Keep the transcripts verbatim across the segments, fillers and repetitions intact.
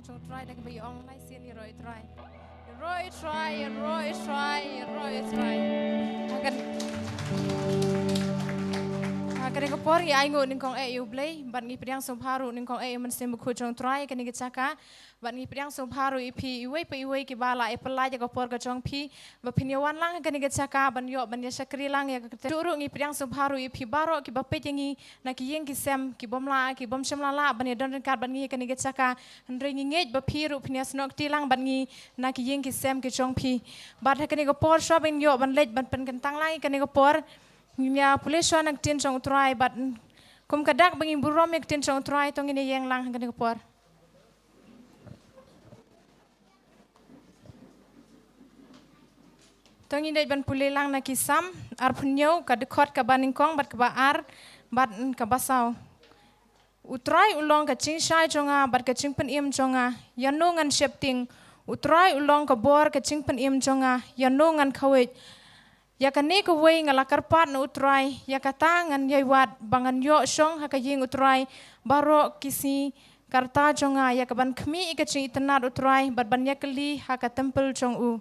Jong Trai da kaba ïa ong lai sien, ïaroh ïa Trai. Ïaroh ïa Trai, ïaroh ïa Trai, ïaroh ïa Trai. Ha kan, ha kane ka por ngi ainguh nyngkong eh ïa U Blei, bad ngi pdiang sngewbha ruh nyngkong eh ïa U Mynsiem Bakhuid jong Trai ha kane ka jaka. Bad ngi pdiang sngewbha ruh ïa phi iwei pa iwei kiba la ïa pynlait ïa ka por ka jong phi ba phin ïa wan lang ha kane ka jaka ban ïoh ban ïa shakri lang ïa ka kyrteng. Ruh ngi pdiang sngewbha ruh ïa phi baroh kiba peit ïa ngi na ki ïing ki sem, ki bym lah, ki bym shym la lah ban ïa don ryngkat bad ngi ha kane ka jaka. Hynrei ngi ngeit ba phi ruh phin ïa snoh kti lang bad ngi na ki ïing ki sem ki jong phi. Bad ha kane ka por shuwa ban ïoh ban leit ban pynkyntang lang ïa kane ka por, ngin ïa pule shuwa na ka ktien jong U Trai bad kum ka dak ba ngin burom ïa ka ktien jong U Trai, to ngin ïa ïeng lang ha kane ka por. To ngin dei ban pule lang na ki Salm arphew hynñiew, ka dkhot kaba nyngkong bad kaba ar bad kaba saw. U Trai u long ka jingshai jong nga bad ka jingpynim jong nga, ïano ngan sheptieng? U Trai u long ka bor ka jingpynim jong nga, ïano ngan khaweit? Ïa kane kawei nga la kyrpad na U Trai, ïa kata ngan ïai wad, ba ngan ïoh shong ha ka ïing U Trai baroh ki sngi ka rta jong nga, ïa kaban khmih ïa ka jingitynnad U Trai bad ban ïakylli ha ka templ jong u.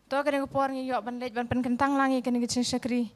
To kane ka por ngi ïoh ban leit ban pynkyntang lang ïa kane ka jingshakri.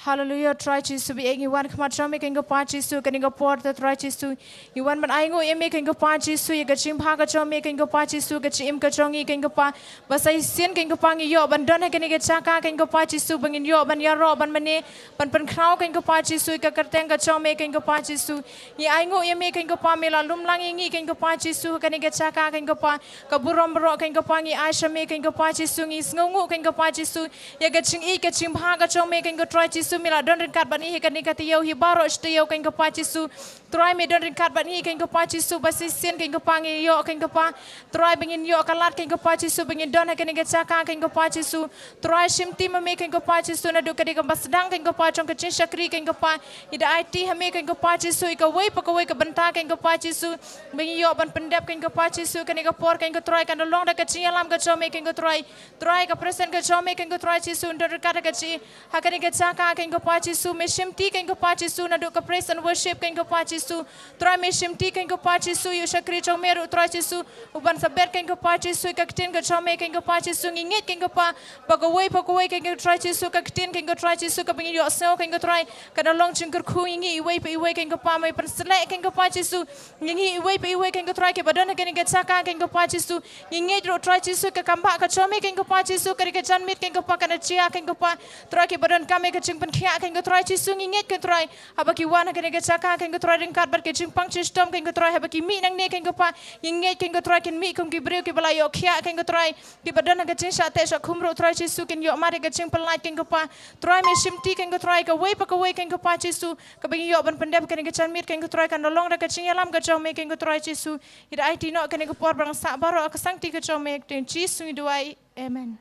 Haleluya, Trai Jisu, ba ïa ngi wan khmat jong me kane ka por Jisu, kane ka por to Trai Jisu. Ngi wan ban ainguh ïa me kane ka por Jisu, ïa ka jingbha ka jong me kane ka por Jisu, ka jingim ka jong ngi kane ka por. Ba sa shisien kane ka por ngi ïoh ban don ha kane ka jaka kane ka por Jisu, ba ngin ïoh ban ïaroh ban mane, ban pynkhraw kane ka por Jisu, ïa ka kyrteng ka jong me kane ka por Jisu. Ngi ainguh ïa me kane ka por, me la lum lang ïa ngi kane ka por Jisu, kane ka jaka kane ka por. Ka burom baroh kane ka por ngi ai sha me kane ka por Jisu, ngi sngewnguh kane ka por Jisu. Ïa ka jingïeit ka jingbha ka jong me kane ka Trai Jisu, me la don ryngkat bad ngi ha kane ka taïew hi baroh shi taïew kane ka por Jisu. Trai me don ryngkat bad ngi kane ka por Jisu, ba shisien kane ka por ngi ïoh kane ka por. Trai ba ngin ïoh ka lad kane ka por Jisu, ba ngin don ha kane ka jaka kane ka por Jisu. Trai shimti ma me kane ka por Jisu, naduh ka dei kaba sdang kane ka por jong ka jingshakri kane ka por. Ngi da aiti ha me kane ka por Jisu, ïa kawei pa kawei ka bynta kane ka por Jisu. Ba ngi ïoh ban pyndep kane ka por Jisu, kane ka por kane ka Trai kan da long da ka jingïalam ka jong me kane ka Trai. Trai ka presence ka jong me kane ka Trai Jisu, un don ryngkat ha ka jingïeit. Ha kane ka jaka kane ka por Jisu, me shimti kane ka por Jisu, naduh ka praise and worship kane ka por Jisu. Trai me shimti kane ka por Jisu, ïa u shakri jong me ruh Trai Jisu. Uban sa bet kane ka por Jisu, ka ktien ka jong me kane ka por Jisu, ngi ngeit kane ka por, ba kawei pa kawei kane ka Trai Jisu, ka ktien kane ka Trai Jisu, kaba ngi ïohsngew kane ka Trai, kan da long jingkyrkhu ïa ngi iwei pa iwei kane ka por, me pynsleh kane ka por Jisu, ïa ngi iwei pa iwei kane ka Trai kiba don ha kane ka jaka kane ka por Jisu, ngi ngeit ruh Trai Jisu, ka kam ba ka jong me kane ka por Jisu, ka dei ka janmiet kane ka por, kan da jia kane ka por, Trai kiba donkam ïa ka jingpynkhiah kane ka Trai Jisu, ngi ngeit kane ka Trai, haba ki wan ha kane ka jaka kane ka Trai ryngkat bad ka jingpang jingshitom kane ka Trai, haba ki mih nangne kane ka por, ngi ngeit kane ka Trai kin mih kum ki briew kiba la ïoh khiah kane ka Trai, kiba don ha ka jingshah teh shah khum ruh Trai Jisu kin ïoh mad ïa ka jingpyllait kane ka por. Trai me shimti kane ka Trai kawei pa kawei kane ka por Jisu, kaba ngi ïoh ban pyndep kane ka janmiet kane ka Trai kan da long da ka jingïalam ka jong me kane ka Trai Jisu. Ngi da aiti noh kane ka por ba dang sah baroh ha ka sangti ka jong me, ha ka kyrteng Jisu ngi duwai. Amen.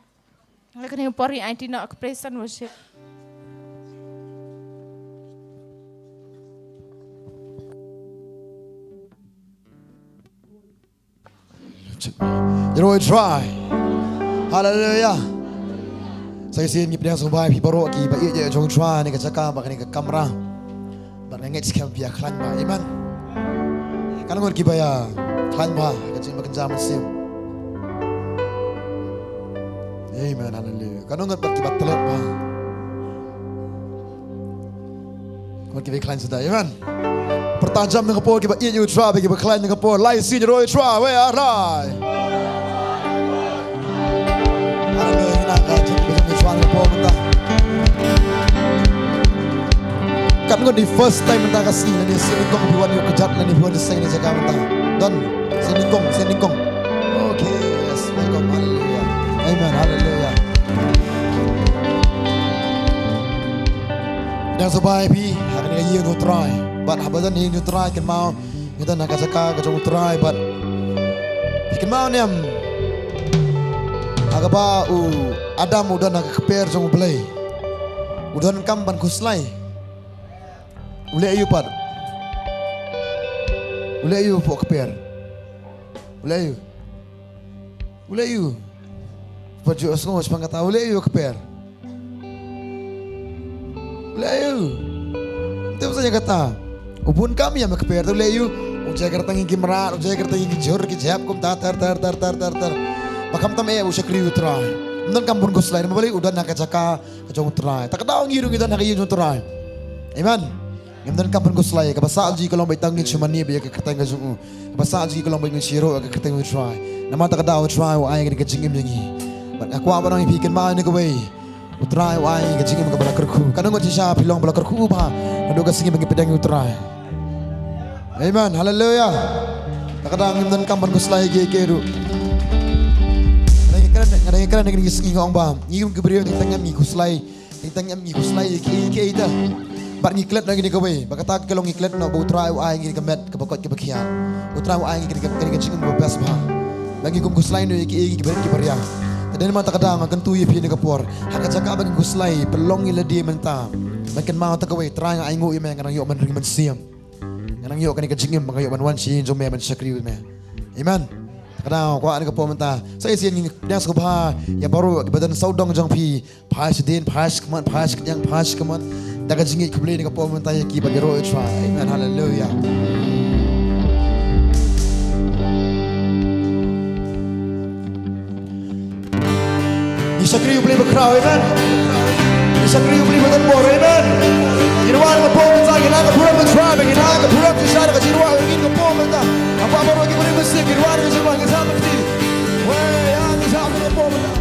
Ha kane ka por ngi aiti noh ka praise and worship. Ïaroh ïa Trai. Haleluya. Sa shisien ngi pdiang sngewbha ïa phi baroh kiba ïeit jong Trai ha kane ka jaka bad kane ka kamra. Bad nga ngeit skhem phi ïa khlaiñ bha. Amen. Katno ngut kiba ïa khlaiñ bha ka jingim bakynja mynsiem? Amen. Haleluya. Katno ngut pat kiba tlet bha? Kumno kiba khlaiñ shisha, amen. Pyrta jam na ka por kiba ïeit ïa u Trai, kiba khlaiñ na ka por, lai sien ïaroh ïa u Trai, wei, ah, Trai. Haleluya, na ka jam, jam ïa u Trai na ka por mynta. Katno ngut dei first time mynta ka sngi, lane sien nyngkong phi wan ïoh kjat, lane phi wan ïaseng ïa ka jaka mynta. Don, sien nyngkong, sien nyngkong. Okay, yes, welcome, haleluya. Amen, haleluya. Pdiang sngewbha ïa phi ha kane ka ïing u Trai. Bad haba don ïing u Trai, kynmaw ngi don ha ka jaka ka jong u Trai bad phi kynmaw ne em, ha kaba u Adam u don ha ka kper jong u Blei, u donkam ban khuslai. U leh aïu pat? U leh aïu hapoh kper? U leh aïu? U leh aïu? Pat ju ïohsngew shaphang kata, u leh aïu ha kper? U leh aïu? Te ba sa ïa kata, u bun kam ïa me kper, te u leh aïu? Jai kyrteng ïa ki mrad, jai kyrteng ïa ki jhur ki jhep kumta ter ter ter ter ter ter. Ba khamtam eh u shakri U Trai. Ym donkam ban khuslai namar balei u don ha ka jaka ka jong U Trai. Ta ka daw ngi ruh ngi don ha ka ïing jong U Trai. Amen. Ngim donkam ban khuslai, kaba sah ji ka long ba tang ngin shu mane bad ïa ka kyrteng ka jong u. Kaba sah ji ka long ba ngin shu ïaroh ïa ka kyrteng U Trai. Namar ta ka daw U Trai u ai ka jingim ïa ngi. Bad nga kwah ban ong ïa phi kynmaw ïa kawei. U Trai u ai ka jingim kaba la kyrkhu. Katno ngut shisha phi long ba la kyrkhu bha naduh ka sngi ba ngi pdiang ïa U Trai. Amen. Haleluya. Ta ka daw ngim donkam ban khuslai kiei kiei ruh. Nga dang ïakren, nga dang ïakren ha kine ki sngi nga ong ba ngi kum ki briew ngi tang ngim ngi khuslai. Ngi tang ngim ngi khuslai ïa kiei kiei te. Bad ngi klet noh ïa kine kawei. Ba kata ka long ngi klet noh ba U Trai u ai ngi ka met kaba koit kaba khiah. U Trai u ai ngi kane ka, kane ka jingim kaba best bha. Ba ngi kum khuslai noh ïa kiei kiba rit kiba riang. Te dei namar ta ka daw nga kyntu ïa phi ha kane ka por. Ha ka jaka ba ngi khuslai, pynlong ïa lade mynta. Ban kynmaw ta kawei, Trai nga ainguh ïa me, nga nang ïoh ban ring mynsiem. Nga nang ïoh kane ka jingim ba nga ïoh ban wan sha ïing jong me ban shakri ïa me. Amen. Ta ka daw kwah ha kane ka por mynta. Sa shisien ngin pdiang sngewbha ïa baroh kiba don sawdong jong phi. Phai shadien, phai shakhmat, phai shakñiang, phai shakhmat. Da ka jingngeit khublei na ka por mynta ïa ki ba ki ïaroh ïa U Trai. Amen. Haleluya. Ngi shakri U Blei bakhraw, amen. Ngi shakri U Blei badonbor, amen. Ngin wan na ka por mynta, ngin ai ka burom U Trai, ngin ai ka burom shisha da ka jingrwai, ngin ka por mynta. Haba baroh ki briew mynsiem, ngin wan na ka jingrwai, ngin sa ka kti. Wei, ïa, ngin sa ka por mynta.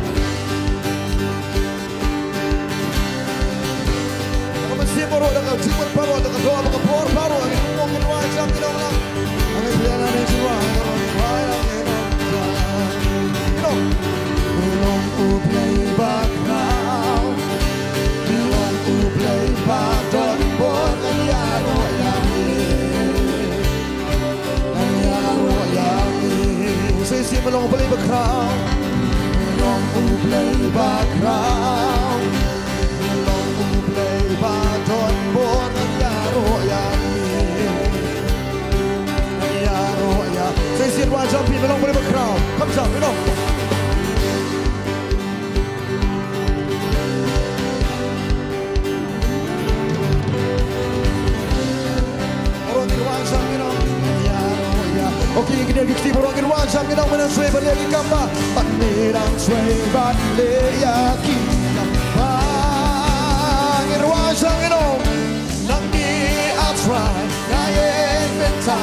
Ka mynsiem baroh, da ka jingmut baroh, da ka doh, da ka bor baroh, ngi kum ngi rwai jam ki nonglang. Ngi pdiang ngi rwai, ngi rwai, ngi rwai. Ngi long U Blei bakhraw. Ngi long U Blei badonbor, ngan ïaroh ïa me. Ngan ïaroh ïa me. Sa shisien me long U Blei bakhraw. Me long U Blei bakhraw. Me long U Blei badonbor, ngan ïaroh ïa me. Ngan ïaroh ïa. Sa shisien rwai jam phi, me long U Blei bakhraw. Kham jam, me long. Okay, ngin ïa kti baroh, ngin rwai jam, ngin ong, me nang trei ban leh ïa ki kam ba. Bad me nang trei ban leh ïa ki kam ba. Ngin rwai jam, ngin ong. Nangne A Trai, nga ïeng bynta,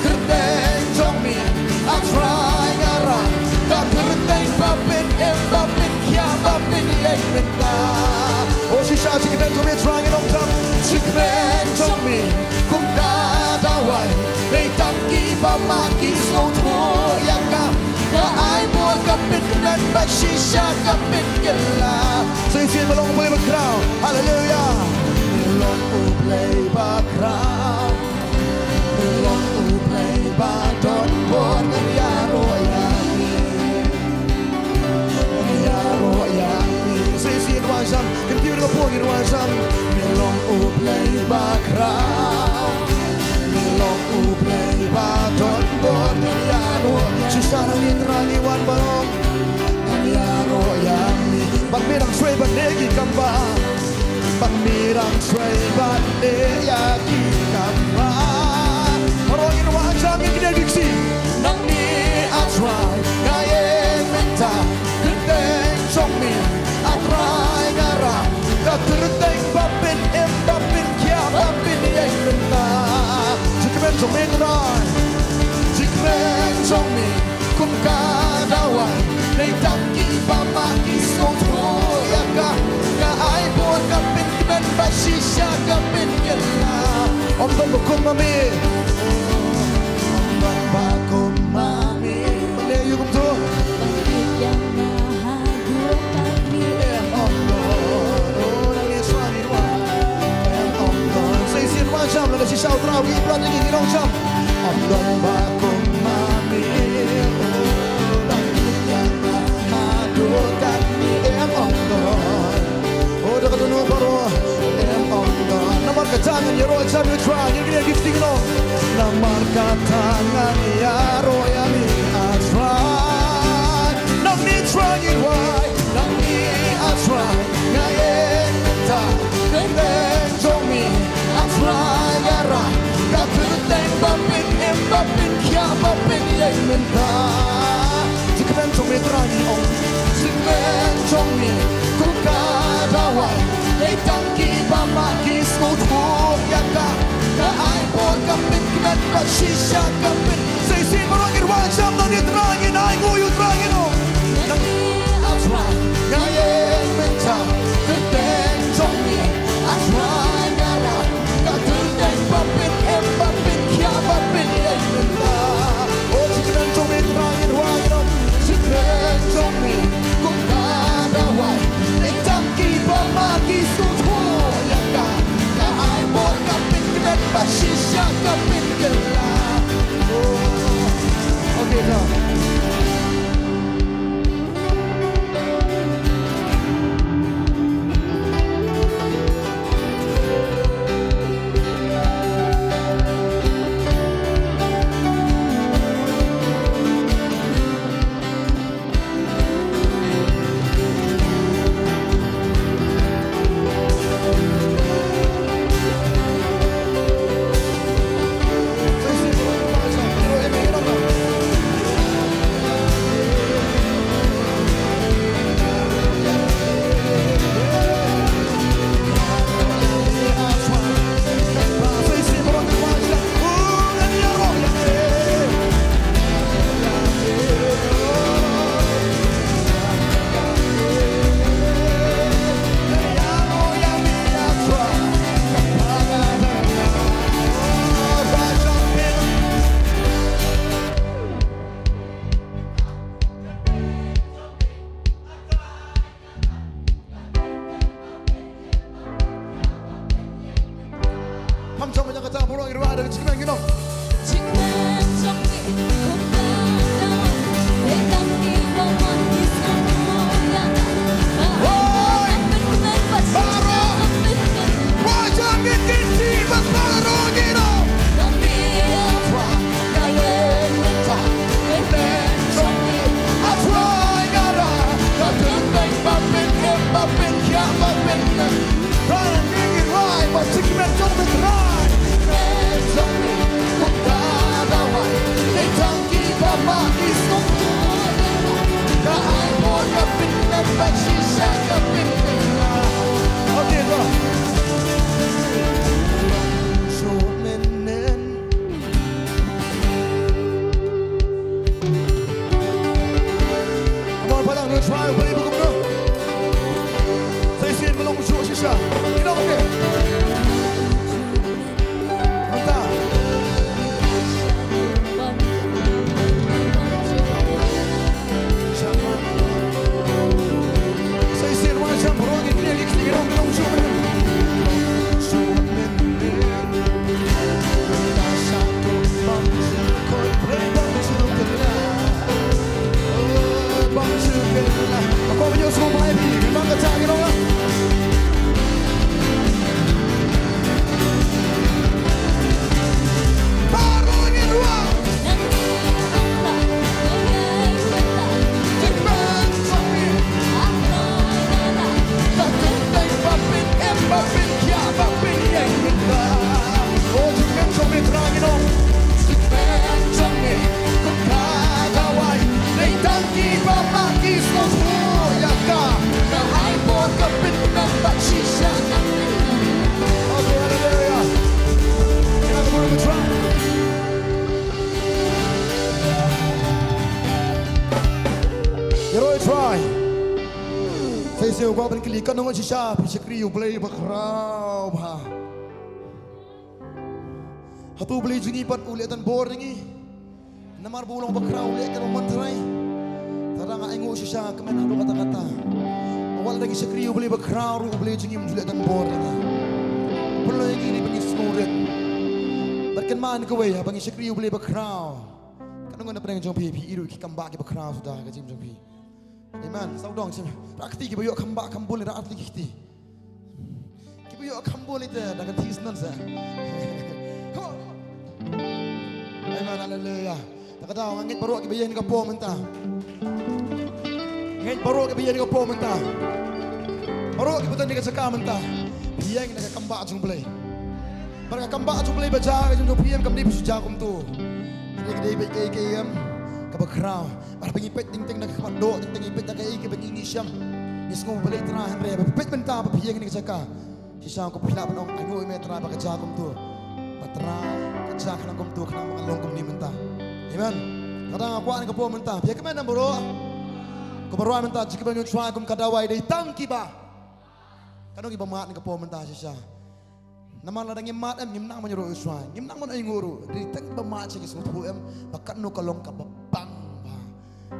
kyrteng jong me, A Trai nga rah, ka kyrteng ba pyn-im, ba pynkhia, ba pynïeng mynta. O shisha jingkmen jong me Trai ngi nongdam, jingkmen jong me kum ka dawai, dei tang kiba ma ki sngewthuh ïa ka. Ka ai bor ka pynkmen bad shisha ka pynkylla. Sa shisien me long U Blei bakhraw. Haleluya. Me long U Blei bakhraw. Me long U Blei badonbor, ngan ïaroh ïa me. Ngan ïaroh ïa me. Sa shisien rwai jam. Kyntiew da ka por ngin rwai jam. Me long U Blei bakhraw. Me long U Blei badonbor, ngan ïaroh. Shisha nangne Trai ngi wan ban ong, ngan ïaroh ïa me. Bad me nang trei ban leh ki kam ba. Bad me nang trei ban leh ïa ki kam ba. Baroh ngin rwai jam, ngin kyndiah bad ki ksiew. Nangne A Trai nga ïeng mynta, kyrteng jong me A Trai nga rah, ka kyrteng ba pyn-im, ba pynkhia, ba pynïeng mynta. Jingkmen jong me Trai, jingkmen jong me kum ka dawai, dei tang kiba ma ki sngewthuh ïa ka. Ka ai bor ka pynkmen bad shisha ka pynkylla. Ym don ba kum ma me. Ym don ba kum ma me. Balei ïa kumto? Em ym don. O, nangne shuwa ngi rwai. Em ym don. Sa shisien rwai jam, la ka shisha U Trai u ïeit palat ïa ngi, ngi long jam. Ym don ba kum ma me. O, nangne shuwa ngi rwai. Haduh katne em ym don. O, da kata ngi baroh. Em ym don. Namar kata ngan ïaroh jam ïa U Trai, ngin kyndiah bad ki ksiew, ngin ong. Namar kata ngan ïaroh ïa me A Trai. Nangne Trai ngi rwai. Nangne A Trai nga ïeng mynta, kyrteng jong me A Trai nga rah, ka kyrteng ba pyn-im, ba Jingkmen jong me Trai ngi ong, jingkmen jong me kum ka dawai. Dei tang kiba ma ki sngewthuh ïa ka, ka ai por ka pynkmen bad shisha ka pyn. Sa shisien baroh ngin rwai jam na u Trai, ngin ainguh ïa u Trai, ngin ong. Nang ïa u Trai nga ïeng mynta, kyrteng jong me, a Trai nga rai. Ka kyrteng ba pyn-im, ba pynkhiah, ba pynïeng mynta. O jingkmen jong me Trai, ngi rwai ïa u. Jingkmen jong me kum ka dawai. Dei tang kiba ma ki sngewthuh ïa ka, ka ai por ka pynkmen bad shisha ka pynkylla. Oh. Okay, go. Pam jong me jong kata baroh ngi rwai da ka jingkmen ngi ong. Jingkmen jong me kum ka dawai. Dei tang kiba ma ki sngewthuh ïa ka. Hoi! Baroh. Rwai jam ngin kynti bad baroh ngi ong. Nang ïa u Trai nga ïeng mynta. Kyrteng jong me, a Trai nga rai. Ka kyrteng ba pyn-im, ba pynkhiah, ba pynïeng. Trai ngi rwai ba jingkmen jong me Trai. Kyrteng jong me kum ka dawai. Dei tang kiba ma ki sngewthuh ïa ka, ka ai por ka pynkmen bad shisha ka pynkylla. Okay, go. Shu mynnin. Come on, phalang, let's try, play, come on. Sa shisien ba long shuh shisha. Ïa u, okay. Mynta. Sa shisien, wan jam baroh ngi kynnoh, ngi kynnoh, ngi long shuh mynnin. Shuh mynnin. Ïaroh ïa u Trai. Sa shisien u kwah ban kylli, katno ngut shisha phi shakri ïa u Blei bakhraw bha? Hato u Blei jong ngi pat u leh donbor ïa ngi? Namar ba u long bakhraw u leh katba mon Trai. Tang ba nga ainguh shisha kmen haduh katta katta. Wat la ngi shakri ïa u Blei bakhraw ruh u Blei jong ngi um ju leh donbor ïa ngi. Pynlong ïa ngi ba ngin sngewrit. Bad kynmaw kawei, haba ngi shakri ïa u Blei bakhraw, katno ngut na pdeng jong phi, phi i ruh ki kam bah kiba khraw suda ha ka jingim jong phi. Amen. Sawdong shim. Rah kti kiba ïoh kam bah kam bun, rah kti ki kti. Kiba ïoh kam bun ite da ka kti snon sa. Come on. Amen. Hallelujah. Ta ka daw nga ngeit baroh kiba ïeng ha ka por mynta. Ngeit baroh kiba ïeng ha ka por mynta. Baroh kiba don ha ka jaka mynta. Phi ïeng na ka kam bah jong u Blei. Bad ka kam bah jong u Blei ba jia ha ka jingim jong phi em, kam dei phi shu jia kumto. Ka dei, ka dei ba ïeit ka ïeit em. kaba khraw. Bad ba ngi peit teng teng na ka khmat doh, teng teng ngi peit na kaei kaba ngi ngi shem. Ngi sngew ba U Blei Trai hynrei ba peit mynta ba phi ïeng ha kane ka jaka. Shisha ko phi lah ban ong, ai nguh ïa me Trai ba ka jia kumto. Ba Trai ka jia khnang kumto, khnang ba ngan long kumne mynta. Amen. Kata nga kwah ha kane ka por mynta. Phi ïa kmen em baroh. Ko baroh mynta jingkmen ïa U Trai kum ka dawai, dei tang kiba. Katno kiba mad ha kane ka por mynta shisha. Namar lada ngim mad em ngim nang ban ïaroh ïa U Trai. Ngim nang ban ainguh ruh. Dei tang kiba mad sha ki sngewthuh em ba katno ka long kaba bang ba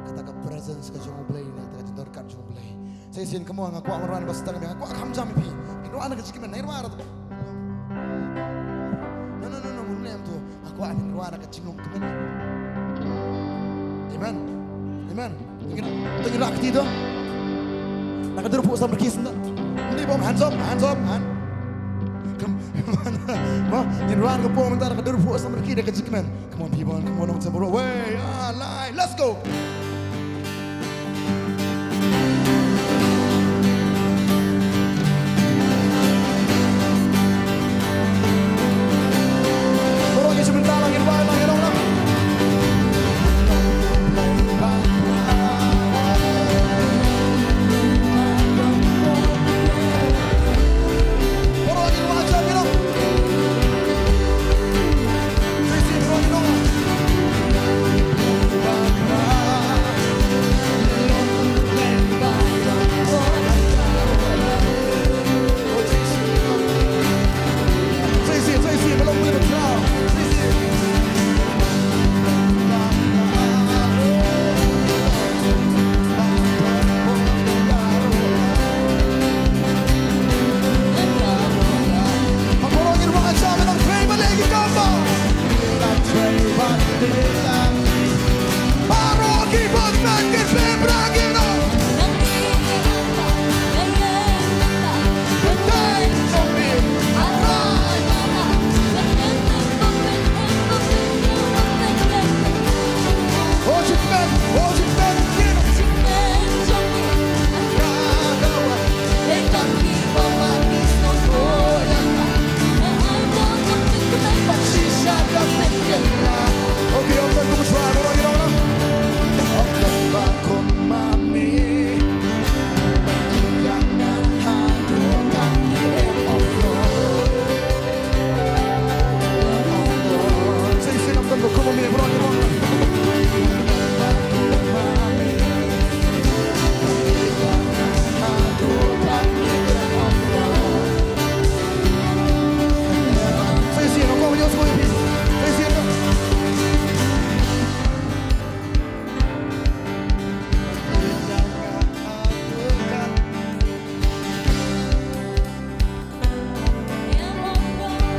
kata ka presence ka jong U Blei ne kata ka jingdonkam jong U Blei. Sa shisien, come on, nga kwah ban rwai na ka bastang, nga kwah kham jam ïa phi. Ngin rwai na ka jingkmen, ngin rwai. No, no, no, no, ngin rwai em tu. Nga kwah ngin rwai na ka jinglong kmen. Amen. Amen. Ngin, ngin rwai kti tu. Na ka dur phuh samrkhie senda. Ni bom hands up, hands up, hand. Come on. Mo, ngin rwai na ka por mynta na ka dur phuh samrkhie da ka jingkmen. Come on, people, come on, come on, bro. Way, ah, line, let's go. Bro, ngin shu bynta lang, ngin rwai lang, ngin rwai lang. Bro, ngin rwai lang, ngin rwai lang.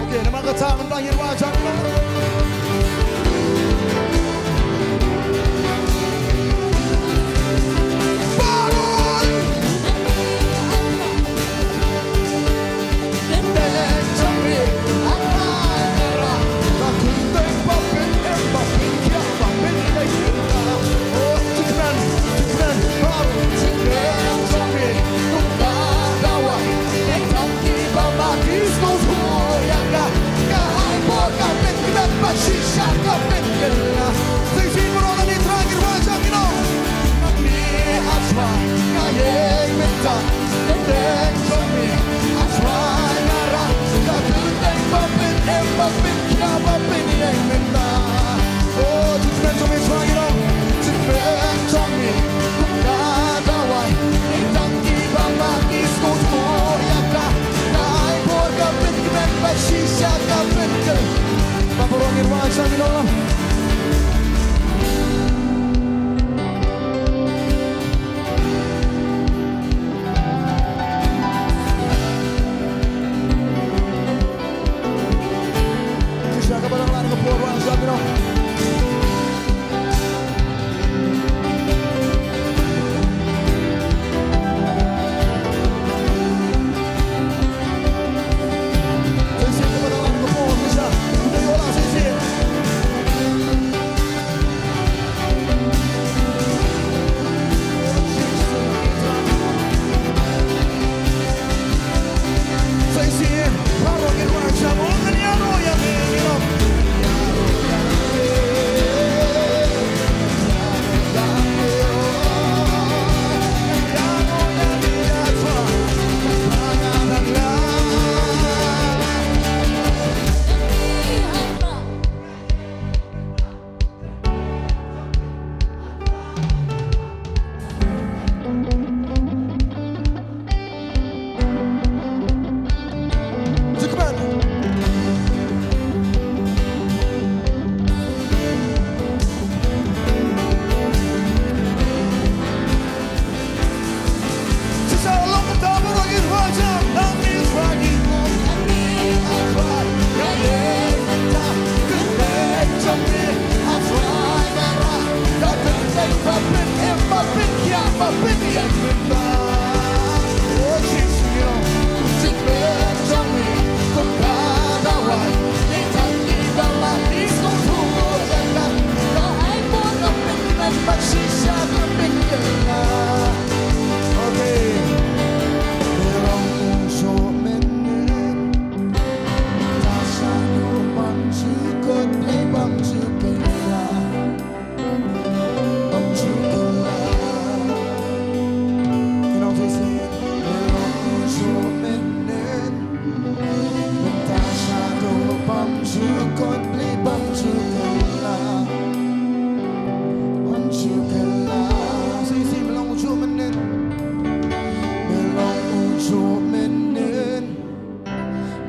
Okay, namar kata mynta ngin rwai jam.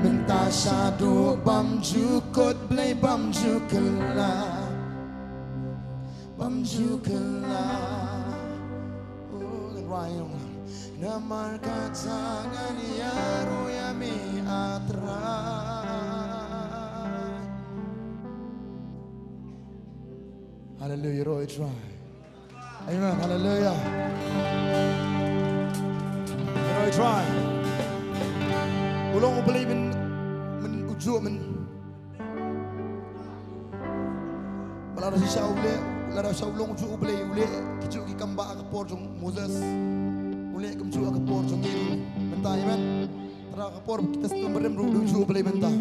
Mynta shaduh bam jukut Blei bam ju kylla. Bam ju kylla. Oh, ngan rwai ïa u. Namar kata ngan ïaroh ïa me, ah Trai. Haleluia, ïaroh ïa u Trai. Amen. Haleluia. Ïaroh ïa u Trai. U long U Blei myn, myn, ujuh myn. Ba lada shisha u leh, lada shisha u long ujuh U Blei, u leh kijuh ki kam ba ha ka por jong u Moses, u leh kumjuh ha ka por jong ngi mynta. Amen. Tang ha ka por ki Testament Barim ruh u dei ujuh U Blei mynta.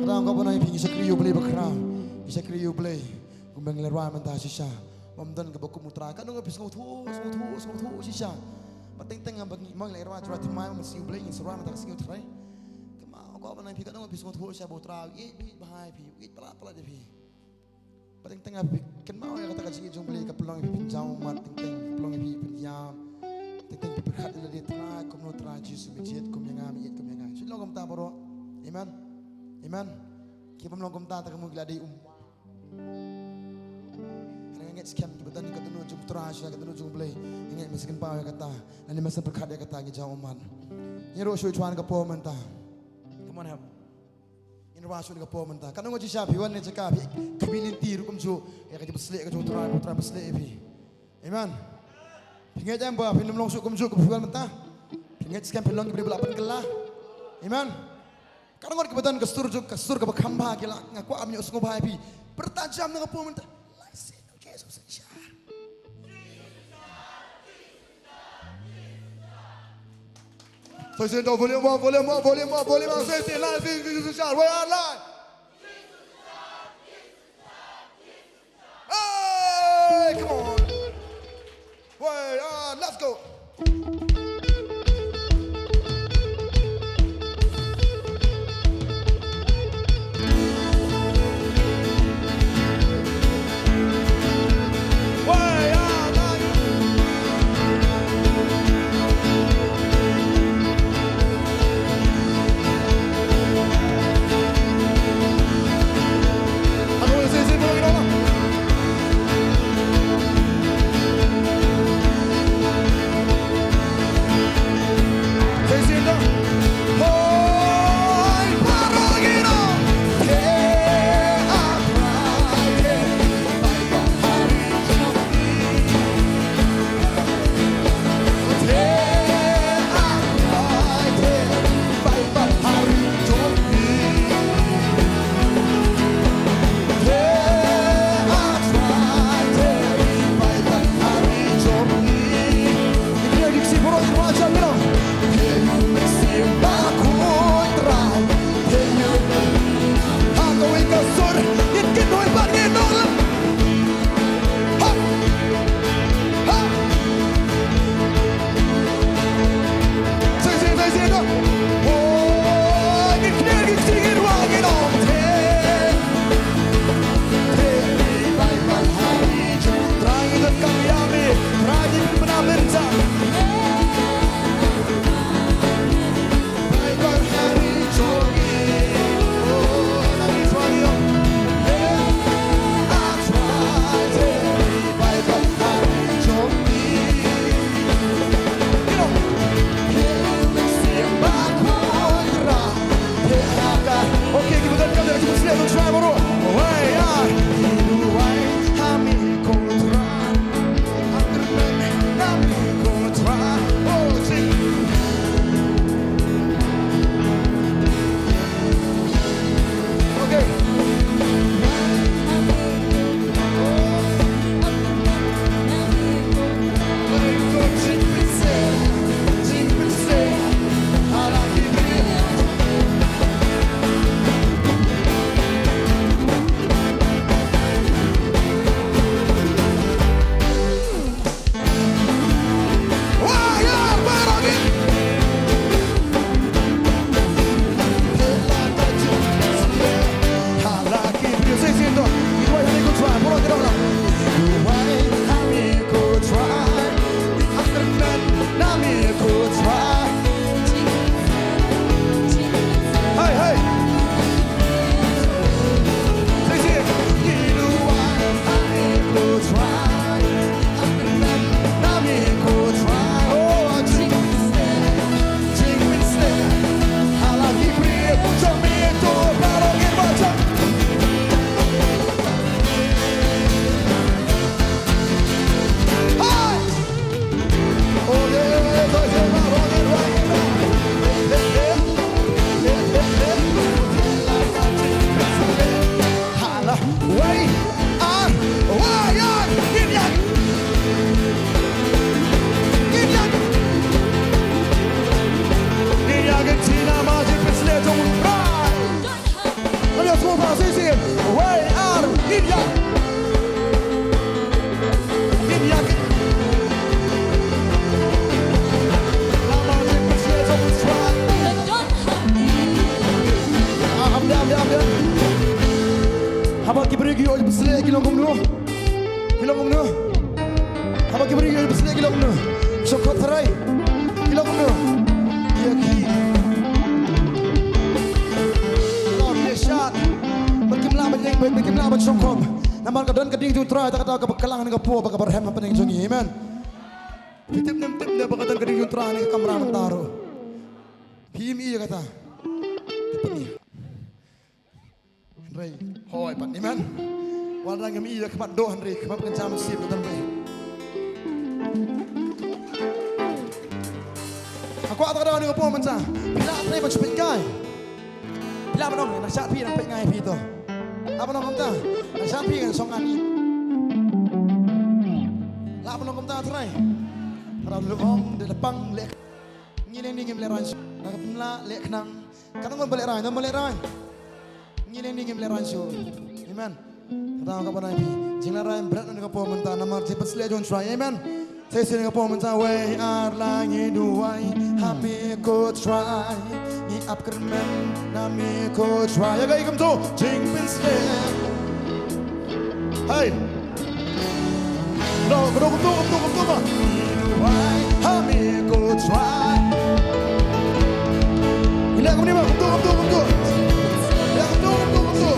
Tang ha ka por ngi, phi, ngi shakri ïa U Blei bakhraw. Ngi shakri ïa U Blei. Kumba ngi la rwai mynta shisha, bym don kaba kum U Trai. Katno ngi, phi sngewthuh, sngewthuh, sngewthuh shisha. Bad teng teng ba ngi, ma ngi la rwai, Trai thymmai, ma ngi sngewthuh, U Blei, ngi sa rwai mynta ka sngi, U Trai. Kumba, kumba ngi, phi, katno ngi, phi sngewthuh shisha ba U Trai u ïeit, u ïeit bha ïa phi, u ïeit palat palat ïa phi. Bad teng teng ba phi kynmaw ïa kata ka jingïeit jong U Blei ka pynlong ïa phi pynjaw ummat, teng teng ka pynlong ïa phi pynïap. Teng teng phi pyrkhat ïa lade, Trai, kumno Trai Jisu me jied kum ïa nga, me ïeit kum ïa nga. Shu long kumta baroh. Amen. Amen. Ki bym long kumta, te ka mut ki la dei um. Nga ngeit skhem kiba don ka dohnud jong U Trai sha ka dohnud jong U Blei, nga ngeit me sngewbha ïa kata. Lane me sngewpyrkhat ïa kata, ngi jaw ummat. Ngi ïaroh shuh shuh ha ka por mynta. Come on, help. Ngi ïaroh shuh ha ka por mynta. Katno ngi shisha, phi wan ne jaka phi khmih lynti ruh kumjuh ïa ka jingpynshlur ka jong U Trai, U Trai pynslur ïa phi. Amen. Phi ngeit em ba phin ym long shuh kumjuh kumba phi wan mynta? Phi ngeit skhem phin long ki briew ba la pynkylla? Amen. Ka ngot kiba don ka sur jong, ka sur kaba kham bha ki la, nga kwah ban ïohsngew bha ïa phi. Pyrta jam na ka por mynta. Lai sien, okay, so sien sha. So sien, to volume up, volume up, volume up, volume up. So sien, lai sien, so sien sha. Where are live? Hey, come on. Way on, let's go. Way on, Ki long kumno? Ki long kumno? Haba ki briew ïa pynsleh ki long kumno? Shongkot trai. Ki long kumno? Ïa ki. Lord, ïa shad. Ba kim lah ban ïeng, ba kim lah ban shongkot. Namar ka don ka ding jong U Trai, ta kata kaba kyllang ha kane ka por, ba kaba rhem hapdeng jong ngi. Amen. Phi tip ne ym tip ne ba ka don ka ding jong U Trai ha kane ka kamra mynta ruh? Phim i ïa kata. Tip ne. Hynrei hooid pat, amen. Wat la ngim i da khmat doh hynrei khmat kan jam sip ka don beit. Nga kwah ta ka daw ha kane ka por mynta. Phi lah trei ban shu peit kai. Phi lah ban ong, nga shah phi, nang peit nga ïa phi to. Lah ban ong kumta. Nga shah phi, ngan shong ngan ïa. Lah ban ong kumta trei. Ka daw ong da pang leh. Ngi leng ni ngim lehraiñ shuh. Nga ka pynlah leh khnang. Ka nang ban lehrain, nang ban lehrain. Ngi leng ni ngim lehraiñ shuh. Amen. Kata ka ban ai phi. Jinglehraiñ bret na ka por mynta namar jingpynsleh jong U Trai. Amen. Sa shisien na ka por mynta wei ar lai ngi duwai ha me ko Trai. Ngi ap kyrmen na me ko Trai. Ïa kaei kumto jingpynsleh. Hey. No, kumto, kumto, kumto, kumto. Why? Ha me ko Trai. Ila kumne ba, kumto, kumto, kumto. Ila kumto, kumto, kumto.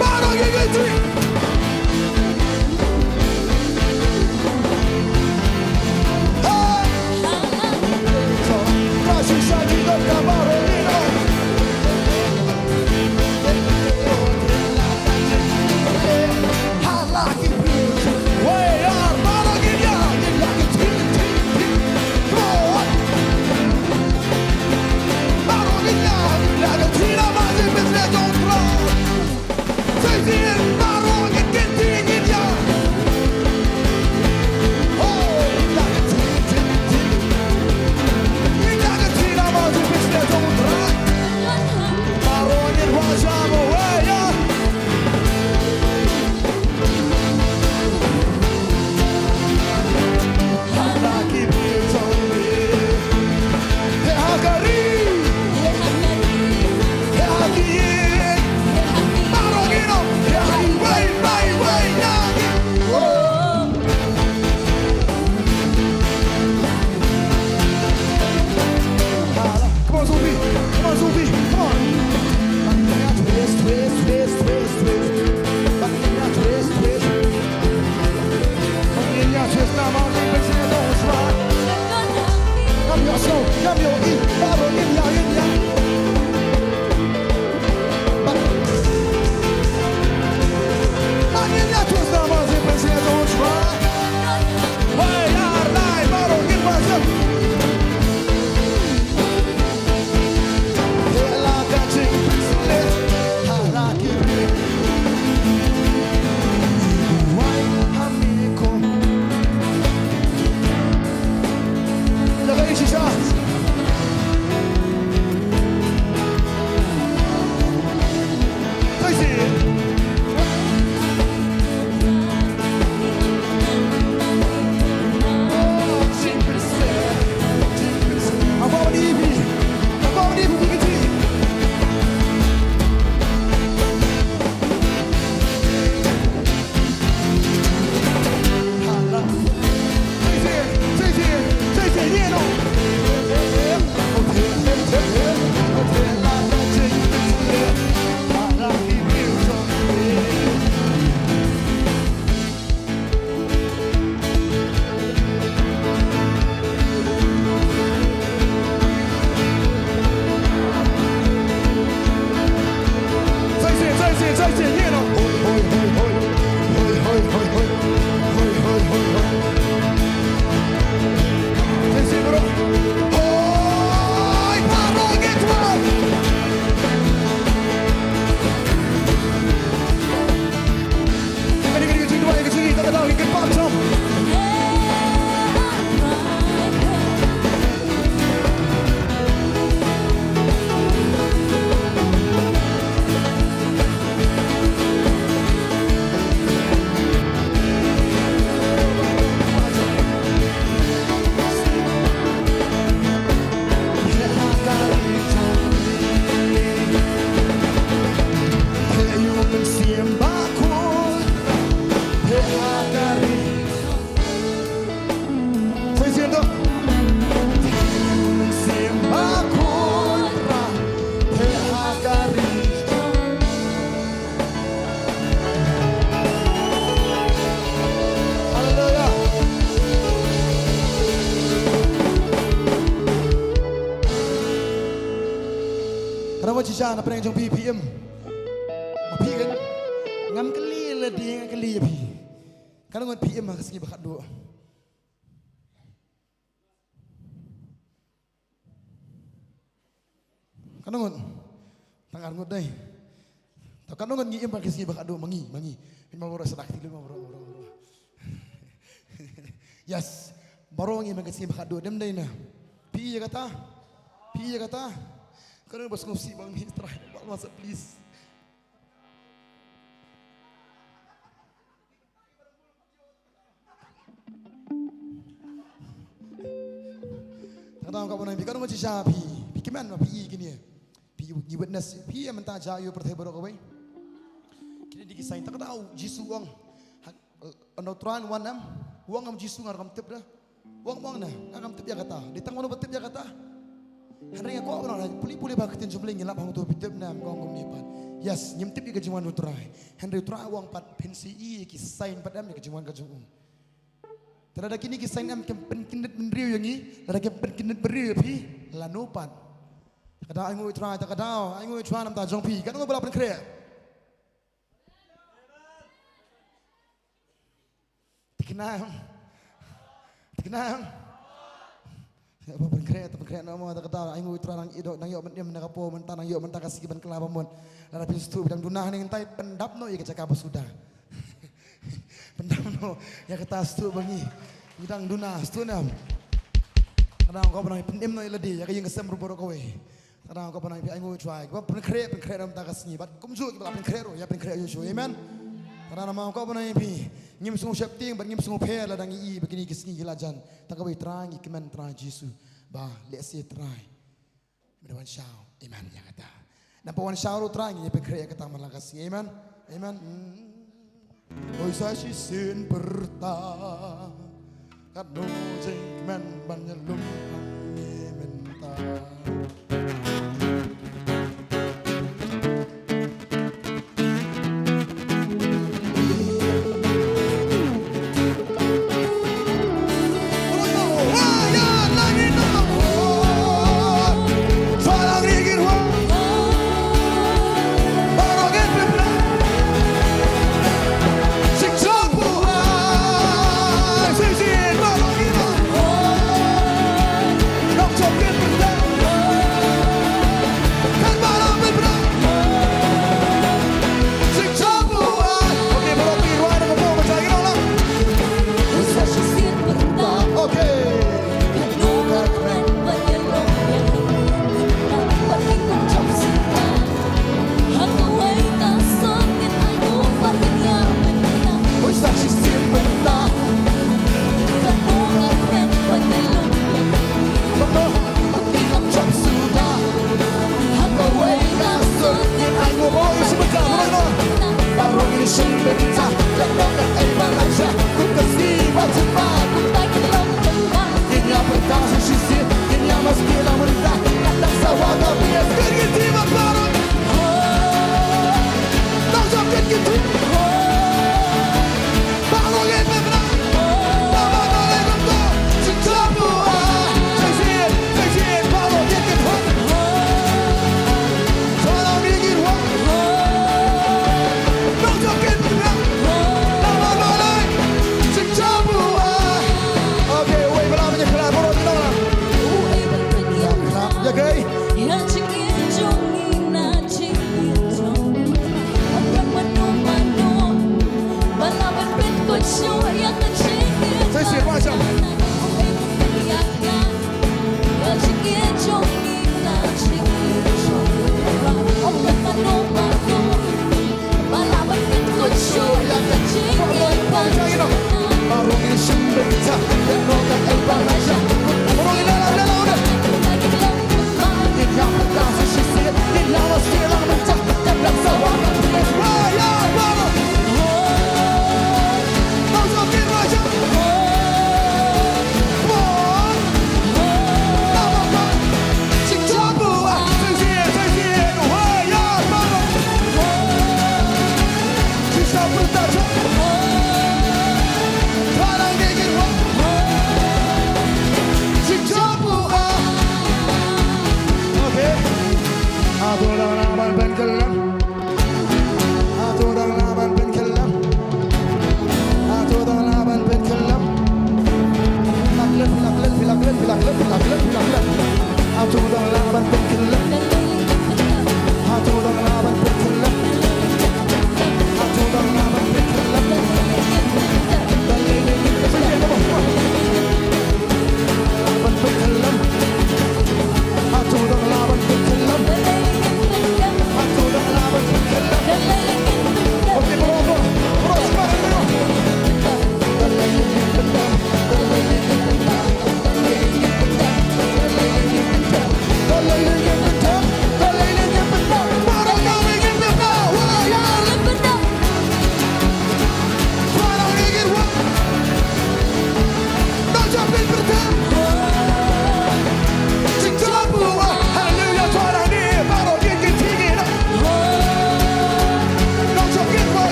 Baroh ngi ngi three. Hey. Ka shisha ki don ka baroh ngi no. Wei, Sha na pdeng jong phi, phi im? Ma phi kan? Ngam kylli lade, ngam kylli ïa phi. Katno ngut phi im ha ka sngi ba khatduh? Katno ngut? Tang ar ngut dei. To katno ngut ngi im ha ka sngi ba khatduh, ma ngi, ma ngi. Phi ma baroh sa dak ti lut ma baroh, baroh, baroh. Yes. Baroh ngi im ha ka sngi ba khatduh, dem dei na. Phi ïa kata? Phi ïa kata? Katno ba sngewsih ba ngi Trai, ba masa please. Tang da ka ba nang phi, katno ngut shisha phi, phi kmen ma phi i kine. Phi ngi witness, phi ïa mynta ja ïa u pyrthei baroh kawei. Kine dei ki sign, tang da u Jisu u ong. Ha, ando Trai wan em, u ong em Jisu nga ruh ngam tip da. U ong, u ong na, nga ngam tip ïa kata. Dei tang mano ba tip ïa kata. Hynrei nga kwah ban ong, pule pule ba ka ktien jong U Blei ngi lap hangto phi tip ne em, ka ong kumne pat. Yes, ngim tip ïa ka jingwan u Trai. Hynrei u Trai u ong pat phin sa i ïa ki sign pat em ïa ka jingwan ka jong u. Te lada kine ki sign em kim pynkyndit bynriew ïa ngi, lada kim pynkyndit bynriew ïa phi, lano pat. Te ka daw ainguh ïa u Trai, te ka daw ainguh ïa u Trai na ka bynta jong phi. Katno ba la pynkhreh? Thikna em? Thikna em? Ba pynkhreh, te pynkhreh noh mo, te ka daw ainguh ïa u Trai, nang ïoh, nang ïoh ban im na ka por mynta, nang ïoh mynta ka sngi ban kylla ba mut. Lada phi sngewthuh ba dang duna hangne, ngin tai pyndap noh ïa ka jaka ba suda. Pyndap noh ïa kata, sngewthuh ba ngi, ngi dang duna, sngewthuh ne em? Ka daw ka ba nang pynim noh ïa lade, ïa ka ïing ka sem ruh baroh kawei. Ka daw ka ba nang phi ainguh ïa u Trai, kiba pynkhreh, pynkhreh noh mynta ka sngi, bad kumjuh kiba la pynkhreh ruh ïa pynkhreh ïa u Jisu. Amen. Ka daw namar ka ba nang phi, ngim sngew sheptieng bad ngim sngew pher lada ngi i ba kine ki sngi ki la jan. Tang kawei, Trai ngi kmen Trai Jisu, ba lehse Trai me da wan shaw. Amen ïa kata. Naba wan shaw ruh Trai ngin ïa pynkhreh ïa kata man la ka sngi. Amen. Amen. Hmm. Oi sa shisien pyrta, katno jingkmen ban ïalum hangne mynta.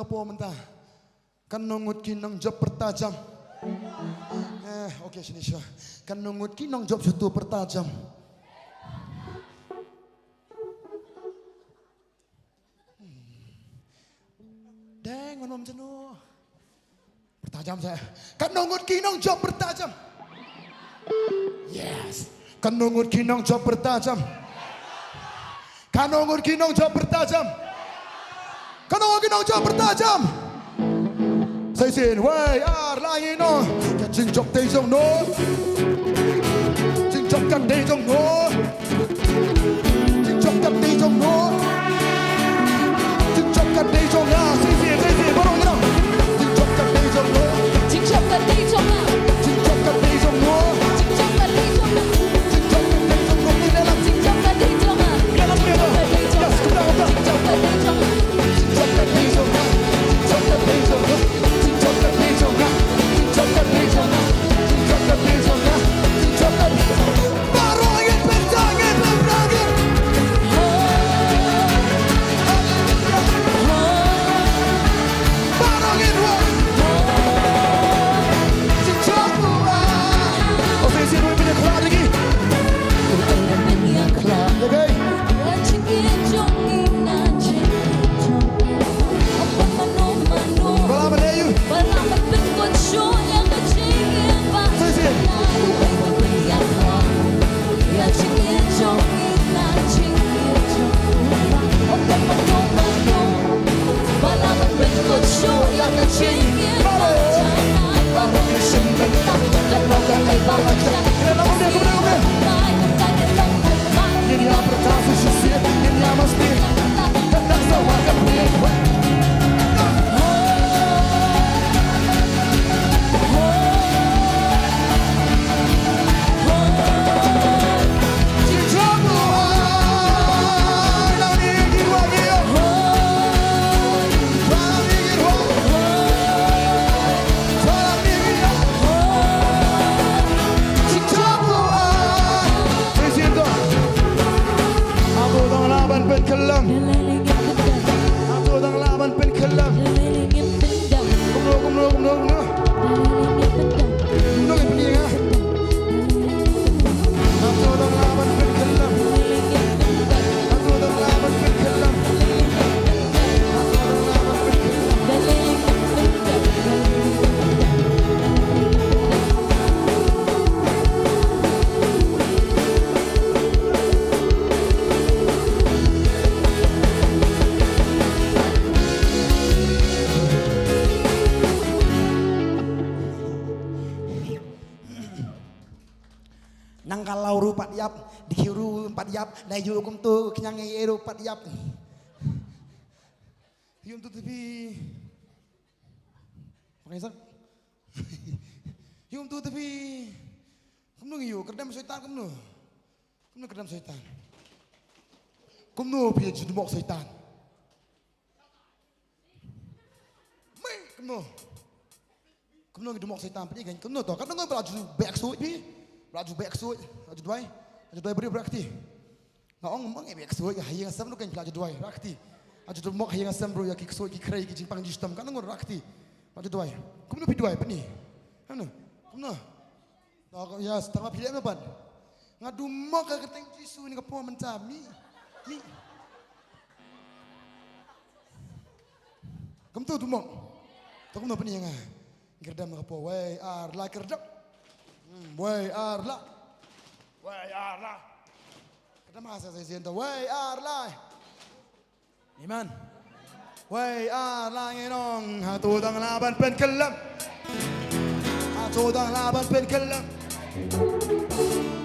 Hapoh mynta. Katno ngut ki nongjop pyrta jam? Eh, okay, shini shuwa. Katno ngut ki nongjop shutu pyrta jam? Deng, ngan ym jeno. Pyrta jam sa. Katno ngut ki nongjop pyrta jam? Yes. Katno ngut ki nongjop pyrta jam? Katno ngut ki nongjop pyrta jam? Katno ngut ki nongjop pyrta jam? Sa shisien, wei, ar, lai, ngi, no. Ka jingjop te jong no. Jingjop ka te jong no. Jingjop ka te jong no. Jingjop ka te jong nga. Sa shisien, sa shisien, baroh ngi, no. Jingjop ka te jong no. Jingjop ka te jong nga. Jingjop ka te jong no. Jingjop ka te jong nga. Jingjop ka te jong no. Ngi la. Jingjop ka te jong nga. Ngi la, ngi la. Jingjop ka te jong nga. Yes, come on, come on. Jingjop ka te jong nga. Hato dang lah ban pynkyllem? Hato dang lah ban pynkyllem? Kumno, kumno, kumno, kumno? Kumno ngin pyni ïa nga? Hato dang lah ban pynkyllem? Hato dang lah ban pynkyllem? Hato dang lah ban pynkyllem? Nang ka law ruh pat ïap, dkhiew ruh pat ïap, da ïoh kumto, khñiang ei ei ruh pat ïap. Ïoh kumto te phi. Pakai sak. Ïoh kumto te phi. Kumno ngi ïoh, kyrdem soitan kumno. Kumno kyrdem soitan. Kumno phi ju dmok soitan. Mei, kumno. Kumno ngi dmok soitan phi kan. Kumno to. Katno ngi ba la ju beh ksuid phi. Ba la ju beh ksuid. Ba la ju duwai. Ba la ju duwai briew ba la kti. Nga ong ma ngi beh ksuid ha ïing ha sem ruh kan phi la ju duwai. Ba la kti. Ba la ju dmok ha ïing ha sem ruh ïa ki ksuid ki khrei ki jingpang jingshitom. Katno ngi ba la kti. Ba la ju duwai. Kumno phi duwai phi ni. Kumno. Kumno. Yes, tang ma phi leh ma ban. Nga dmok ha ka kyrteng Jisu ni ka por mynta mi. Mi. Kumto dmok. To kumno pyni ïa nga. Kyrdem ka por. Wei ar lai kyrdem. Hmm, wei ar lai. Wei ar lai. Kyrdem ha sa sa sien to. Wei ar lai. Amen. Wei ar lai ngi ong, hato dang lah ban pynkyllem. Hato dang lah ban pynkyllem.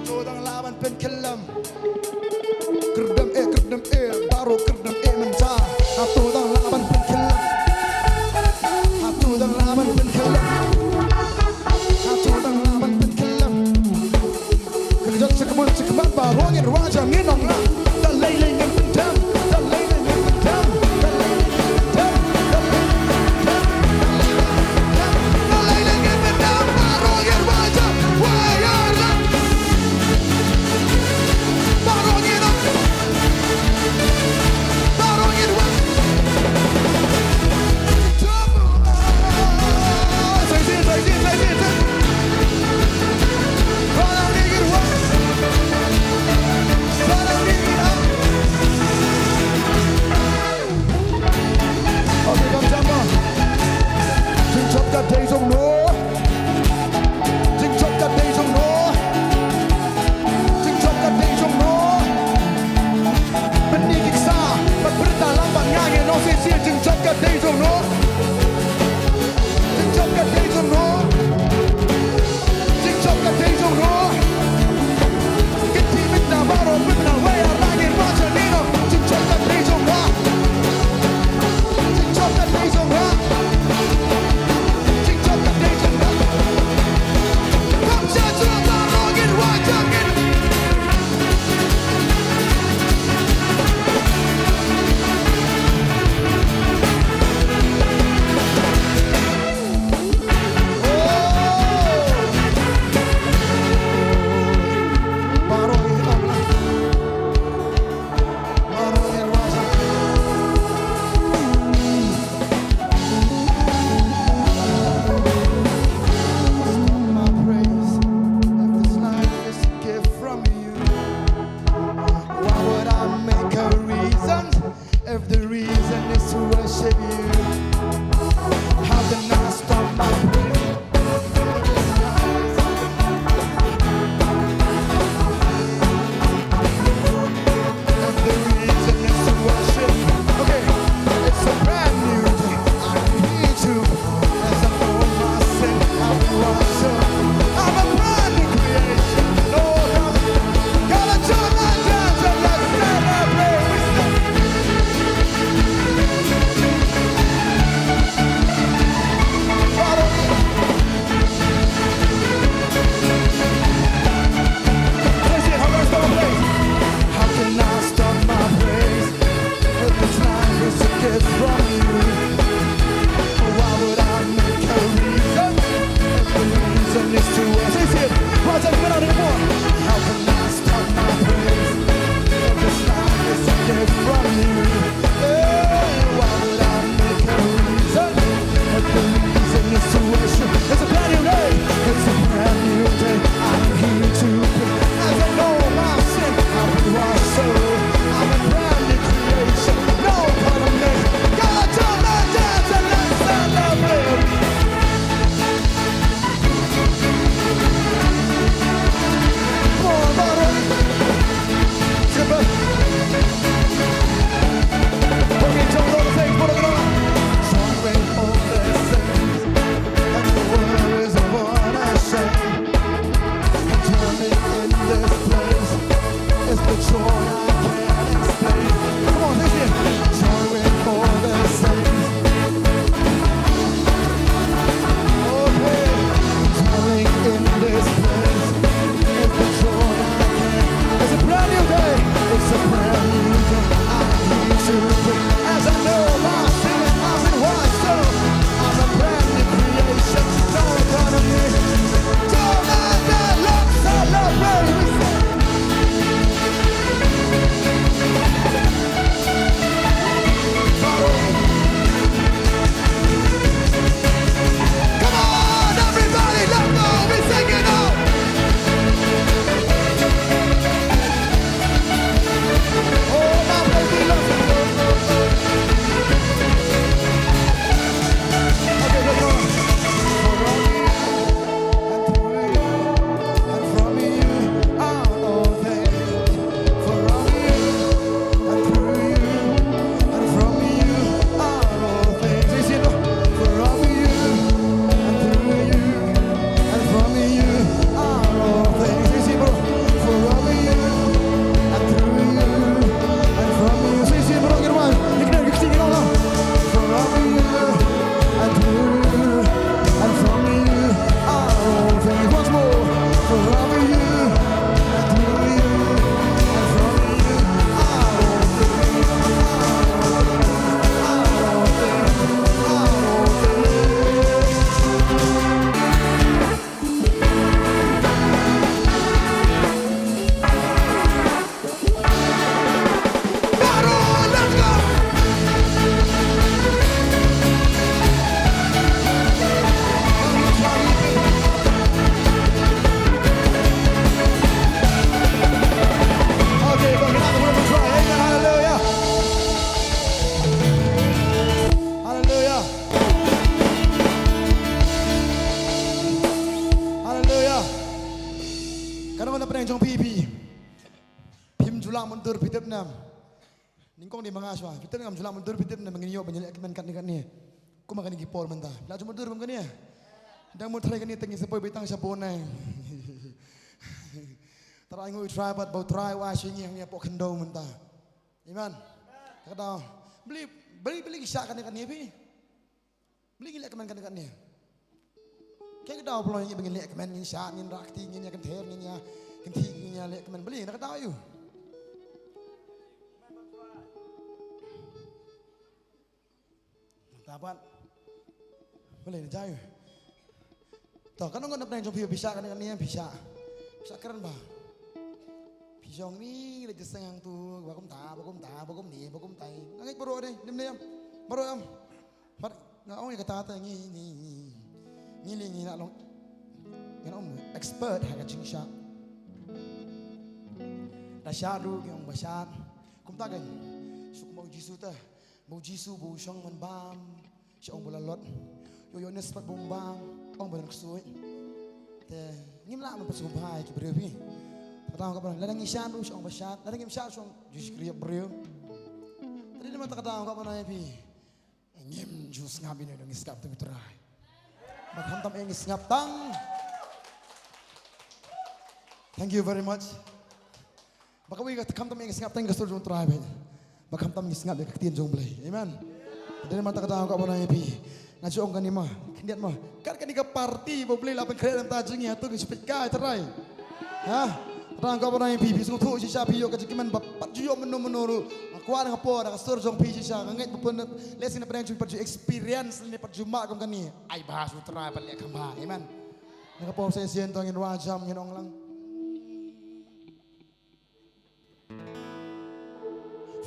Hato dang lah ban pynkyllem. Kyrdem eh, kyrdem eh, baroh kyrdem eh mynta. Hato dang lah ban pynkyllem. Hato dang lah ban pynkyllem. Hato dang lah ban pynkyllem. Ka kjat sha ka mon sha ka ban baroh ngin rwai jam ngin ong la. Da lei lei ngin pyndem, da lei lei ngin pyndem, da lei lei ngin pyndem, da lei lei ngin pyndem, da lei lei ngin pyndem, baroh ngin rwai jam. Wei ar lai. Baroh ngin ong. Baroh ngin rwai. Ka nong na pdeng jong phi phi. Phim ju lah mutdur phi tip ne em. Nyngkong dei ma nga shuwa. Phi tip ne em, ju lah mutdur phi tip ne em, ngin ïoh ban ïaleh kmen katne katne. Kumba kane ki por mynta. Lah ju mutdur bym kane. Dang mut trai kane tang ngi sa poi beit tang sha Bonai. Trai ngi u trai bad ba u trai u ai sha ngi hangne hapoh khyndew mynta. Amen. Ka daw. Beli beli beli ki shah katne katne phi. Beli ngin leh kmen katne katne. Ka daw phi long ngi ba ngin leh kmen, ngin shah, ngin rah kti, ngin ïa kynther, ngin ïa kynti, ngin ïa leh kmen. Beli na ka daw ïa u. Tabat. Beli na jai u. To, ka nong na pdeng jong phi, phi shah katne katne, phi shah. Phi shah kren ba. Phi shong ni, leh jingïaseng hangtu, ba kumta, ba kumta, ba kumne, ba kumtai. Nga ngeit baroh dei, nym ne em. Baroh em. Bad nga ong ïa kata te ngi, ngi, ngi, ngi lei ngi la long, ngan ong expert ha ka jingshah. Da shah ruh ngi ong ba shah. Kumta kein, suk ma u Jisu te. Ba u Jisu ba u shong man bam. Sha ong ba la lot. Ïoh ïoh ne spat ba um bam. Ong ba la ksuid. Te ngim lah ban pat sngewbha ïa ki briew phi. Kata ka ba lada ngi shah ruh sha ong ba shah. Lada ngim shah sha ong Jisu Khrist briew. Te dei namar kata ka ba na ïa phi. Ngim ju sngap ïa ngi sngap te u Trai. Ba khamtam ïa ngi sngap tang. Thank you very much. Ba kawei ka khamtam ïa ngi sngap tang ka sur jong u Trai ba. Ba khamtam ngi sngap ïa ka ktien jong u Blei. Amen. Te dei namar kata ka daw ka ba na ïa phi. Nga ju ong kane ma, khyndiat ma. Kat kane ka party ba u Blei la pynkhreh na ka bynta jong ngi, hato ngi shu peit kai Trai. Ha? Tang ka ba na ïa phi, phi sngewthuh shisha phi ïoh ka jingkmen ba pat ju ïoh mynno mynno ruh. Nga kwah na ka por na ka sur jong phi shisha, nga ngeit ba pun lehse na pdeng jong phi pat ju experience ne pat ju mah kum kane. Ai bha shu Trai pat leh kham bha. Amen. Na ka por sa shisien to ngin wad jam ngin ong lang.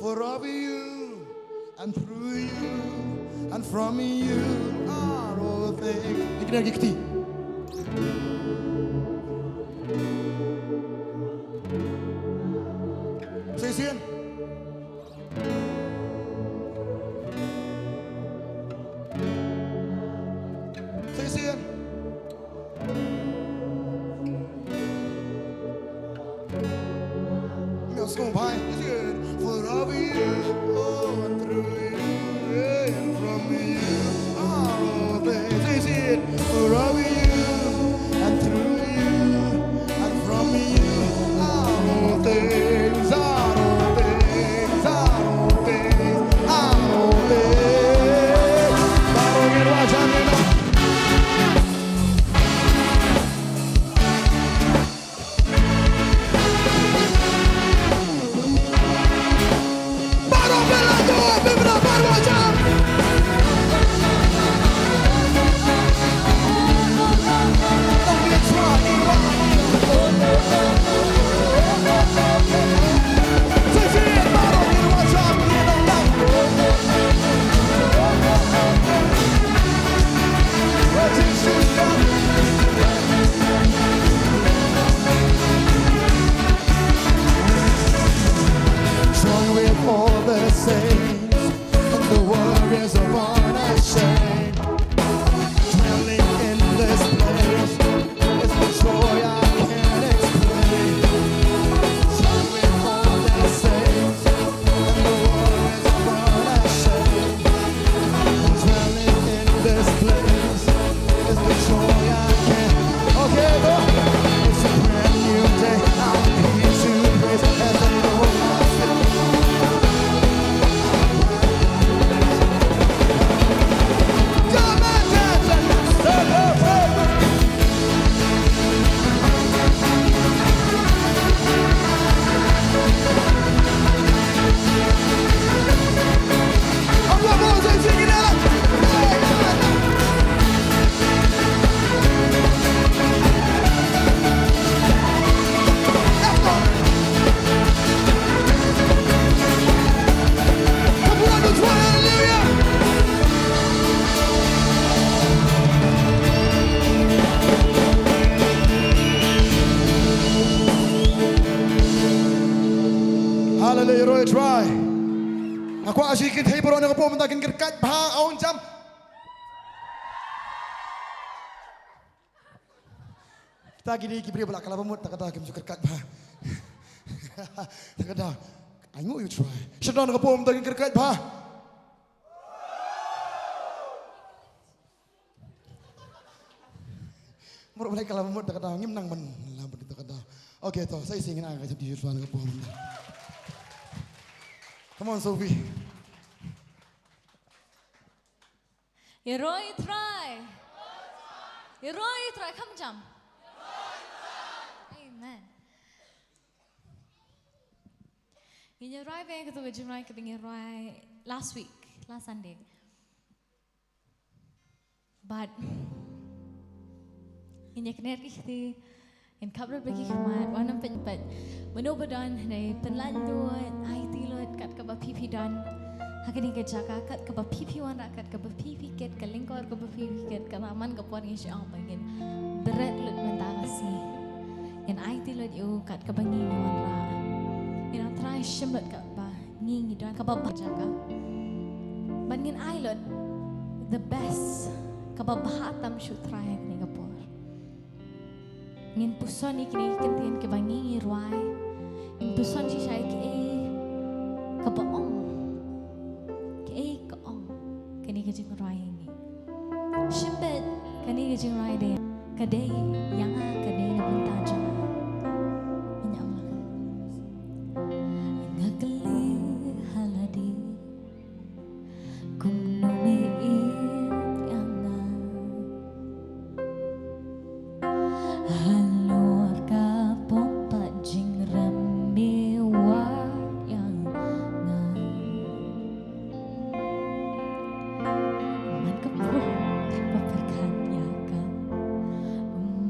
For of you, and through you, and from you are all things. Ikna gikti. Sa shisien. Sa shisien. Let's go, bhai. For of you, oh, and through you, and from you are all things. Say it. For of you, and through you, and from you are all things, are all things, are all things, are all things. Baroh ngin wad jam, you know. Join with all the saints and the warriors of honor shine. Dwelling in this place is the joy I can't explain. Join with all the saints and the warriors of honor shine. Dwelling in this place is the joy I can't. Okay, go. It's a brand new day. I'm here to praise as I know I feel. Come on, dance and celebrate. Hallelujah, Roy Try. Nga kwah shi kin thei baroh na ka pom ta kin kyrkat bha aung jam. Ta kine ki briew ba la kylla ba mut, ta kata kim ju kyrkhat bha. Ta kata, I know you try. Shutdown ka pom, ta ki kyrkhat bha. Mur ba la kylla ba mut, ta kata ngim nang man la mut, ta kata. Okay, to, sa shisien ngin ai ka jam ki shutdown ka pom. Come on, Sophie. Ïaroh ïa U Trai. Ïaroh ïa U Trai, kham jam. Amen. Ngin ïa rwai bad kato ka jingrwai kaba ngin ïa rwai last week, last Sunday. But ngin ïa kner ki kti, ngin khaplut bad ki khmat, wat nym peit peit. Mano ba don, hynrei pynlait lut, aiti lut kat kaba phi phi don ha kane ka jaka, kat kaba phi phi wanrah, kat kaba phi phi kit, ka lyngkor kaba phi phi kit. Kata man ka por ngi shu ong ba ngin bret lut mynta ka sngi. Ngin aiti lut ïa u kat kaba ngi ngi wanrah. Ngin ong Trai, shim lut katba ngi ngi don, kaba bha jaka. Bad ngin ai lut the best, kaba bha tam sha U Trai ha kane ka por. Ngin puson ïa kine ki kyntien kiba ngi ngi rwai. Ngin puson shisha ïa kiei kaba ong, kiei ka ong kane ka jingrwai ïa ngi. Shim beit, kane ka jingrwai de ka dei ïa nga, ka dei na bynta jong nga. Ngin ïa ong lang. Nga kylli ha lade kumno me ïeit ïa nga. Halor ka pop pat jingrem me wad ïa nga. Man ka por ba pyrkhat ïa ka, um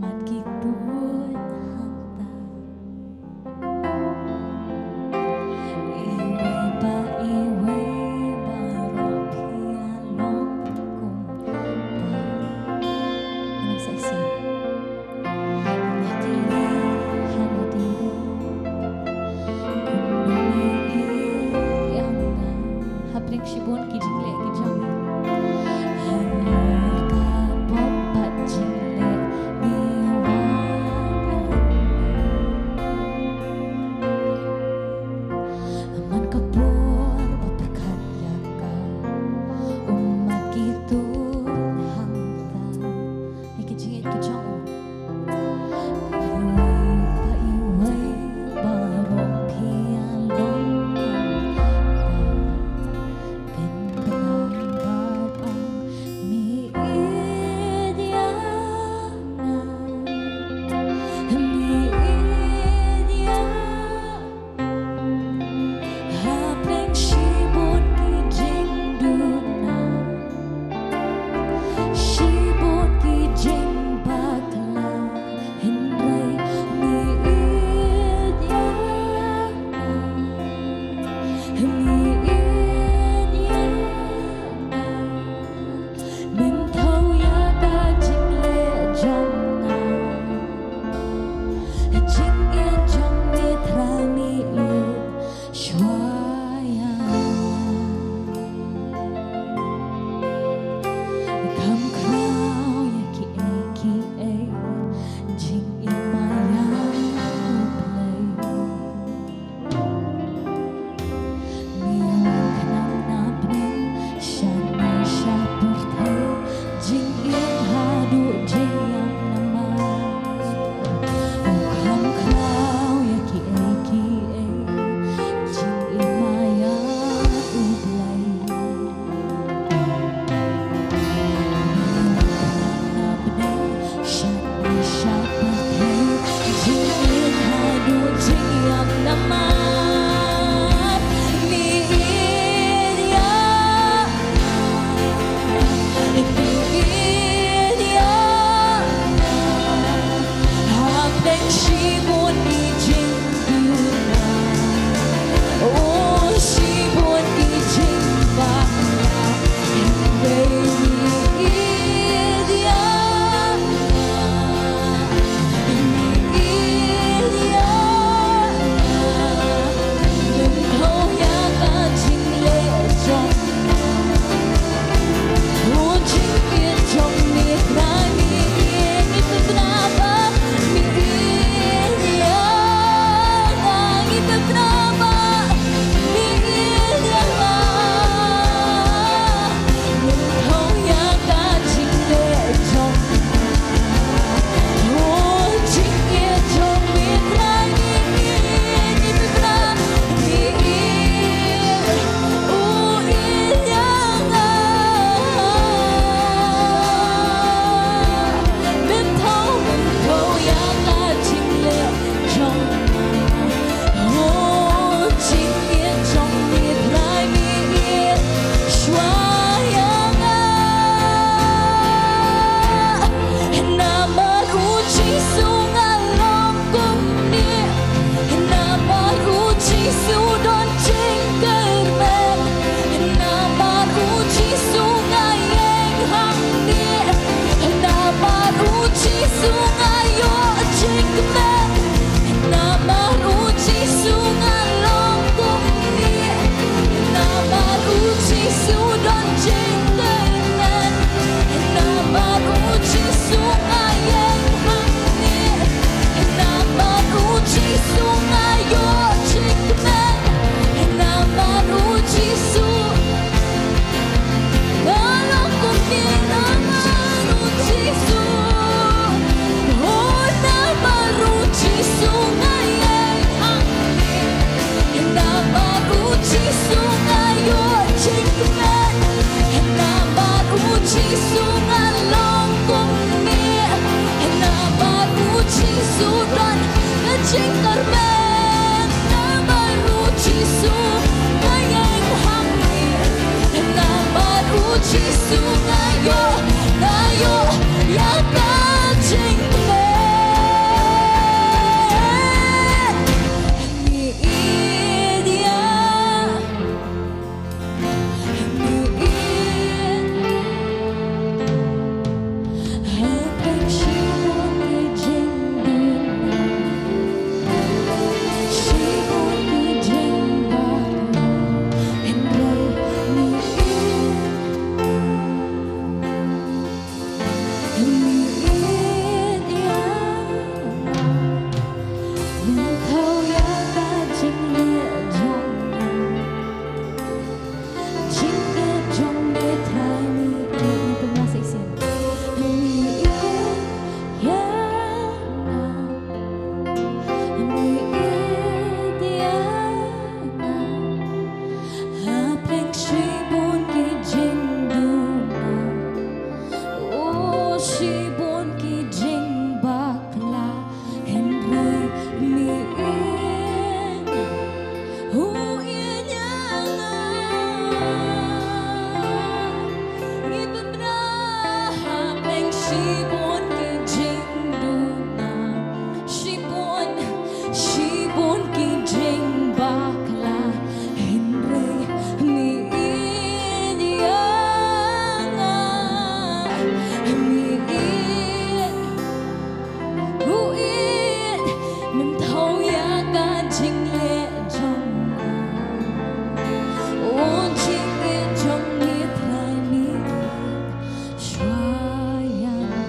Kyrmen namar u Jisu nga ïeng hangne. Namar u Jisu nga ïoh, nga ïoh ïa ka jingkmen. Ngi ïeit ïa Shibun ki jingbakla, hynrei me ïeit, u ïeit ïa nga. Ngi pynbna hapdeng shibun ki jingduna, shibun, shibun ki jingbakla, hynrei me ïeit ïa nga, me ïeit, u ïeit, men thaw ïa ka jingleh jong nga, u jingïeit jong me Trai me shuwa ïa nga.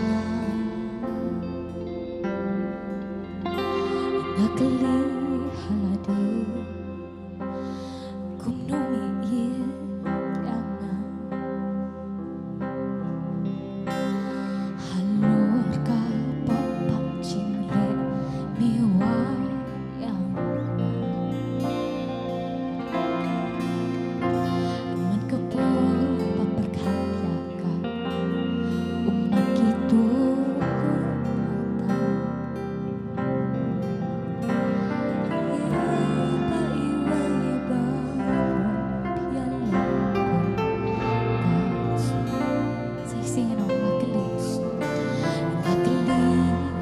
Nga kylli ha lade, kumno me ïeit ïa nga. Halor ka pop pop jingleh me wad ïa nga. Man ka por ba pyrkhat ïa ka, u mat ki tur hangta. Sa sing ïa nga kylli, nga kylli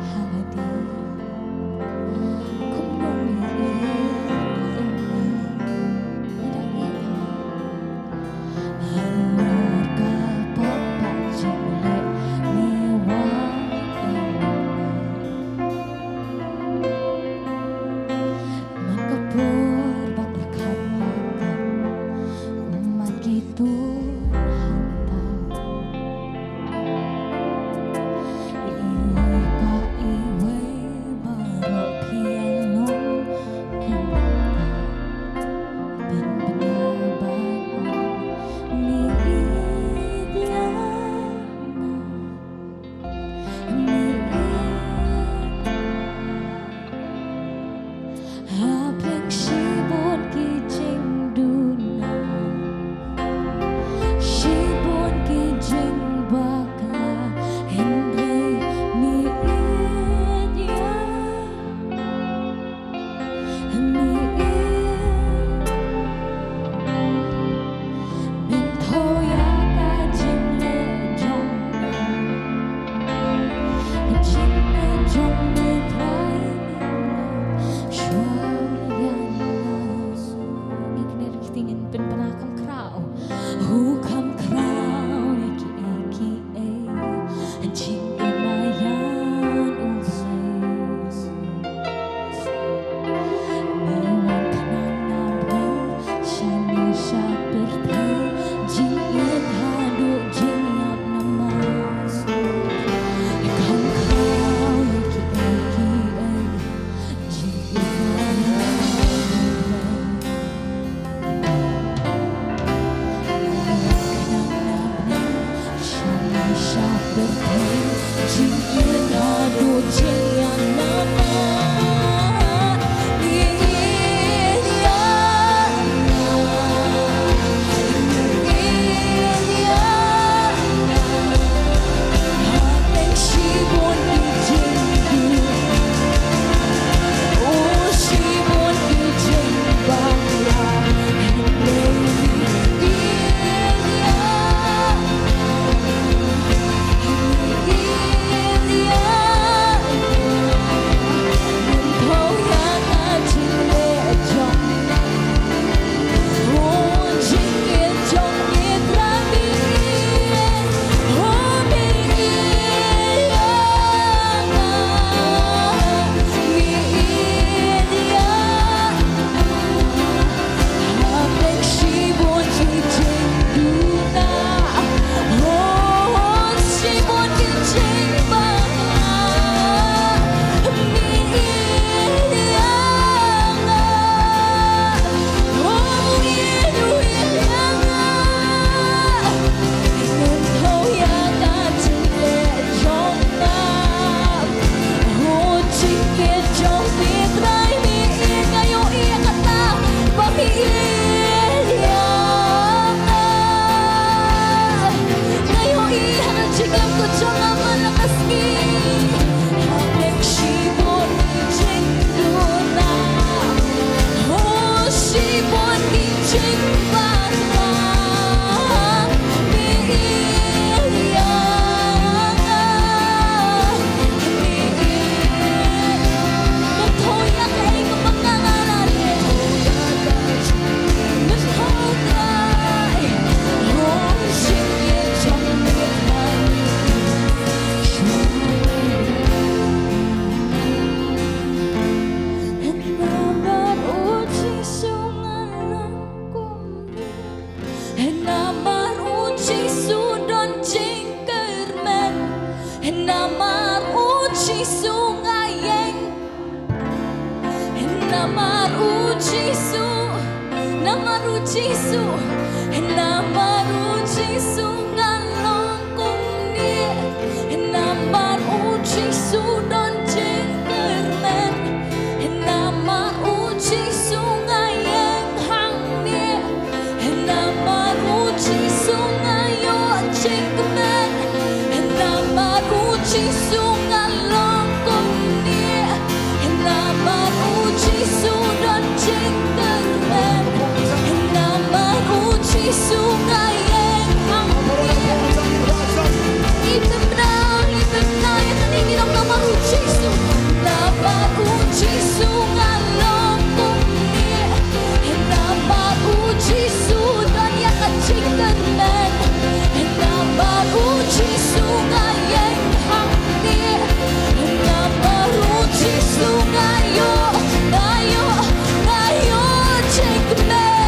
ha lade, kumno me ïeit ïa nga. Ïa nga. Halor ka pop pop jingleh me wad ïa nga. Man ka por ba pyrkhat ïa ka, u mat ki tur hangta. Iwei pa iwei baroh phi ïalong kumta. Pynbna ban ong me ïeit ïa nga. Hapdeng shibun ki jingduna, shibun ki jingbakla, hynrei me ïeit ïa nga. Me ïeit, men thaw ïa ka jingleh jong nga, jingleh jong me Trai, shuwa ïa nga. Ngi kynnoh kita, ngin pynbna kham khraw. Hu kham khraw ïa kiei kiei. Jingim ïa u Jisu. Me Namar u Jisu, namar u Jisu, namar u Jisu nga long kumne, namar u Jisu don jingkyrmen, namar u Jisu nga ïeng hangne. Namar u Jisu nga ïoh jingkmen. Namar u Jisu nga long kumne. Namar u Jisu don jingkmen. Namar u Jisu nga ïeng hangne. Ïa pynbna, ïa pynbna ïa kane, ngi ong namar u Jisu. Namar u Jisu nga long kumne. Namar u Jisu don ïa ka jingkyrmen. Namar u Jisu nga ïeng hangne. Namar u Jisu nga ïoh, nga ïoh, nga ïoh jingkmen.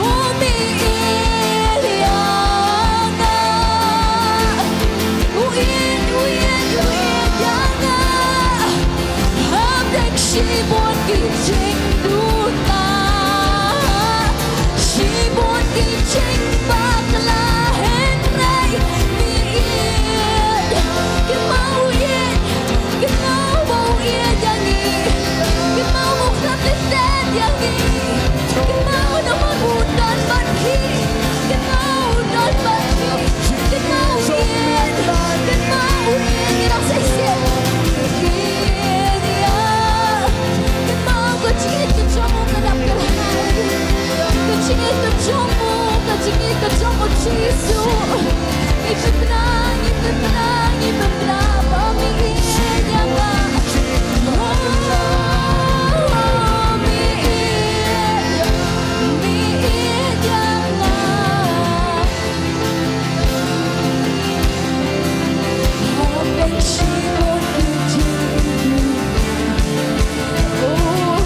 U mih ïa nga. U ïeit, u ïeit, u ïeit ïa nga. Hapdeng shibun ki jingduna, shibun ki jingbakla, hynrei me ïeit. Kynmaw u ïeit, kynmaw ba u ïeit ïa ngi, kynmaw ba u khlem lyndet ïa ngi. Kynmaw namar u don bad phi. Kynmaw u don bad phi. Kynmaw u ïeit. Kynmaw u ïeit. Ngi dang sa ïeit. Ïeit ïa. Kynmaw ka jingïeit ka jong u ka dap ka rhai. Ka jingïeit ka jong u, ka jingïeit ka jong u Jisu. Ngi pynbna, ngi pynbna, ngi pynbna ba me ïeit ïa nga. Oh, me ïeit, me ïeit ïa nga. Hapdeng shibun ki jingduna. Oh.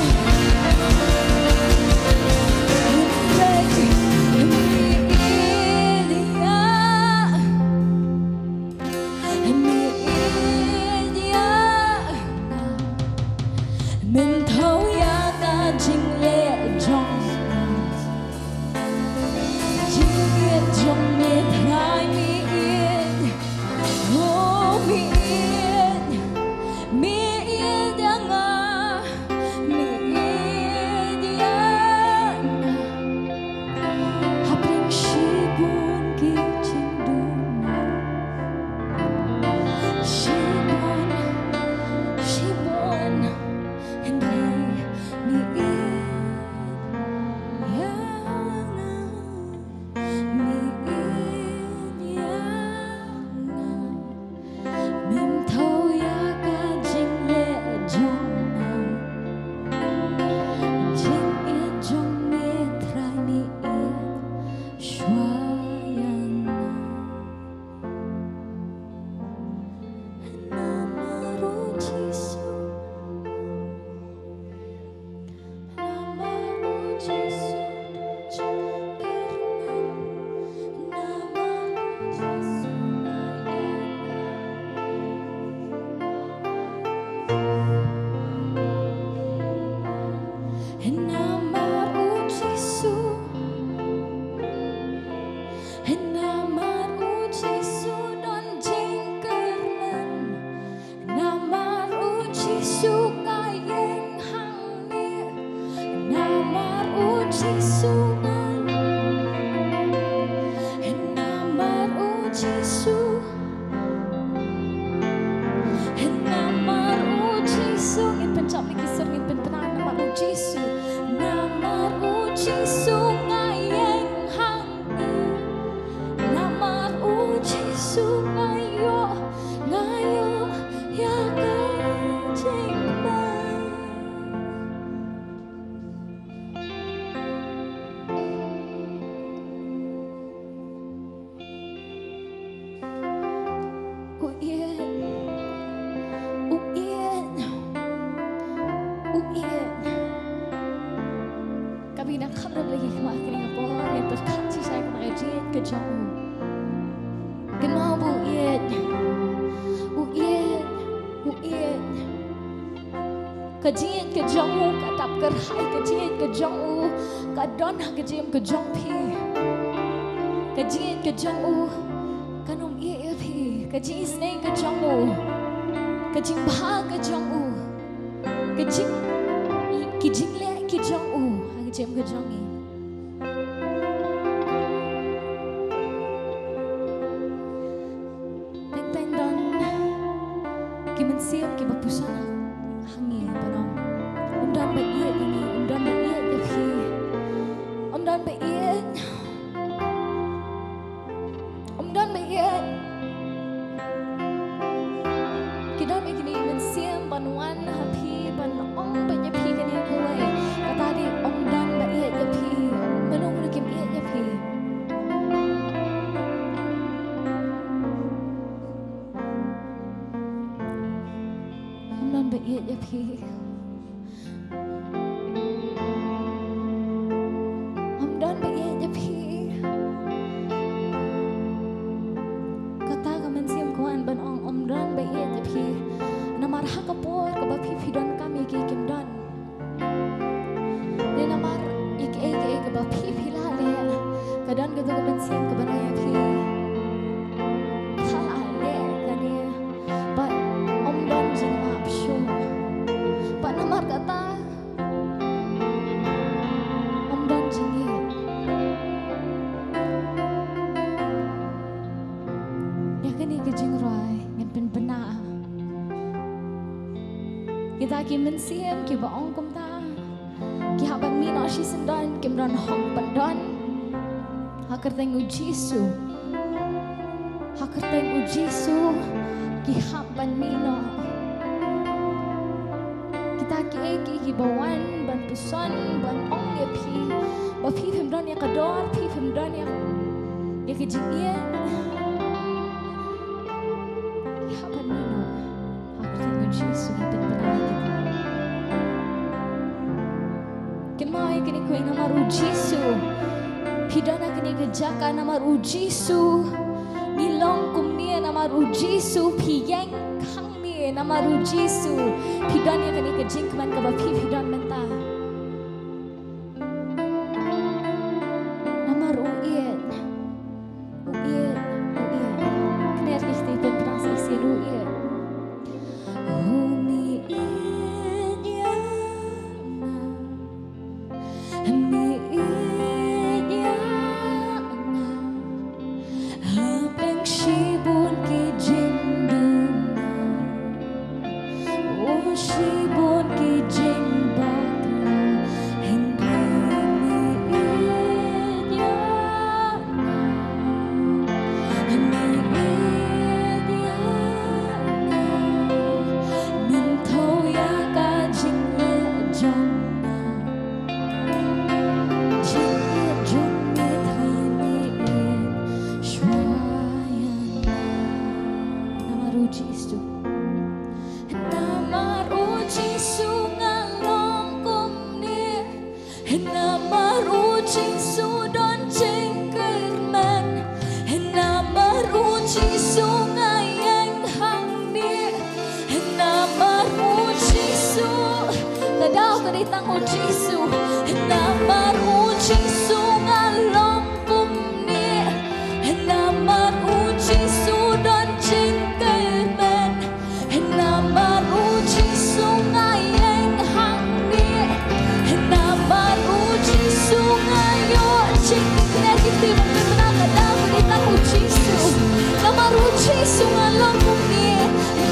Me ïeit ïa. Me ïeit ïa nga. Myntoi ïa ka jingleh jong nga. Jingïeit jong me Trai me ïeit. Oh, me ïeit. Me ïeit ïa nga. Me ïeit ïa nga. Hapdeng shibun ki jingduna. Shibun, shibun. Hynrei me ïeit ïa nga. Me ïeit ïa nga. Myntoi ïa ka jingleh jong nga. Jingïeit jong me Trai me ïeit shuwa ïa nga. Namar u Jisu. Namar u Jisu jingkyrmen. Namar u Jisu nga ïeng. Namar u Jisu. Namar u Jisu don jingkyrmen. Namar u Jisu nga ïeng hangne. Namar u Jisu nga. Namar u Jisu. Namar u Jisu. Ngin pynjop ïa ki sur, ngin pynpna namar u Jisu. Namar u Jisu nga ïeng hangne. Namar u Jisu nga ïoh, nga ïoh ïa ka jingkmen. U ïeit, u ïeit, u ïeit. Ka bynta kham rem lagi khmat kane ka por, ngin pyrkhat shisha ka jingïeit ka jong u. Kynmaw ba u ïeit, u ïeit, u ïeit. Ka jingïeit ka jong u ka dap kyrhai, ka jingïeit ka jong u ka don ha ka jingim ka jong phi. Ka jingïeit ka jong u kan ym ïeh ïa phi. Ka jingisynei ka jong u, ka jingbha ka jong u, ka jing, ki jingleh ki jong u ha ka jingim ka jong ngi. Teng teng don ki mynsiem kiba puson ha ngi ban ong, ym don ba ïeit ïa ngi, ym don ba ïeit ïa phi, ym don ba ïeit, ym don ba ïeit. Ki don ïa kine ki mynsiem ban wan ha phi ban ong ba ïa phi kane kawei, kata dei ym don ba ïeit ïa phi. Mano mano kim ïeit ïa phi. Ym don ba ïeit ïa phi. Ym don ba ïeit ïa phi. Kata ka mynsiem ka wan ban ong ym don ba ïeit ïa phi. Namar ha ka por kaba phi phi donkam ïa ki kim don. Ne namar ïa kiei kiei kaba phi phi la leh, ka don kata ka mynsiem kaba ong ïa phi, phi la leh kane. Bad ym don jingmap shuh. Bad namar kata ym don jingïeit. Ïa kane ka jingrwai ngan pynbna. Kita ki mynsiem kiba ong kumta ki hap ban mih noh shisyndon, kim don hok ban don. Ha kyrteng u Jisu. Ha kyrteng u Jisu ki hap ban mih noh. Kita kiei kiei kiba wan ban puson ban ong ïa phi ba phi phim don ïa ka dor, phi phim don ïa, ïa ka jingïeit, ki hap ban mih noh. Ha kyrteng u Jisu ngi pynbna ïa kita. Kynmaw ïa kane kawei, namar u Jisu phi don ha kane ka jaka, namar u Jisu ngi long kumne, namar u Jisu phi ïeng hangne, namar u Jisu phi don ïa kane ka jingkmen kaba phi phi don mynta. Namar u ïeit, u ïeit, u ïeit. Kner ki kti pynpra shisien, u ïeit. U ïeit ïa nga, u ïeit ïa nga. Hapdeng shibun ki jingduna, oh shibun ki jingbakla, hynrei me ïeit ïa nga, me ïeit ïa nga, men thaw ïa ka jingleh jong nga. Namar u Jisu. Namar u Jisu nga long kumne. Namar u Jisu don jingkyrmen. Namar u Jisu nga ïeng hangne. Namar u Jisu, ka daw ka dei tang u Jisu. Namar u Jisu nga long kumne. Namar u Jisu don jingkyrmen. Namar u Jisu nga ïeng hangne. Namar u Jisu nga ïoh jingkyrkhu. Kine ki kti ban pynbna, ka daw ka dei tang u Jisu. Namar u Jisu nga long kumne.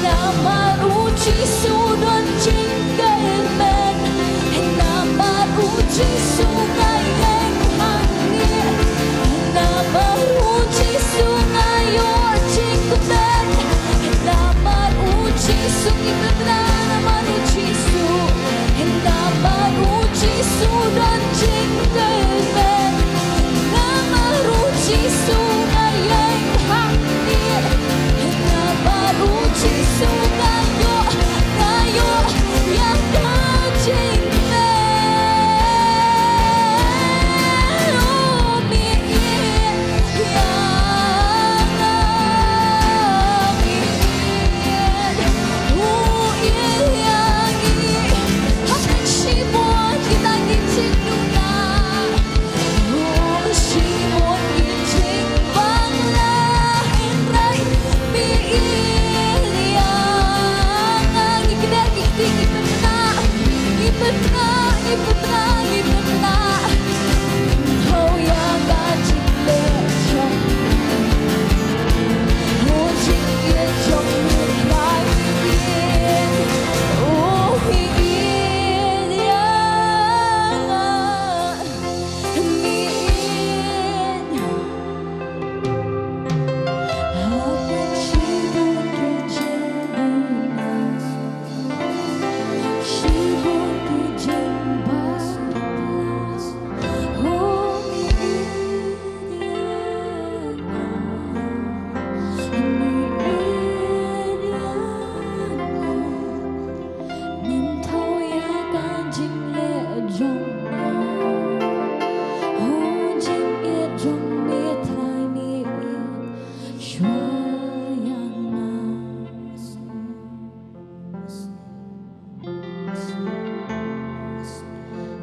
Namar u Jisu don jingkyrmen. Namar u Jisu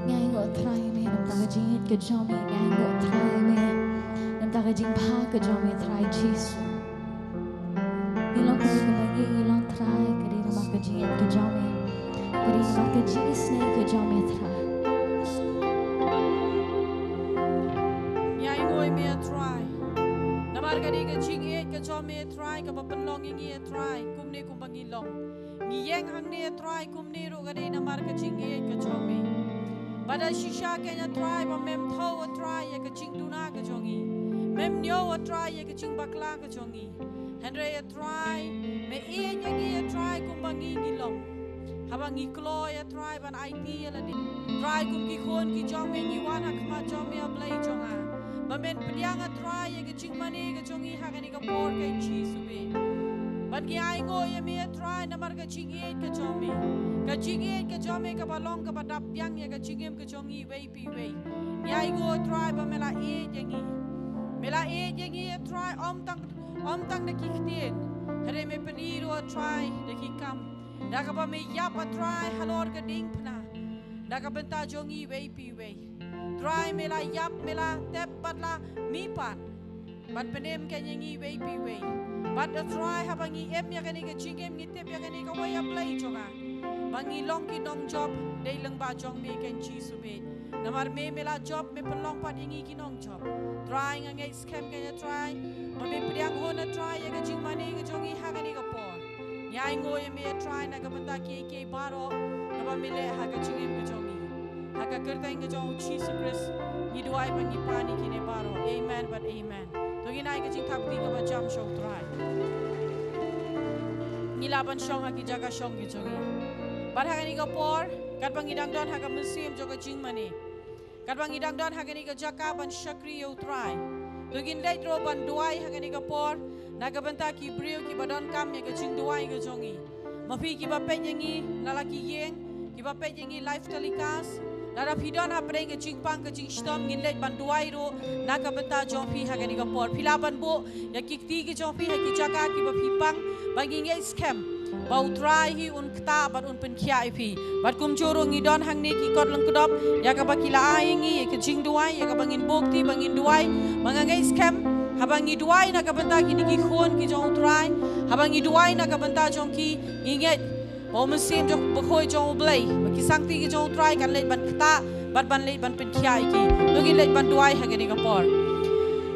Ngi ainguh Trai me, namar ka jingïeit ka jong me, ngi ainguh Trai me, namar ka jingbha ka jong me Trai Jisu. Ngi long kumne kumba ngi, ngi long Trai, ka dei namar ka jingïeit ka jong me, ka dei namar ka jingisynei ka jong me Trai. Ngi ainguh ïa me Trai, namar ka dei ka jingïeit ka jong me Trai, kaba pynlong ïa ngi Trai, kumne kumba ngi long. Ngi ïeng hangne Trai, kumne ruh ka dei namar ka jingïeit ka jong me. Bad da shisha kein Trai ba mem thew Trai ïa ka jingduna ka jong ngi. Mem ñiew Trai ïa ka jingbakla ka jong ngi. Hynrei Trai, me ïeit ïa ngi Trai kumba ngi ngi long. Haba ngi kloi Trai ban aiti ïa lade. Trai kum ki khun ki jong me ngi wan ha khmat jong me A Blei jong nga. Ba men pdiang Trai ïa ka jingmane ka jong ngi ha kane ka por kein Jisu beit. Bad ngi ainguh ïa me Trai namar ka jingïeit ka jong me. Ka jingïeit ka jong me kaba long kaba dap biang ïa ka jingim ka jong ngi iwei pa iwei. Ngi ainguh Trai ba me la ïeit ïa ngi. Me la ïeit ïa ngi Trai ym tang, ym tang da ki ktien. Hynrei me pyni ruh Trai da ki kam. Da kaba me ïap Trai halor ka diengphna. Da ka bynta jong ngi iwei pa iwei. Trai me la ïap, me la tep bad la mih pat. Bad pynim kein ïa ngi iwei pa iwei. Bad Trai haba ngi im ïa kane ka jingim ngi tip ïa kane kawei A Blei jong nga. Ba ngi long ki nongjop dei lyngba jong me kein Jisu beit. Namar me me la jop me pynlong pat ïa ngi ki nongjop. Trai nga ngeit skhem kein Trai. Ba me pdiang hun Trai ïa ka jingmane ka jong ngi ha kane ka por. Ngi ainguh ïa me Trai na ka bynta kiei kiei baroh kaba me leh ha ka jingim ka jong ngi. Ha ka kyrteng ka jong u Jisu Khrist ngi duwai bad ngi pan ïa kine baroh. Amen bad amen. To ngin ai ka jingthap kti kaba jam sha u Trai. Ngi lah ban shong ha ki jaka shong ki jong ngi. Bad ha kane ka por katba ngi dang don ha ka mynsiem jong ka jingmane. Katba ngi dang don ha kane ka jaka ban shakri ïa u Trai. To ngin leit ruh ban duwai ha kane ka por na ka bynta ki briew kiba donkam ïa ka jingduwai ka jong ngi. Ma phi kiba peit ïa ngi na la ki ïing, kiba peit ïa ngi live telecast. Lada phi don hapdeng ka jingpang ka jingshitom ngin leit ban duwai ruh na ka bynta jong phi ha kane ka por. Phi lah ban buh ïa ki kti ki jong phi ha ki jaka kiba phi pang ba ngi ngeit skhem ba u Trai hi un ktah bad un pynkhiah ïa phi. Bad kumjuh ruh ngi don hangne ki kot lyngkdop ïa kaba ki la ai ïa ngi ïa ka jingduwai ïa kaba ngin buh kti ba ngin duwai. Ba nga ngeit skhem haba ngi duwai na ka bynta kine ki khun ki jong u Trai, haba ngi duwai na ka bynta jong ki, ngi ngeit ba u Mynsiem jong u Bakhuid jong u Blei, ba ki sangti ki jong u Trai kan leit ban ktah bad ban leit ban pynkhiah ïa ki. To ngin leit ban duwai ha kane ka por.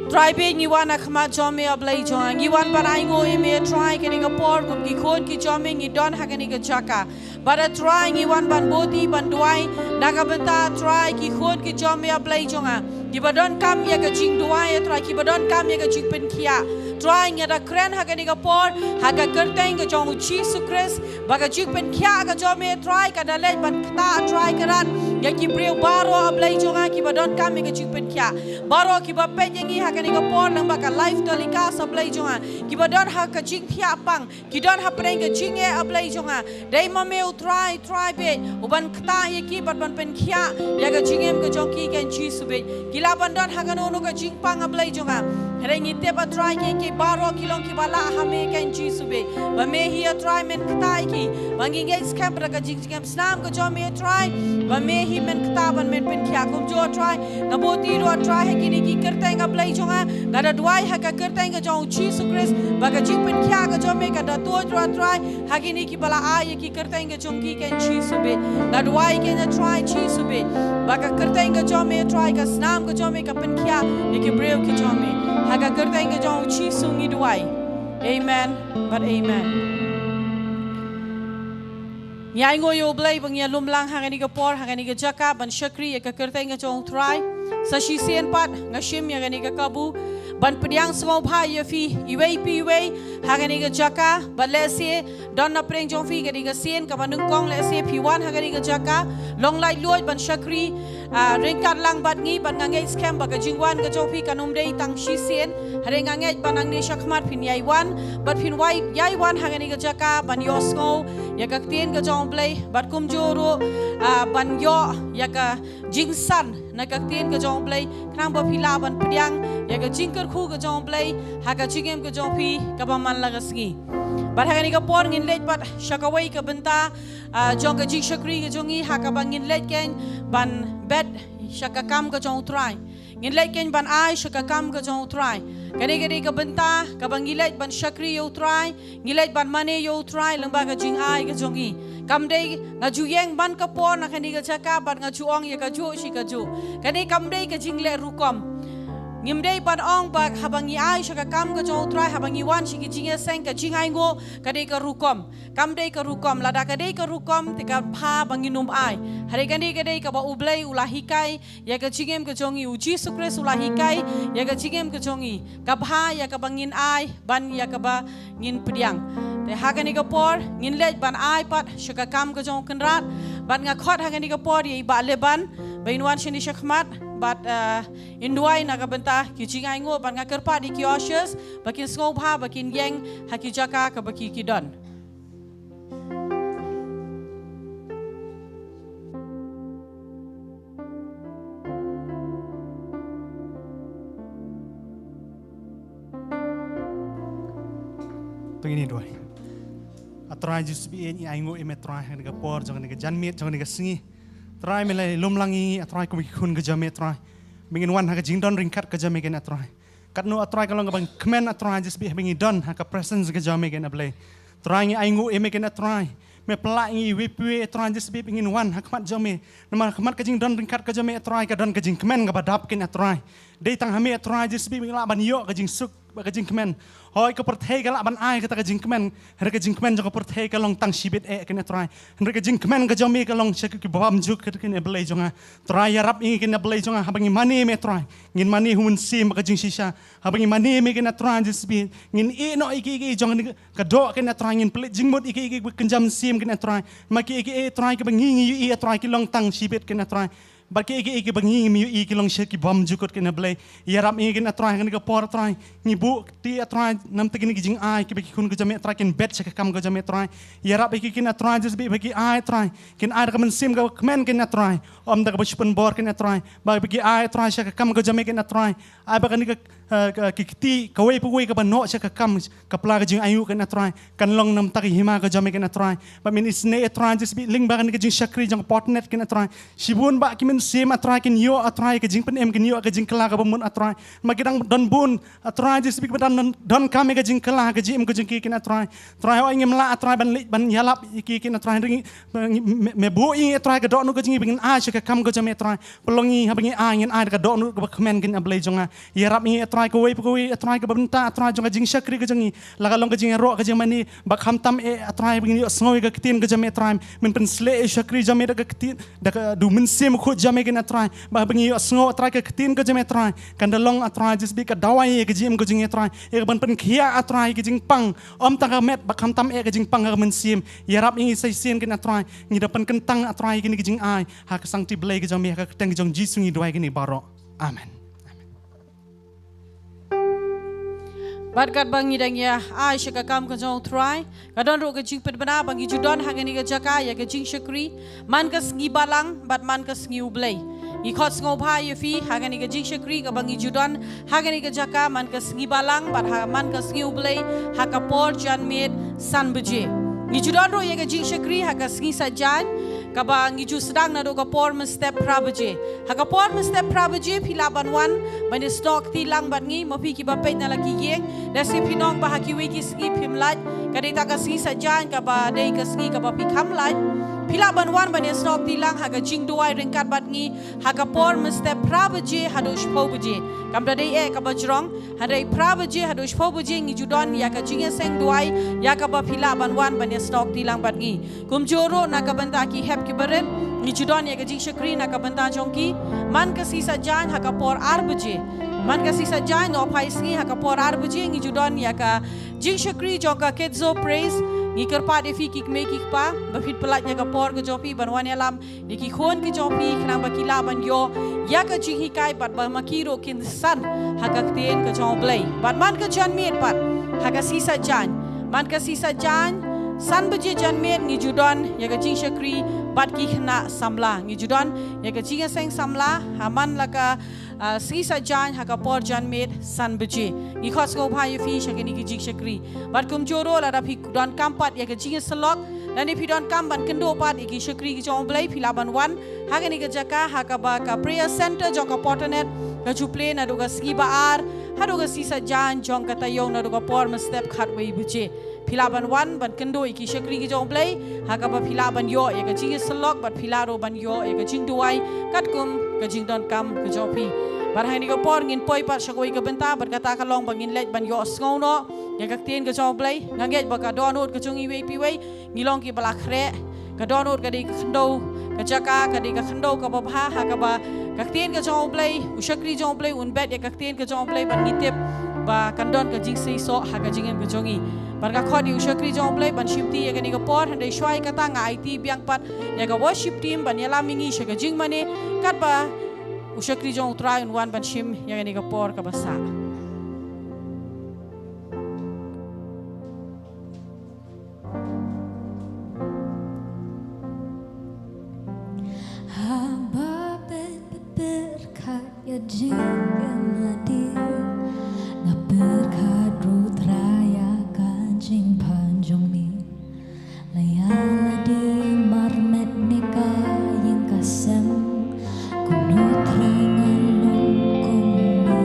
Trai beit ngi wan ha khmat jong me A Blei jong nga. Ngi wan ban ainguh ïa me Trai kane ka por kum ki khun ki jong me ngi don ha kane ka jaka. Bad A Trai ngi wan ban buh kti ban duwai na ka bynta Trai ki khun ki jong me A Blei jong nga. Kiba donkam ïa ka jingduwai A Trai kiba donkam ïa ka jingpynkhiah. Trai ngi da kren ha kane ka por ha ka kyrteng ka jong u Jisu Khrist. Ba ka jingpynkhiah ka jong me Trai ka da leit ban ktah Trai ka rat ïa ki briew baroh A Blei jong nga kiba donkam ïa ka jingpynkhiah. Baroh kiba peit ïa ngi ha kane ka por lyngba ka live telecast A Blei jong nga kiba don ha ka jingthiah pang ki don hapdeng ka jingeh A Blei jong nga. Dei ma me u Trai, Trai beit u ban ktah ïa ki bad ban pynkhiah ïa ka jingim ka jong ki kein Jisu beit. Ki lah ban don ha kano kano ka jingpang A Blei jong nga. Hynrei ngi tip, A Trai, kiei kiei baroh ki long kiba lah ha me, Kynrad Jisu bad ba me hi, A Trai, men kyrteng ki. Ba ngi ngeit skhem ba da ka jingem snam ka jong me, A Trai, ba me hi men kyrteng ban men pynkhiah kumjuh, A Trai. Nga buh ïa u, A Trai, ha kine ki kyrteng, A Blei jong nga. Nga da duwai ha ka kyrteng ka jong u Jisu Khrist ba ka jingpynkhiah ka jong me kan da tuid ruh, A Trai, ha kine kiba la ai ïa ki kyrteng ka jong ki, Kynrad Jisu bad. Nga duwai, Kynrad Jisu bad, ba ka kyrteng ka jong me, A Trai, ka snam ka jong me ka pynkhiah ïa ki briew ki jong me. Ha ka kyrteng ka jong u Jisu ngi duwai. Amen bad amen. Ngi ainguh ïa u Blei ba ngi ïalum lang ha kane ka por, ha kane ka jaka ban shakri ïa ka kyrteng ka jong u Trai. Sa shisien pat nga shim ïa kane ka kabu ban pdiang sngewbha ïa phi iwei pa iwei ha kane ka jaka, bad lehse don na pdeng jong phi kane ka sien kaba nyngkong, lehse phi wan ha kane ka jaka, long laitluid ban shakri, ah, ryngkat lang bad ngi, bad nga ngeit skhem ba ka jingwan ka jong phi kan ym dei tang shisien. Hynrei nga ngeit ba nangne shakhmat phin ïai wan, bad phin ïai wan ha kane ka jaka ban ïohsngew ïa ka ktien ka jong u Blei, bad kumjuh ruh, ah, ban ïoh ïa ka jingsan na ka ktien ka jong u Blei, khnang ba phi lah ban pdiang ïa ka jingkyrkhu ka jong u Blei ha ka jingim ka jong phi kaba man la ka sngi. Bad ha kane ka por ngin leit pat sha kawei ka bynta, ah, jong ka jingshakri ka jong ngi, ha kaba ngin leit keiñ ban bet sha ka kam ka jong u Trai. Ngin leit keiñ ban ai sha ka kam ka jong u Trai. Kane ka dei ka bynta kaba ngi leit ban shakri ïa u Trai, ngi leit ban mane ïa u Trai lyngba ka jingai ka jong ngi. Kam dei nga ju ïeng man ka por na kane ka jaka bad nga ju ong ïa kajuh shi kajuh. Kane kam dei ka jingleh rukom. Ngim dei ban ong ba haba ngi ai sha ka kam ka jong u Trai, haba ngi wan sha ki jingïaseng, ka jingainguh ka dei ka rukom. Kam dei ka rukom, lada ka dei ka rukom te ka bha ba ngin ym ai. Hynrei kane ka dei kaba u Blei u la hikai ïa ka jingim ka jong ngi, u Jisu Khrist u la hikai ïa ka jingim ka jong ngi, ka bha ïa kaba ngin ai ban ïa kaba ngin pdiang. Te ha kane ka por ngin leit ban ai pat sha ka kam ka jong u Kynrad. Bad nga khot ha kane ka por ïa i Bah Leban ba in wan shane shakhmat bad, eh, in duwai na ka bynta ki jingainguh, bad nga kyrpad ïa ki ushers ba kin sngewbha ba kin ïeng ha ki jaka kaba ki, ki don. To ngin ïa duwai. A Trai Jisu bad ngi ainguh ïa me Trai ha kane ka por jong kane ka janmiet jong kane ka sngi. Trai, me la lum lang ïa ngi, A Trai, kum ki khun ka jong me Trai. Me ngin wan ha ka jingdon ryngkat ka jong me keiñ A Trai. Katno A Trai ka long kaba kmen A Trai Jisu bad ba ngi don ha ka presence ka jong me keiñ A Blei. Trai, ngi ainguh ïa me keiñ A Trai. Me pynlah ïa ngi iwei pa iwei A Trai Jisu bad ba ngin wan ha khmat jong me. Namar ha khmat ka jingdon ryngkat ka jong me A Trai ka don ka jingkmen kaba dap keiñ A Trai. Dei tang ha me A Trai Jisu bad ba ngi lah ban ïoh ka jingsuk bad ka jingkmen. Hooid, ka pyrthei ka lah ban ai kata ka jingkmen. Hynrei ka jingkmen jong ka pyrthei ka long tang shibit eh keiñ A Trai. Hynrei ka jingkmen ka jong me ka long sha ki bymjukut keiñ A Blei jong nga. Trai, ïarap ïa ngi keiñ A Blei jong nga, haba ngi mane me Trai, ngin mane ha u Mynsiem bad ka jingshisha. Haba ngi mane me keiñ A Trai Jisu bad ngin ïeh noh ïa kiei kiei jong kane ka doh keiñ A Trai, ngin pynleit jingmut ïa kiei kiei ba kynja mynsiem keiñ A Trai. Namar kiei kiei A Trai kiba ngi ngi ïohi A Trai ki long tang shibit keiñ A Trai. Bad kiei kiei kiba ngi ngim ïohi ki long sha ki bymjukut keiñ A Blei. Ïarap ïa ngi keiñ A Trai ha kane ka por A Trai. Ngi buh kti A Trai namar kine ki jingai kiba ki khun ka jong me A Trai kin bet sha ka kam ka jong me A Trai. Ïarap ïa ki keiñ A Trai Jisu bad ba ki ai A Trai, kin ai da ka mynsiem kaba kmen keiñ A Trai. Ym da kaba shu pynbor keiñ A Trai. Ba ba ki ai A Trai sha ka kam ka jong me keiñ A Trai. Ai ba kane ka, eh, ka, ki kti kawei pa kawei kaba noh sha ka kam, ka pla ka jingainguh keiñ A Trai, kan long namar ka hima ka jong me keiñ A Trai. Ba men isynei A Trai Jisu bad lyngba kane ka jingshakri jong ka Podnet keiñ A Trai. Shibun bah ki mynsiem A Trai kin ïoh A Trai ka jingpynim, kin ïoh ka jingkylla kaba mut A Trai. Namar ki dang don bun A Trai Jisu bad ba dang don, donkam ïa ka jingkylla ka jingim ka jong ki keiñ A Trai. Trai, hooid ngim lah A Trai ban leit ban ïalap ïa ki keiñ A Trai, hynrei ngi, me, me buh ïa ngi A Trai ka dohnud ka jong ngi ba ngin ai sha ka kam ka jong me A Trai. Pynlong ïa ngi haba ngi ai ngin ai da ka dohnud kaba kmen keiñ A Blei jong nga. Ïarap ïa ngi A Trai kawei pa kawei A Trai kaba bynta A Trai jong ka jingshakri ka jong ngi. La ka long ka jingïaroh ka jingmane, ba khamtam eh A Trai ba ngin ïohsngew ïa ka ktien ka jong me A Trai. Men pynshlei ïa u shakri jong me da ka ktien, da ka, da u Mynsiem Bakhuid jong me keiñ A Trai. Ba ba ngin ïohsngew A Trai ka ktien ka jong me A Trai, kan da long A Trai Jisu bad ka dawai ïa ka jingim ka jong ngi A Trai. Ïa kaban pynkhiah A Trai ïa ka jingpang, ym tang ka met ba khamtam eh ka jingpang ka mynsiem. Ïarap ïa ngi sa shisien keiñ A Trai. Ngi da pynkyntang A Trai ïa kine ki jingai ha ka sangti Blei ka jong me, ha ka kyrteng ka jong Jisu ngi duwai kine baroh. Amen. Bad katba ngi dang ïa ai sha ka kam ka jong u Trai, ka don ruh ka jingpynbna ba ngi ju don ha kane ka jaka ïa ka jingshakri man ka sngi Balang bad man ka sngi U Blei. Ngi khot sngewbha ïa phi ha kane ka jingshakri kaba ngi ju don ha kane ka jaka man ka sngi Balang bad ha man ka sngi U Blei ha ka por janmiet san baje. Ngi ju don ruh ïa ka jingshakri ha ka sngi Saitjaiñ kaba ngi ju sdang naduh ka por mynstep phra baje. Ha ka por mynstep phra baje phi lah ban wan ban ïasnoh kti lang bad ngi, ma phi kiba peit na la ki ïing. Lehse phi ong ba ha kiwei ki sngi phim lait, ka dei ta ka sngi Saitjaiñ kaba dei ka sngi kaba phi kham lait. Phi lah ban wan ban ïasnoh kti lang ha ka jingduwai ryngkat bad ngi ha ka por mynstep phra baje haduh shiphew baje. Kam da dei eh kaba jrong, hynrei phra baje haduh shiphew baje ngi ju don ïa ka jingïaseng duwai ïa kaba phi lah ban wan ban ïasnoh kti lang bad ngi. Kumjuh ruh na ka bynta ki hep kiba rit, ngi ju don ïa ka jingshakri na ka bynta jong ki man ka sngi Saitjaiñ ha ka por ar baje. Man ka sngi Saitjaiñ, nohphai sngi ha ka por ar baje ngi ju don ïa ka jingshakri jong ka Kids Zone Praise. Ngi kyrpad ïa phi ki kmie ki kpa ba phin pyllait ïa ka por ka jong phi ban wan ïalam ïa ki khun ki jong phi khnang ba ki lah ban ïoh ïa ka jinghikai bad ba ma ki ruh kin san ha ka ktien ka jong U Blei. Bad man ka janmiet pat ha ka sngi Saitjaiñ, man ka sngi Saitjaiñ san baje janmiet ngi ju don ïa ka jingshakri bad ki khynnah samla. Ngi ju don ïa ka jingïaseng samla ha man la ka, ah, sngi Saitjaiñ ha ka por janmiet san baje. Ngi khot sngewbha ïa phi sha kine ki jingshakri. Bad kumjuh ruh lada phi donkam pat ïa ka jingïasyllok lane phi donkam ban kynduh pat ïa ki shakri ki jong U Blei, phi lah ban wan ha kane ka jaka ha kaba ka prayer center jong ka Porternet ka ju plie naduh ka sngi ba ar haduh ka sngi Saitjaiñ jong ka taïew naduh ka por mynstep khatwei baje. Phi lah ban wan ban kynduh ïa ki shakri ki jong U Blei ha kaba phi lah ban ïoh ïa ka jingïasyllok bad phi lah ruh ban ïoh ïa ka jingduwai katkum ka jingdonkam ka jong phi. Bad ha kane ka por ngin poi pat sha kawei ka bynta bad kata ka long ba ngin leit ban ïohsngew noh ïa ka ktien ka jong U Blei. Nga ngeit ba ka dohnud ka jong iwei pa iwei ngi long kiba la khreh. Ka dohnud ka dei ka khyndew ka jaka, ka dei ka khyndew kaba bha ha kaba ka ktien ka jong U Blei, u shakri jong U Blei un bet ïa ka ktien ka jong U Blei bad ngi tip ba kan don ka jingseisoh ha ka jingim ka jong ngi. Bad nga khot ïa u shakri jong U Blei ban shim ti ïa kane ka por, hynrei shuwa ïa kata nga aiti biang pat ïa ka worship team ban ïalam ïa ngi sha ka jingmane katba u shakri jong U Trai un wan ban shim ïa kane ka por kaba sah. Haba peit pyrkhat ïa jingim lade, nga pyrkhat ruh Trai ïa ka jingpynjong me. La ïa lade marmet ne ka ïing ka sem, kumno Trai nga long kumne.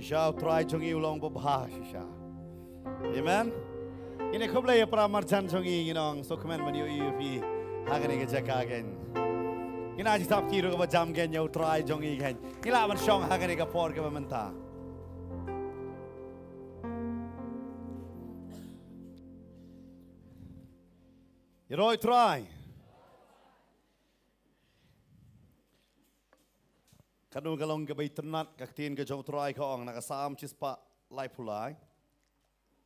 Sha U Trai jong ngi u long babha shisha. Amen. Ngin ïa khublei ïa para marjan jong ngi, ngin ong sngewkmen ban ïohi ïa phi ha kane ka jaka kein. Ngin ai jingthap kyrpad kaba jam kein ïa U Trai jong ngi kein. Ngin lah ban shong ha kane ka por kaba mynta. Ïaroh ïa U Trai. Katno ka long kaba itynnad ka ktien ka jong U Trai, ka ong na ka Salm shispah laiphew lai.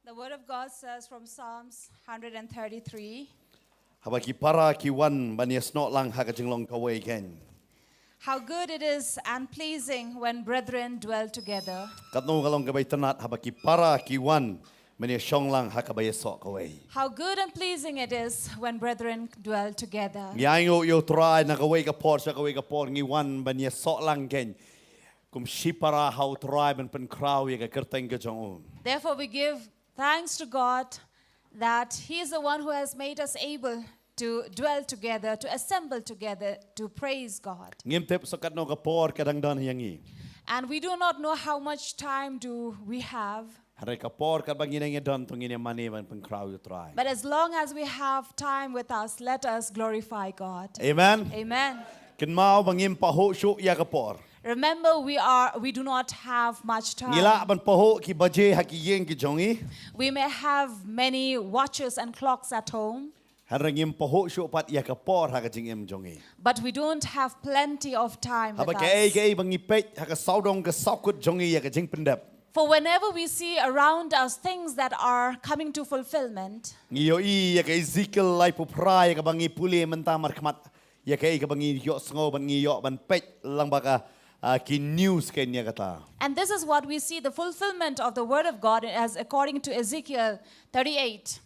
The word of God says from Psalms one hundred thirty-three, haba ki para ki wan ban ïasnoh lang ha ka jinglong kawei kein. How good it is and pleasing when brethren dwell together. Katno ka long kaba itynnad haba ki para ki wan ban ïashong lang ha kaba ïasoh kawei. How good and pleasing it is when brethren dwell together. Ngi ainguh ïa U Trai na kawei ka por sha kawei ka por ngi wan ban ïasoh lang kein kum shipara ha U Trai ban pynkhraw ïa ka kyrteng ka jong u. Therefore, we give thanks to God that He is the one who has made us able to dwell together, to assemble together, to praise God. Ngim tip sa katno ka por ka dang don ïa ngi. And we do not know how much time do we have. Hynrei ka por kaba ngi nang ïa don to ngin ïa mane ban pynkhraw ïa U Trai. But as long as we have time with us, let us glorify God. Amen. Amen. Kynmaw ba ngim pahuh shuh ïa ka por. Remember, we are, we do not have much time. Ngi lah ban pahuh ki baje ha ki ïing ki jong ngi. We may have many watches and clocks at home. Hynrei ngim pahuh shuh pat ïa ka por ha ka jingim jong ngi. But we don't have plenty of time with us. Haba kaei kaei ba ngi peit ha ka sawdong ka sawkut jong ngi ïa ka jingpyndep. For whenever we see around us things that are coming to fulfillment. Ngi ïohi ïa ka Ezekiel laiphew phra ïa kaba ngi pule mynta markhmat. Ïa kaei kaba ngi ïohsngew ban ngi ïoh ban peit lyngba ka, ah, ki news kein ïa kata. And this is what we see, the fulfillment of the word of God as according to Ezekiel thirty-eight.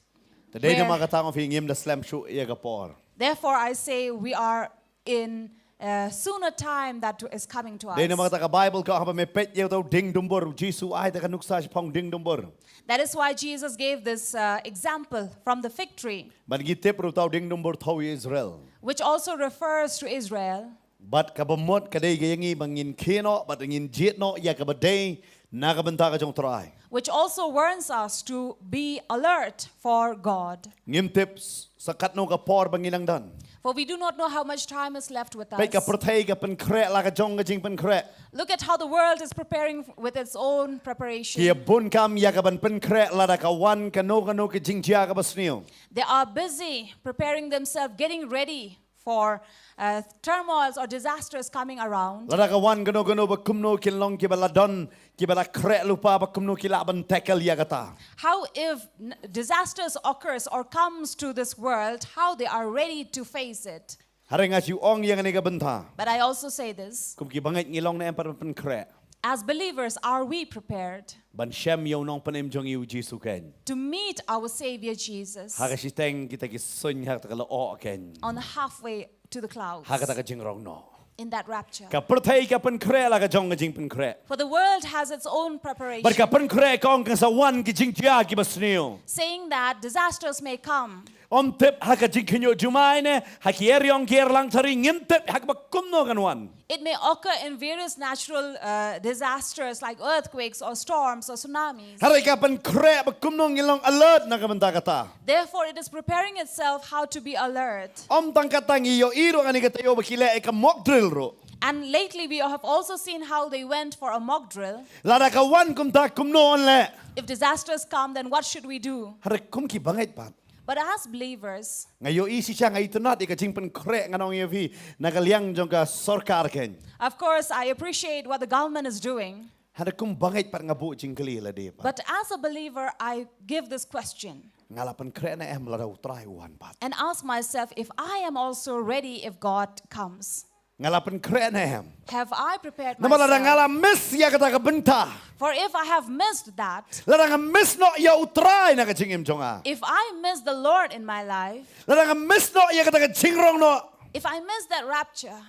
Te dei namar kata nga ong ïa phi ngim da slem shuh ïa ka por. Therefore, I say we are in a sooner time that is coming to us. Dei namar kata ka Bible ka ong haba me peit ïa uta u dieng dumbur, Jisu ai te ka nuksa shaphang dieng dumbur. That is why Jesus gave this, uh, example from the fig tree. Bad ngi tip ruh uta u dieng dumbur thew ïa Israel. Which also refers to Israel. Bad kaba mut ka dei ka ïa ngi ba ngin khie noh bad ngin jied noh ïa kaba dei na ka bynta ka jong U Trai. Which also warns us to be alert for God. Ngim tip s-, sa katno ka por ba ngi nang don. For we do not know how much time is left with us. Peit ka pyrthei ka pynkhreh la ka jong ka jingpynkhreh. Look at how the world is preparing f-, with its own preparation. Ki ïa bun kam ïa ka ban pynkhreh lada ka wan kano kano ka jingjia kaba sniew. They are busy preparing themselves, getting ready for, uh, turmoils or disasters coming around. Lada ka wan kano kano ba kumno kin long kiba la don, kiba la khreh lypa ba kumno ki lah ban tackle ïa kata. How if n-, disasters occurs or comes to this world, how they are ready to face it. Hynrei nga shu ong ïa kane ka bynta. But I also say this. Kum ki bangeit ngi long ne em pat ban pynkhreh. As believers, are we prepared? Ban shem ïa u nongpynim jong ngi u Jisu kein. To meet our Savior Jesus. Ha ka shiteng kita ki suiñ ha kata ka lyoh kein. On the halfway to the clouds. Ha kata ka jingrong noh. In that rapture. Ka pyrthei ka pynkhreh la ka jong ka jingpynkhreh. For the world has its own preparation. Bad ka pynkhreh ka ong kan sa wan ki jingjia kiba sniew. Saying that disasters may come. Ym tip ha ka jingkhynñiuh jumai ne ha ki eriong ki erlang thari, ngim tip ha kaba kumno kan wan. It may occur in various natural, uh, disasters like earthquakes or storms or tsunamis. Hynrei ka pynkhreh ba kumno ngin long alert na ka bynta kata. Therefore, it is preparing itself how to be alert. Ym tang kata, ngi ïohi ruh kane ka taïew ba ki leh ïa ka mock drill ruh. And lately we have also seen how they went for a mock drill. Lada ka wan kumta kumno yn leh. If disasters come, then what should we do? Hynrei kum ki bangeit pat. But as believers, nga ïohi shisha, nga itynnad ïa ka jingpynkhreh, ngan ong ïa phi, na ka liang jong ka sorkar kein. Of course, I appreciate what the government is doing. Hynrei kum bangeit pat nga buh jingkylli ïa lade pat. But as a believer, I give this question. Nga la pynkhreh ne em lada U Trai u wan pat. And ask myself if I am also ready if God comes. Nga la pynkhreh ne em. Have I prepared myself? Namar lada nga la miss ïa kata ka bynta. For if I have missed that, lada nga miss noh ïa U Trai na ka jingim jong nga. If I miss the Lord in my life, lada nga miss noh ïa kata ka jingrong noh. If I miss that rapture,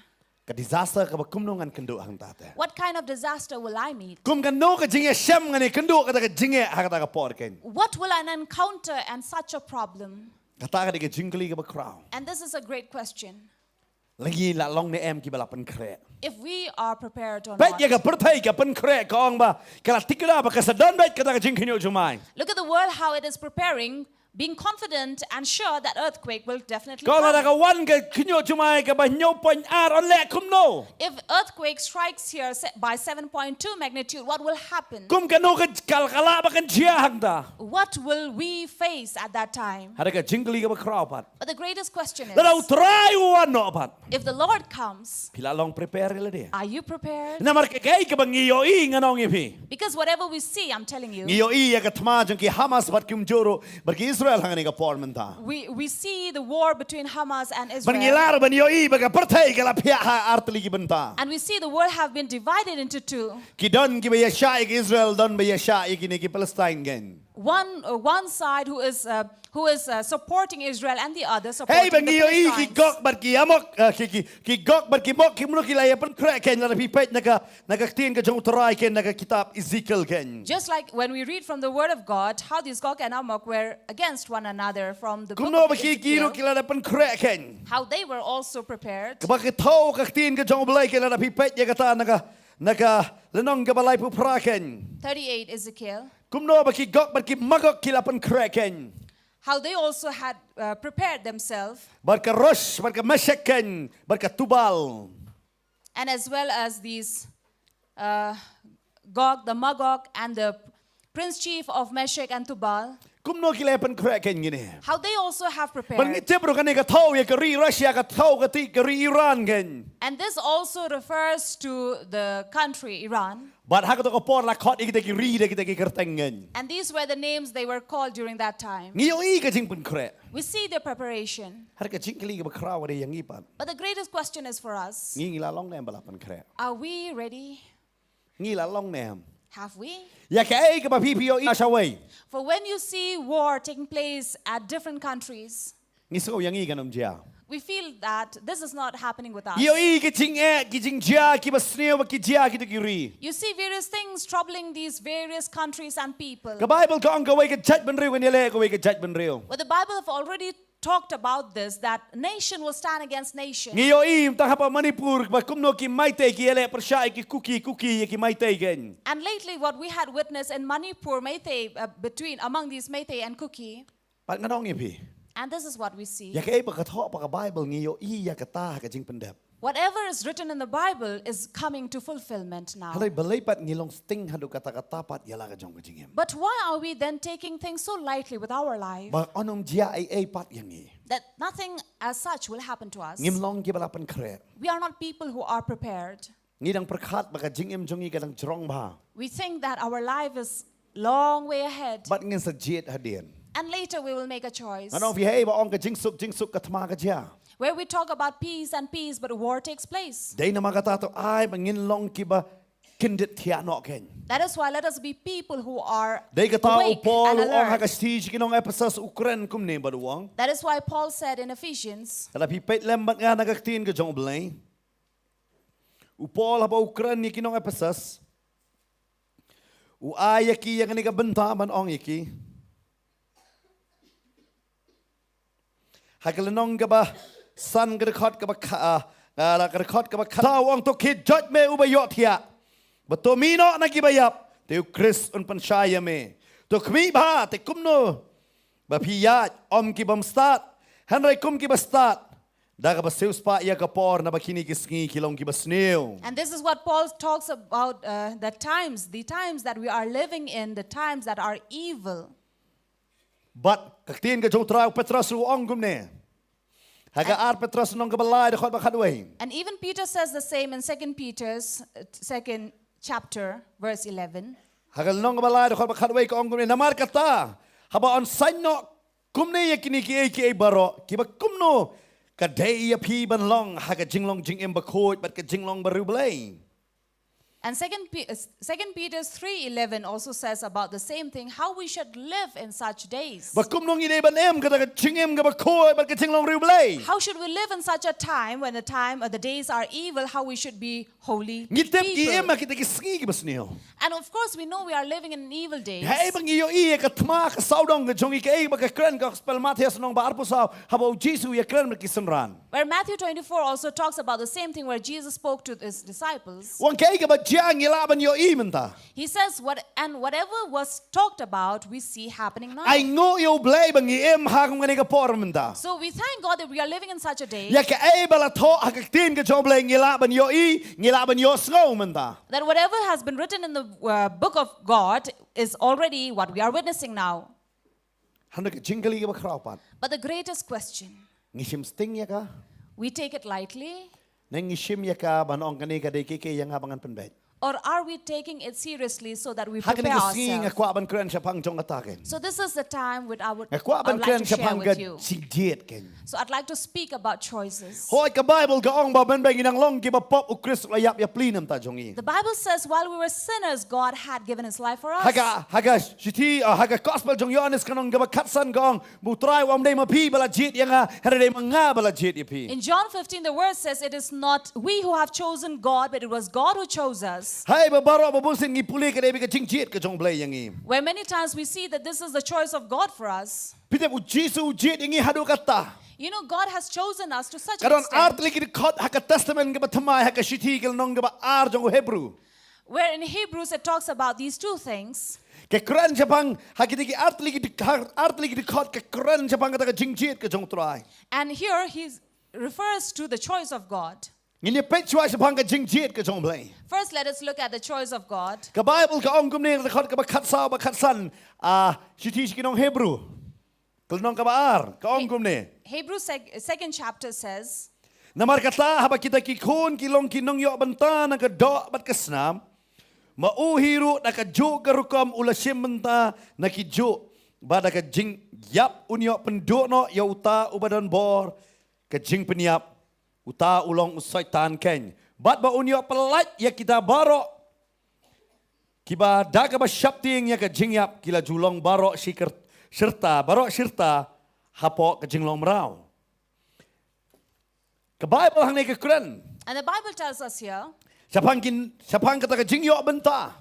ka disaster kaba kumno ngan kynduh hangta te. What kind of disaster will I meet? Kum kano ka jingïashem ngan ïakynduh kata ka jingeh ha kata ka por kein. What will I encounter and such a problem? Kata ka dei ka jingkylli kaba khraw. And this is a great question. La ngi la long ne em kiba la pynkhreh? If we are prepared or Peit ïa ka not. Pyrthei ka pynkhreh, ka ong ba ka la tikna ba ka sa don beit kata ka jingkhynñiuh jumai. Look at the world, how it is preparing, being confident and sure that earthquake will definitely Ka ong lada come. Ka wan ka khynñiuh jumai kaba hynñiew point ar, yn leh kumno? If earthquake strikes here se- by seven point two magnitude, what will happen? Kum kano ka ka la ka lah ba kan jia hangta? What will we face at that time? Hynrei ka jingkylli kaba khraw pat, But the greatest question is, lada U Trai u wan noh pat, if the Lord comes, phi la long prepare ïa lade? Are you prepared? Namar kaei kaba ngi ïohi, ngan ong ïa phi. Because whatever we see, I'm telling you. Ngi ïohi ïa ka thma jong ki Hamas bad ki kumjuh ruh, bad ki Israel hangne ka por mynta. We, we see the war between Hamas and Israel. Bad ngi lah ruh ban ïohi ba ka pyrthei ka la phiah ha artylli ki bynta. And we see the world have been divided into two. Ki don kiba ïaishah ïa ki Israel, don ba ïaishah ïa kine ki Palestine kein. One, uh, one side who is, uh, who is uh, supporting Israel and the other supporting Hei ba the ngi ïohi ki Philistines. Gog bad ki Magog, uh, ki, ki, ki Gog bad ki Magog, kumno ki la ïa pynkhreh kein, lada phi peit na ka, na ka ktien ka jong U Trai kein, na ka kitab Ezekiel kein. Just like when we read from the word of God how these Gog and Magog were against one another from the book Kumno of ba ki, ki Ezekiel, ruh ki la da pynkhreh kein. How they were also prepared. Kaba ki thew ka ktien ka jong U Blei kein, lada phi peit ïa kata na ka, na ka lynnong kaba laiphew phra kein. Thirty-eight Ezekiel. Kumno ba ki Gog bad ki Magog ki la pynkhreh kein. How they also had uh, prepared themselves. Bad ka Rosh, bad ka Meshek kein, bad ka Tubal. And as well as these uh, Gog, the Magog, and the prince chief of Meshek and Tubal. Kumno ki la pynkhreh kein kine? How they also have prepared. Bad ngi tip ruh kane ka thew ïa ka ri Russia, ka thew ka ti ka ri Iran kein. And this also refers to the country Iran. Bad ha kato ka por la khot ïa kita ki ri da kita ki kyrteng kein. And these were the names they were called during that time. Ngi ïohi ka jingpynkhreh. We see the preparation. Hynrei ka jingkylli kaba khraw ka dei ïa ngi pat. But the greatest question is for us. Ngi, ngi la long ne em ba la pynkhreh? Are we ready? Ngi la long ne em? Have we? Ïa kaei kaba phi phi ïohi ha shawei? For when you see war taking place at different countries, Ngi sngew ïa ngi kan ym jia. We feel that this is not happening with us. Ngi ïohi ki jingeh, ki jingjia kiba sniew ba ki jia ha kito ki ri. You see various things troubling these various countries and people. Ka Baibl ka ong kawei ka jaitbynriew kan ïaleh ïa kawei ka jaitbynriew. But the Bible have already talked about this, that nation will stand against nation. Ngi ïohi mynta hapa Manipur ba kumno ki Meitei ki ïaleh pyrshah ïa ki Kuki, Kuki ïa ki Meitei kein. And lately what we had witnessed in Manipur, Meitei, uh, between, among these Meitei and Kuki. Bad ngan ong ïa phi. And this is what we see. Ïa kaei ba ka thoh pa ka Baibl ngi ïohi ïa kata ha ka jingpyndep. Whatever is written in the Bible is coming to fulfillment now. Hynrei balei pat ngi long sting haduh katta katta pat ïa la ka jong ka jingim? But why are we then taking things so lightly with our life? Ba yn ym jia ei ei pat ïa ngi. That nothing as such will happen to us. Ngim long kiba la pynkhreh. We are not people who are prepared. Ngi dang pyrkhat ba ka jingim jong ngi ka dang jrong bha. We think that our life is long way ahead. Bad ngin sa jied hadien. And later we will make a choice. Ngan ong phi, hei ba ong ka jingsuk jingsuk ka thma ka jia. Where we talk about peace and peace, but war takes place. Dei namar kata to ai ba ngin long kiba kyndit thiah noh kein. That is why let us be people who are awake and alert. Dei kata u Paul u ong ha ka shithi sha ki nong Ephesus, u kren kumne bad u ong. That is why Paul said in Ephesians. Lada phi peit lem bad nga na ka ktien ka jong U Blei. U Paul haba u kren ïa ki nong Ephesus, u ai ïa ki ïa kane ka bynta ban ong ïa ki. Ha ka lynnong kaba san, ka dkhot kaba kha, ah, ah, ka dkhot kaba kha, u ong, to khie joit me uba ïohthiah, ba to mih noh na kiba ïap, te U Khrist un pynshai ïa me. To khmih bha, te kumno ba phi ïaid, ym ki bym stad, hynrei kum kiba stad, da kaba siewspah ïa ka por, naba kine ki sngi ki long kiba sniew. And this is what Paul talks about, uh, the times, the times that we are living in, the times that are evil. Bad ka ktien ka jong U Trai, u Petros ruh u ong kumne. Ha ka ar Petros lynnong kaba lai, dkhot ba khatwei. And even Peter says the same in Second Peter's, uh, second chapter, verse eleven. Ha ka lynnong kaba lai, dkhot ba khatwei, ka ong kumne, namar kata, haba yn saiñ noh kumne ïa kine kiei kiei baroh, kiba kumno ka dei ïa phi ban long ha ka jinglong jingim bakhuid bad ka jinglong ba riewblei. And second, Pe- uh, second Peter three eleven also says about the same thing, how we should live in such days. Ba kumno ngi dei ban im kata ka jingim kaba khuid bad ka jinglong riewblei. How should we live in such a time when the time or the days are evil, how we should be holy people? Ngi tip ngi im ha kita ki sngi kiba sniew. And of course, we know we are living in evil days. Hei ba ngi ïohi ïa ka thma ka sawdong ka jong ngi, kaei ba ka kren ka gospel Mathaios lynnong ba arphew saw haba u Jisu u ïakren bad ki synran. Where Matthew twenty-four also talks about the same thing where Jesus spoke to his disciples. U ong kaei kaba jia ngi lah ban ïohi mynta. He says, what, and whatever was talked about, we see happening now. Ai nguh ïa U Blei ba ngi im ha kum kane ka por mynta. So we thank God that we are living in such a day. Ïa kaei ba la thoh ha ka ktien ka jong U Blei ngi lah ban ïohi, ngi lah ban ïohsngew mynta. That whatever has been written in the uh, book of God is already what we are witnessing now. Hynrei ka jingkylli kaba khraw pat, but the greatest question, ngi shim sting ïa ka? We take it lightly? Ne ngi shim ïa ka ban ong kane ka dei kei kei ïa nga ba ngan pynbeit? Or are we taking it seriously so that we prepare ourselves? Ha kane ka sngi nga kwah ban kren shaphang jong kata kein. So this is the time with I would, nga kwah ban kren shaphang ka jingjied kein. So I'd like to speak about choices. Hooid, ka Baibl ka ong ba mynba ngi nang long kiba pop, U Khrist u la ïap ïa pli na ka bynta jong ngi. The Bible says while we were sinners, God had given his life for us. Ha ka, ha ka shithi, uh, ha ka gospel jong Ïoannis ka lynnong kaba khatsan ka ong, ba U Trai u ong ym dei ma phi ba la jied ïa nga, hynrei dei ma nga ba la jied ïa phi. In John fifteen, the word says, it is not we who have chosen God, but it was God who chose us. Hei ba baroh ba bun sien ngi pule ka dei beit ka jingjied ka jong U Blei ïa ngi. Where many times we see that this is the choice of God for us. Phi tip U Jisu u jied ïa ngi haduh katta. You know, God has chosen us to such an extent. Ka don ar tylli ki dkhot ha ka Testament kaba thymmai, ha ka shithi ka lynnong kaba ar jong u Hebru. Where in Hebrews it talks about these two things. Ka kren shaphang, ha kita ki ar tylli ki dkhot, ar tylli ki dkhot ka kren shaphang kata ka jingjied ka jong U Trai. And here he refers to the choice of God. Ngin ïa peit shuwa shaphang ka jingjied ka jong U Blei. First, let us look at the choice of God. Ka Baibl ka ong kumne, dkhot kaba khatsaw bad khatsan, ah, shithi sha ki nong Hebru. Ka lynnong kaba ar, ka ong kumne. Hebrews sec- second chapter says, namar kata haba kita ki khun ki long ki nongïoh bynta na ka doh bad ka snam, ma u hi ruh da kajuh ka rukom u la shim bynta na kijuh, ba da ka jingïap un ïoh pynduh noh ïa uta uba don bor ka jingpynïap, uta u long u Soitan kein. Bad ba un ïoh pyllait ïa kita baroh kiba da kaba sheptieng ïa ka jingïap ki la ju long baroh shi kyr- shyrta, baroh shyrta hapoh ka jinglong mraw. Ka Baibl hangne ka kren. And the Bible tells us here shaphang kin, shaphang kata ka jingïoh bynta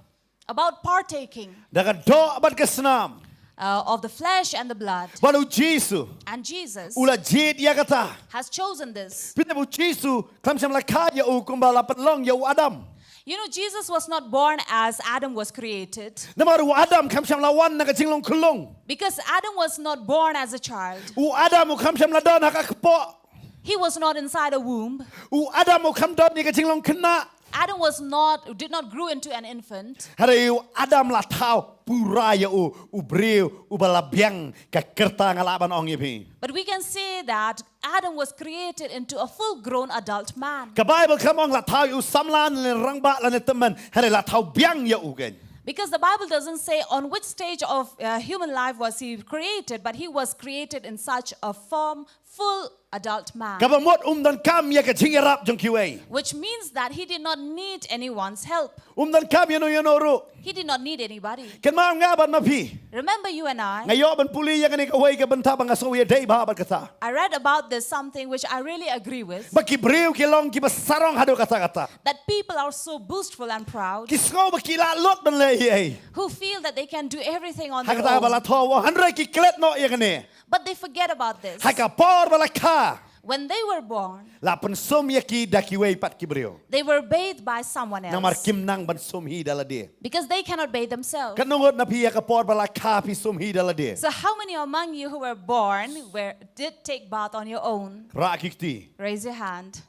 about partaking da ka doh bad ka snam. Uh, of the flesh and the blood. Bad U Jisu, and Jesus, u la jied ïa kata. Has chosen this. Phi tip U Jisu khlem shym la kha ïa u kumba la pynlong ïa u Adam. You know, Jesus was not born as Adam was created. Namar u Adam khlem shym la wan na ka jinglong khyllung. Because Adam was not born as a child. U Adam u khlem shym la don ha ka kpoh. He was not inside a womb. U Adam u khlem don ïa ka jinglong khynnah. Adam was not, did not grew into an infant. Hynrei u Adam la thaw pura ïa u, u briew uba la biang, ka kyrta nga lah ban ong ïa phi. But we can say that Adam was created into a full-grown adult man. Ka Baibl kam ong la thaw ïa u samla ne rangbah lane tymmen, hynrei la thaw biang ïa u kein. Because the Bible doesn't say on which stage of uh, human life was he created, but he was created in such a form, full adult man. Kaba mut um donkam ïa ka jingïarap jong kiwei. Which means that he did not need anyone's help. Um donkam ïa no ïa no ruh. He did not need anybody. Kynmaw nga bad ma phi. Remember you and I. Nga ïoh ban pule ïa kane kawei ka bynta ba nga sngew ïadei bha bad kata. I read about this something which I really agree with. Ba ki briew ki long kiba sarong haduh katta katta. That people are so boastful and proud. Ki sngew ba ki lah lut ban leh ei ei. Who feel that they can do everything on their own. Ha kata ba la thoh, hynrei ki klet noh ïa kane. But they forget about this. Ha ka por ba la kha, when they were born, la pynsum ïa ki da kiwei pat ki briew. They were bathed by someone else. Namar kim nang ban sum hi da lade. Because they cannot bathe themselves. Katno ngut na phi ha ka por ba la kha phi sum hi da lade? So how many among you who were born were did take bath on your own? Rah ki kti. Raise your hand.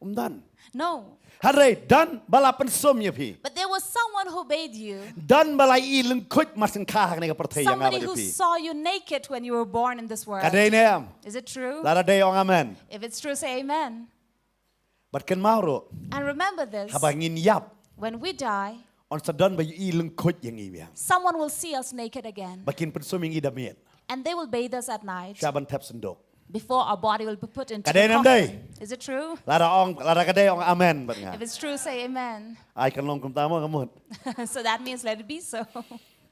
Um don. No. Hynrei don ba la pynsum ïa phi. But there was someone who bathed you. Don ba la ïohi lyngkhuit mar shen kha ha kane ka pyrthei ïa nga bad ïa phi. Somebody who saw you naked when you were born in this world. Ka dei ne em? Is it true? Lada dei ong amen. If it's true, say amen. Bad kynmaw ruh. And remember this. Haba ngin ïap, when we die, yn sa don ba ïohi lyngkhuit ïa ngi biang. Someone will see us naked again. Ba kin pynsum ïa ngi da miet. And they will bathe us at night. Sha ban thep synduk. Before our body will be put into Ka dei ne em dei? Coffin. Is it true? Lada ong, lada ka dei ong amen bad nga. If it's true, say amen. Ai kan long kumta mo ka mut. So that means let it be so.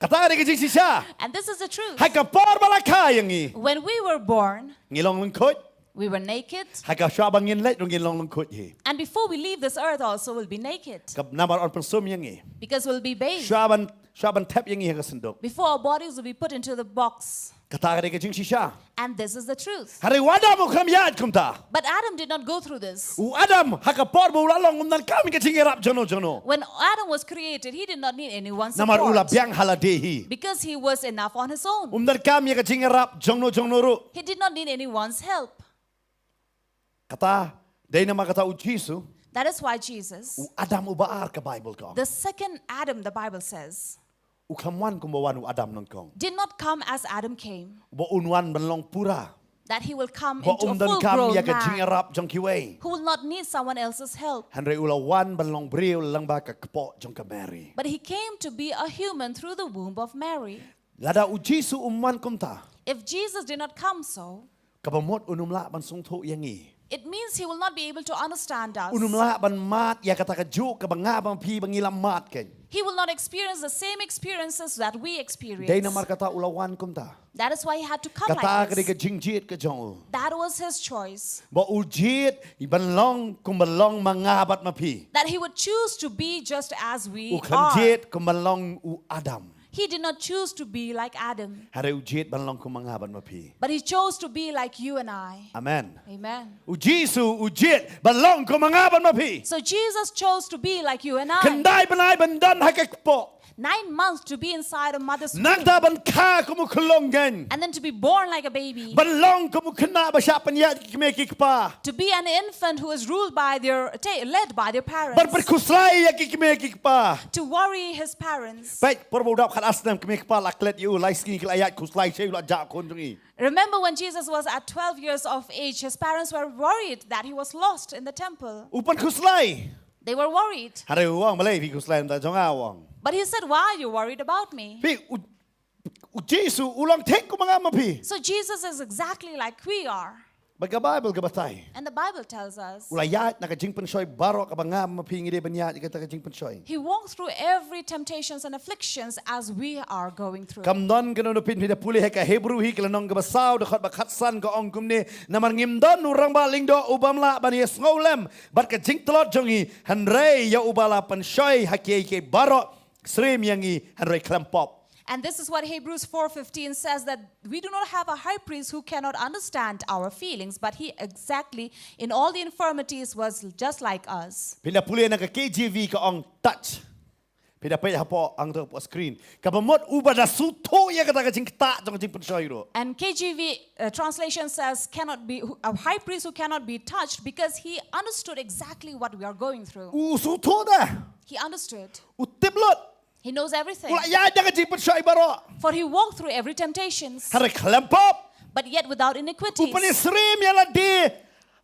Kata ka dei ka jingshisha. And this is the truth. Ha ka por ba la kha ïa ngi. When we were born, ngi long lyngkhuit. We were naked. Ha ka shuwa ba ngin leit ruh ngin long lyngkhuit hi. And before we leave this earth also, we'll be naked. Ka namar yn pynsum ïa ngi. Because we'll be bathed. Shuwa ban, shuwa ban thep ïa ngi ha ka synduk. Before our bodies will be put into the box. Kata ka dei ka jingshisha. And this is the truth. Hynrei u Adam u khlem ïaid kumta. But Adam did not go through this. U Adam ha ka por ba u la long um donkam ïa ka jingïarap jongno jongno. When Adam was created, he did not need anyone's support. Namar u la biang ha lade hi. Because he was enough on his own. Um donkam ïa ka jingïarap jongno jongno ruh. He did not need anyone's help. Kata, dei namar kata u Jisu. That is why Jesus, u Adam uba ar ka Bible ka ong. The second Adam, the Bible says, u khlem wan kumba wan u Adam nyngkong. Did not come as Adam came. Uba un wan ban long pura. That he will come into a full-grown man. Ba um donkam ïa ka jingïarap jong kiwei. Who will not need someone else's help. Hynrei u la wan ban long briew lyngba ka kpoh jong ka Mary. But he came to be a human through the womb of Mary. Lada u Jisu um wan kumta. If Jesus did not come so, kaba mut un ym lah ban sngewthuh ïa ngi. It means he will not be able to understand us. Un ym lah ban mad ïa kata kajuh kaba nga bad phi ba ngi la mad kein. He will not experience the same experiences that we experience. Dei namar kata u la wan kumta. That is why he had to come like this. Kata ka dei ka jingjied ka jong u. That was his choice. Ba u jied ban long kumba long ma nga bad ma phi. That he would choose to be just as we are. U khlem jied kumba long u Adam. He did not choose to be like Adam. Hynrei u jied ban long kum ma nga bad ma phi. But he chose to be like you and I. Amen. Amen. U Jisu u jied ban long kum ma nga bad ma phi. So Jesus chose to be like you and I. Khyndai bnai ban don ha ka kpoh. Nine months to be inside a mother's womb. Nangta ban kha kum u khyllung kein. And then to be born like a baby. Ban long kum u khynnah ba shah pynïaid ki kmie ki kpa. To be an infant who is ruled by their, ta-, led by their parents. Ban pynkhuslai ïa ki kmie ki kpa. To worry his parents. Peit, por ba u dap khatar snem kmie kpa la klet ïa u, lai sngi ki la ïaid khuslai sha u, la jah khun jong i. Remember when Jesus was at twelve years of age, his parents were worried that he was lost in the temple. U pynkhuslai. They were worried. Hynrei u ong, balei phi khuslai na ka bynta jong nga, u ong. But he said, "Why are you worried about me?" Phi, u, u Jisu u long thik kum ma nga ma phi. So Jesus is exactly like we are. Bad ka Bible ka batai. And the Bible tells us, u la ïaid na ka jingpynshoi baroh kaba nga ma phi ngi dei ban ïaid ïa kata ka jingpynshoi. He walked through every temptations and afflictions as we are going through. Kam don kano kano, phin, phi da pule ha ka Hebru hi ka lynnong kaba saw, dkhot ba khatsan, ka ong kumne: Namar ngim don u rangbah lyngdoh u bym lah ban ïasngew lem bad ka jingtlot jong ngi, hynrei ïa uba la pynshoi ha kiei kiei baroh, syriem ïa ngi hynrei khlem pop. And this is what Hebrews four fifteen says, that we do not have a high priest who cannot understand our feelings, but he exactly in all the infirmities was just like us. Phin da pule na ka K J V, ka ong touch. Phi da peit hapoh, ang to hapoh screen. Kaba mut uba da sngewthuh ïa kata ka jingktah jong ka jingpynshoi ruh. And K J V, uh, translation says, cannot be, who, a high priest who cannot be touched, because he understood exactly what we are going through. U sngewthuh da. He understood. U tip lut. He knows everything. U la ïaid da ka jingpynshoi baroh. For he walked through every temptations. Hynrei khlem pop. But yet without iniquities. U pynïasyriem ïa lade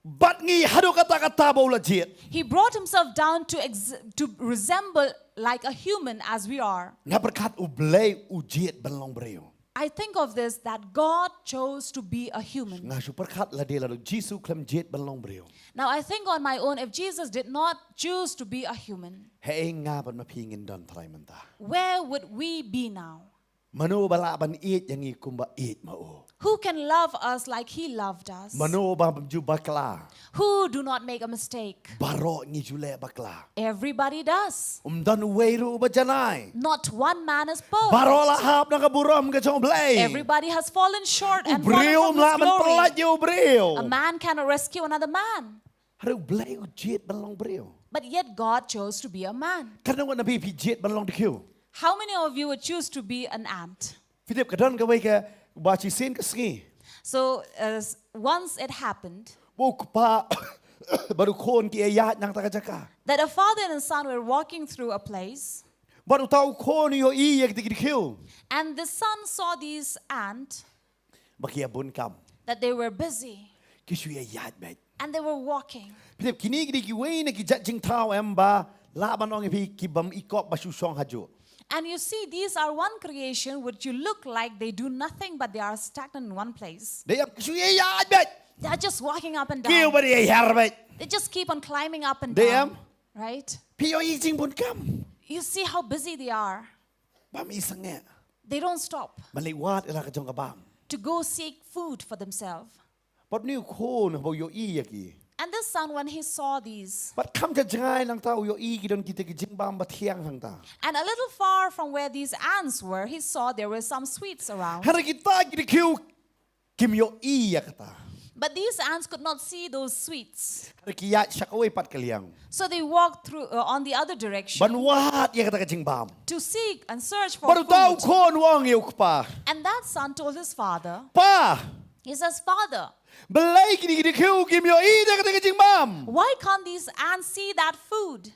bad ngi haduh katta katta ba u la jied. He brought himself down to ex-, to resemble like a human as we are. Nga pyrkhat U Blei u jied ban long briew. I think of this, that God chose to be a human. Nga shu pyrkhat lade lada u Jisu khlem jied ban long briew. Now I think on my own, if Jesus did not choose to be a human, haei nga bad ma phi ngin don trai mynta? Where would we be now? Mano ba lah ban ïeit ïa ngi kumba ïeit ma u? Who can love us like he loved us? Mano ba ju bakla? Who do not make a mistake? Baroh ngi ju leh bakla. Everybody does. Um don uwei ruh uba janai. Not one man is perfect. Baroh la hap na ka burom ka jong U Blei. Everybody has fallen short and fallen from his glory. U briew um lah ban pyllait ïa u briew. A man cannot rescue another man. Hynrei U Blei u jied ban long briew. But yet God chose to be a man. Katno ngut na phi phi jied ban long dkhiew? How many of you would choose to be an ant? Phi tip, ka don kawei kaba shisien ka sngi. So, uh, s-, once it happened, ba u kpa bad u khun ki ïaid nangta ka jaka. That a father and a son were walking through a place. Bad uta u khun u ïohi ïa kita ki dkhiew. And the son saw these ant. Ba ki ïa bun kam. That they were busy. Ki shu ïaid beit. And they were walking. Phi tip, kine ki dei kiwei na ki jait jingthaw em ba lah ban ong ïa phi ki bym ikop ba shu shong hajuh. And you see, these are one creation which you look like they do nothing, but they are stagnant in one place. Dei em, ki shu ïaid beit. They're just walking up and Kiew down. Ba dei hiar bait. They just keep on climbing up and Dei down. Em? Right? Phi ïohi jingbun kam. You see how busy they are. Bam i sangeh. They don't stop Ban leit wad ïa la ka jong ka bam. To go seek food for themselves. Bad une u khun haba u ïohi ïa ki. And this son, when he saw these, Bad kham jngai nangta u ïohi ki don kita ki jingbam ba thiang hangta. And a little far from where these ants were, he saw there were some sweets around. Hynrei kita ki dkhiew kim ïohi ïa kata. But these ants could not see those sweets. Hynrei ki ïaid sha kawei pat ka liang. So they walked through uh, on the other direction Ban wad ïa kata ka jingbam. To seek and search for Bad uta u food. Khun u ong ïa u kpa. And that son told his father, Pa, he says, "Father, balei kine ki dkhiew kim ïohi ïa kata ka jingbam. Why can't these ants see that food?"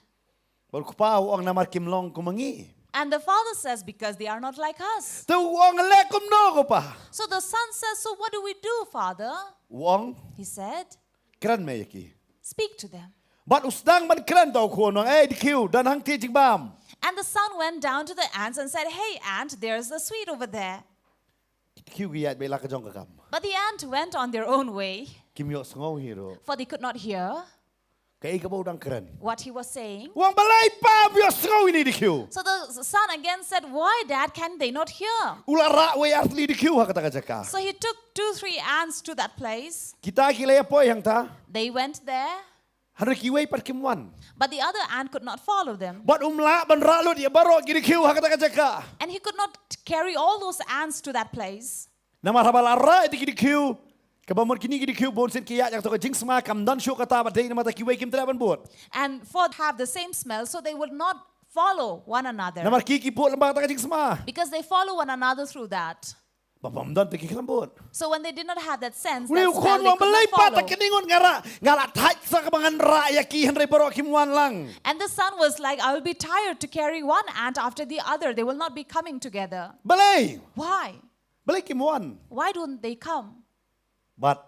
Bad u kpa u ong namar kim long kum ma ngi. And the father says, "Because they are not like us." Te u ong leh kumno ko pa. So the son says, "So what do we do, father?" U ong, He said, kren me ïa ki. "Speak to them." Bad u sdang ban kren, uta u khun u ong, ei dkhiew, don hangta jingbam. And the son went down to the ants and said, "Hey, ant, there's the sweet over there." Dkhiew ki ïaid beit la ka jong ka kam. But the ant went on their own way, Kim ïohsngew hi ruh. For they could not hear Kaei kaba u dang kren. What he was saying. U ong balei pa ym ïohsngew ine i dkhiew. So the son again said, "Why, Dad, can they not hear?" U la rah wei ar tylli i dkhiew ha kata ka jaka. So he took two, three ants to that place. Kita ki la ïa poi hangta. They went there, Hynrei kiwei pat kim wan. But the other ant could not follow them. Bad um lah ban rah lut ïa baroh ki dkhiew ha kata ka jaka. And he could not carry all those ants to that place. Namar haba la rah ïa ki dkhiew, kaba mut kine ki dkhiew bun sien ki ïaid ïa kato ka jingsma, kam don shuh kata ba dei namar ta kiwei kim treh ban bud. And for have the same smell, so they would not follow one another. Namar ki ki bud lyngba kata ka jingsma. Because they follow one another through that. Ba bym don te ki khlem bud. So when they did not have that sense, Une that u smell, khun u they ong could not balei pa ta follow. kane ngut nga rah, nga la thait sa kaba ngan rah ïa ki hynrei baroh kim wan lang. And the son was like, "I will be tired to carry one ant after the other. They will not be coming together." Balei? Why? Balei kim wan? Why don't they come? Bad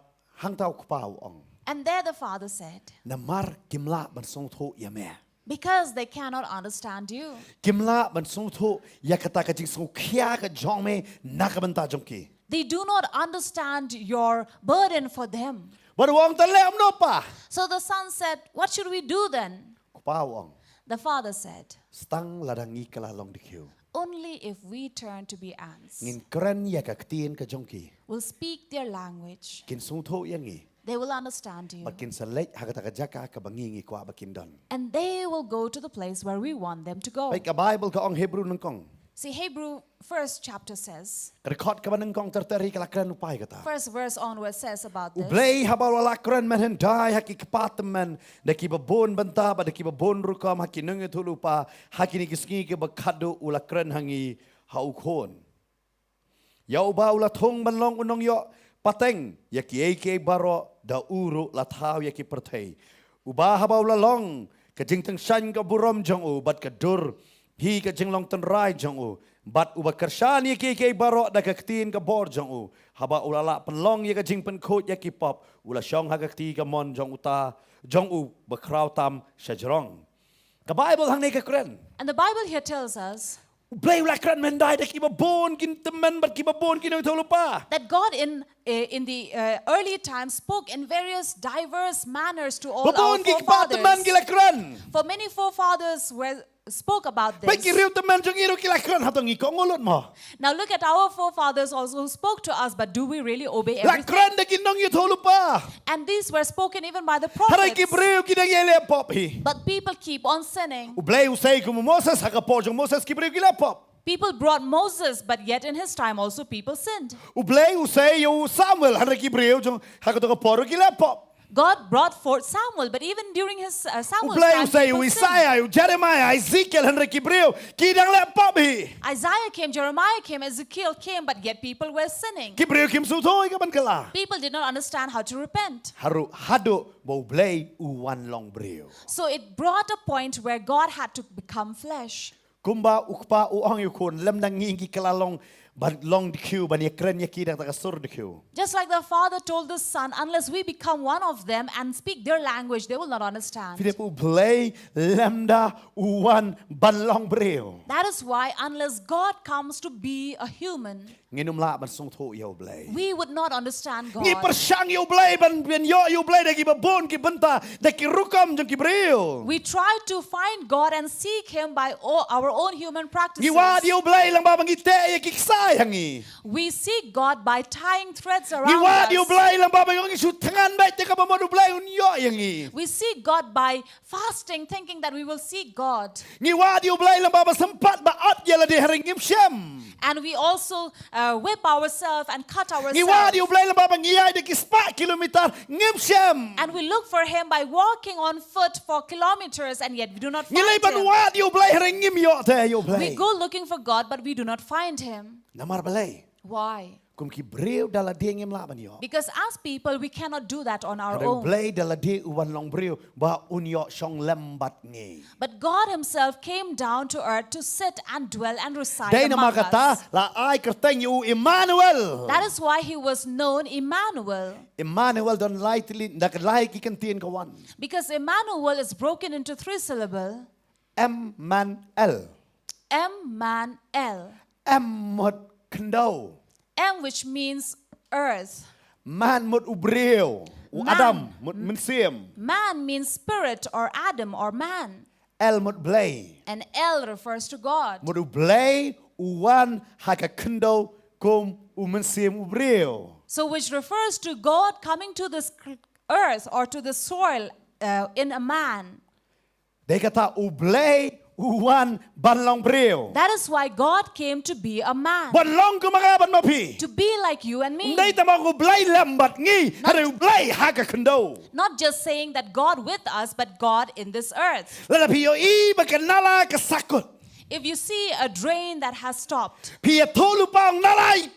hangta u kpa u ong. And there the father said, Namar kim lah ban sngewthuh ïa me. "Because they cannot understand you." Kim lah ban sngewthuh ïa kata ka jingsngewkhia ka jong me na ka bynta jong ki. They do not understand your burden for them. Bad u ong te leh kumno pa. So the son said, "What should we do then?" Kpa u ong. The father said, Tang lada ngi kylla long dkhiew. Only if we turn to be ants. Ngin kren ïa ka ktien ka jong ki. Will speak their language. Kin sngewthuh ïa ngi. They will understand you. Bad kin sa leit ha kata ka jaka kaba ngi ngi kwah ba kin don. And they will go to the place where we want them to go. Peit ka Baibl ka ong Hebru nyngkong. See, Hebrew first chapter says, Ka dkhot kaba nyngkong ter ter hi ka la kren lypa ïa kata. First verse onwards says about this. U Blei haba u la lah kren mynhyndai ha ki kpa tymmen da kiba bun bynta bad da kiba bun rukom ha ki nongïathuhlypa, ha kine ki sngi kiba khatduh u la kren ha ngi ha u Khun. Ïa uba u la thung ban long u nongïoh pateng ïa kiei kiei baroh, da u ruh la thaw ïa ki pyrthei. Uba haba u la long ka jingtyngshaiñ ka burom jong u bad ka dur hi ka jinglong tynrai jong u, bad uba kyrshan ïa kiei kiei baroh da ka ktien ka bor jong u. Haba u la lah pynlong ïa ka jingpynkhuid ïa ki pop, u la shong ha ka kti kamon jong uta, jong u bakhraw tam shajrong. Ka Baibl hangne ka kren. And the Bible here tells us U Blei u la kren mynhyndai da kiba bun ki tymmen bad kiba bun ki nongïathuhlypa. That God in, eh, in the, eh, early times spoke in various diverse manners to all our forefathers. Ba bun ki kpa tymmen ki la kren. For many forefathers were, spoke about this. Peit ki riew tymmen jong ngi ruh ki la kren, hato ngi kohnguh lut mo? Now look at our forefathers also who spoke to us, but do we really obey everything? La kren da ki nongïathuhlypa. And these were spoken even by the prophets. Hynrei ki briew ki dang ïai leh pop hi. But people keep on sinning. U Blei u sei kum u Moses, ha ka por jong u Moses ki briew ki leh pop. People brought Moses, but yet in his time also people sinned. U Blei u sei ïa u Samuel, hynrei ki briew jong ha kato ka por ruh ki leh pop. God brought forth Samuel, but even during his, uh, Samuel's time, people sinned. U Blei u sei ïa u Isaiah, u Jeremiah, Ezekiel, hynrei ki briew ki dang leh pop hi. Isaiah came, Jeremiah came, Ezekiel came, but yet people were sinning. Ki briew kim sngewthuh ïa kaban kylla. People did not understand how to repent. Haduh, haduh ba U Blei u wan long briew. So it brought a point where God had to become flesh. Kumba u kpa u ong ïa u khun, lymda ngi ngi kylla long ban long dkhiew, ban ïakren ïa ki da kata ka sur dkhiew. Just like the father told the son, unless we become one of them and speak their language, they will not understand. Phi dei ba U Blei lymda u wan ban long briew. That is why, unless God comes to be a human, Ngin ym lah ban sngewthuh ïa U Blei. We would not understand God. Ngi pyrshang ïa U Blei ban, ban ïoh ïa U Blei da kiba bun ki bynta, da ki rukom jong ki briew. We try to find God and seek Him by o- our own human practices. Ngi wad ïa U Blei lyngba ba ngi teh ïa ki ksai ha ngi. We seek God by tying threads Ngi around wad ïa U us. Blei lyngba ba ngi shu thngan beit te kaba mut U Blei un ïoh ïa ngi. We seek God by fasting, thinking that we will see God. Ngi wad ïa U Blei lyngba ba sympat ba ot ïa lade hynrei ngim shem. And we also uh, whip ourselves and cut Ngi wad ourselves. ïa U Blei lyngba ba ngi ïaid da ki spah kilometer ngim shem. And we look for Him by walking on foot for kilometers, and yet we do not Ngi leit find ban Him. Wad ïa U Blei hynrei ngim ïoh te ïa U Blei. We go looking for God, but we do not find Him. Namar balei? Why? Kum ki briew da lade ngim lah ban ïoh. Because as people, we cannot do that on our Hynrei U own. Blei da lade u wan long briew ba un ïoh shong lem bad ngi. But God Himself came down to earth to sit and dwell and reside Dei among namar kata us. la ai kyrteng ïa u Emmanuel. That is why He was known Emmanuel. Emmanuel don lai tylli, da ka lai ki kyntien ka wan. Because Emmanuel is broken into three syllable. M man L. M man L. M mut khyndew. M, which means earth. Man mut u briew. U Man. Adam mut mynsiem. Man means spirit or Adam or man. L mut Blei. And L refers to God. Mut u Blei u wan ha ka khyndew kum u mynsiem u briew. So, which refers to God coming to this cr- earth or to the soil uh, in a man. Dei kata U Blei u wan ban long briew. That is why God came to be a man. Ban long kum ma nga bad ma phi. To be like you and me. Dei tang ba U Blei lem bad ngi. Hynrei U Blei ha ka khyndew. Not just saying that God with us, but God in this earth. Lada phi ïohi ba ka nala ka sakut. If you see a drain that has stopped, Phi ïathuh lypa ong nala.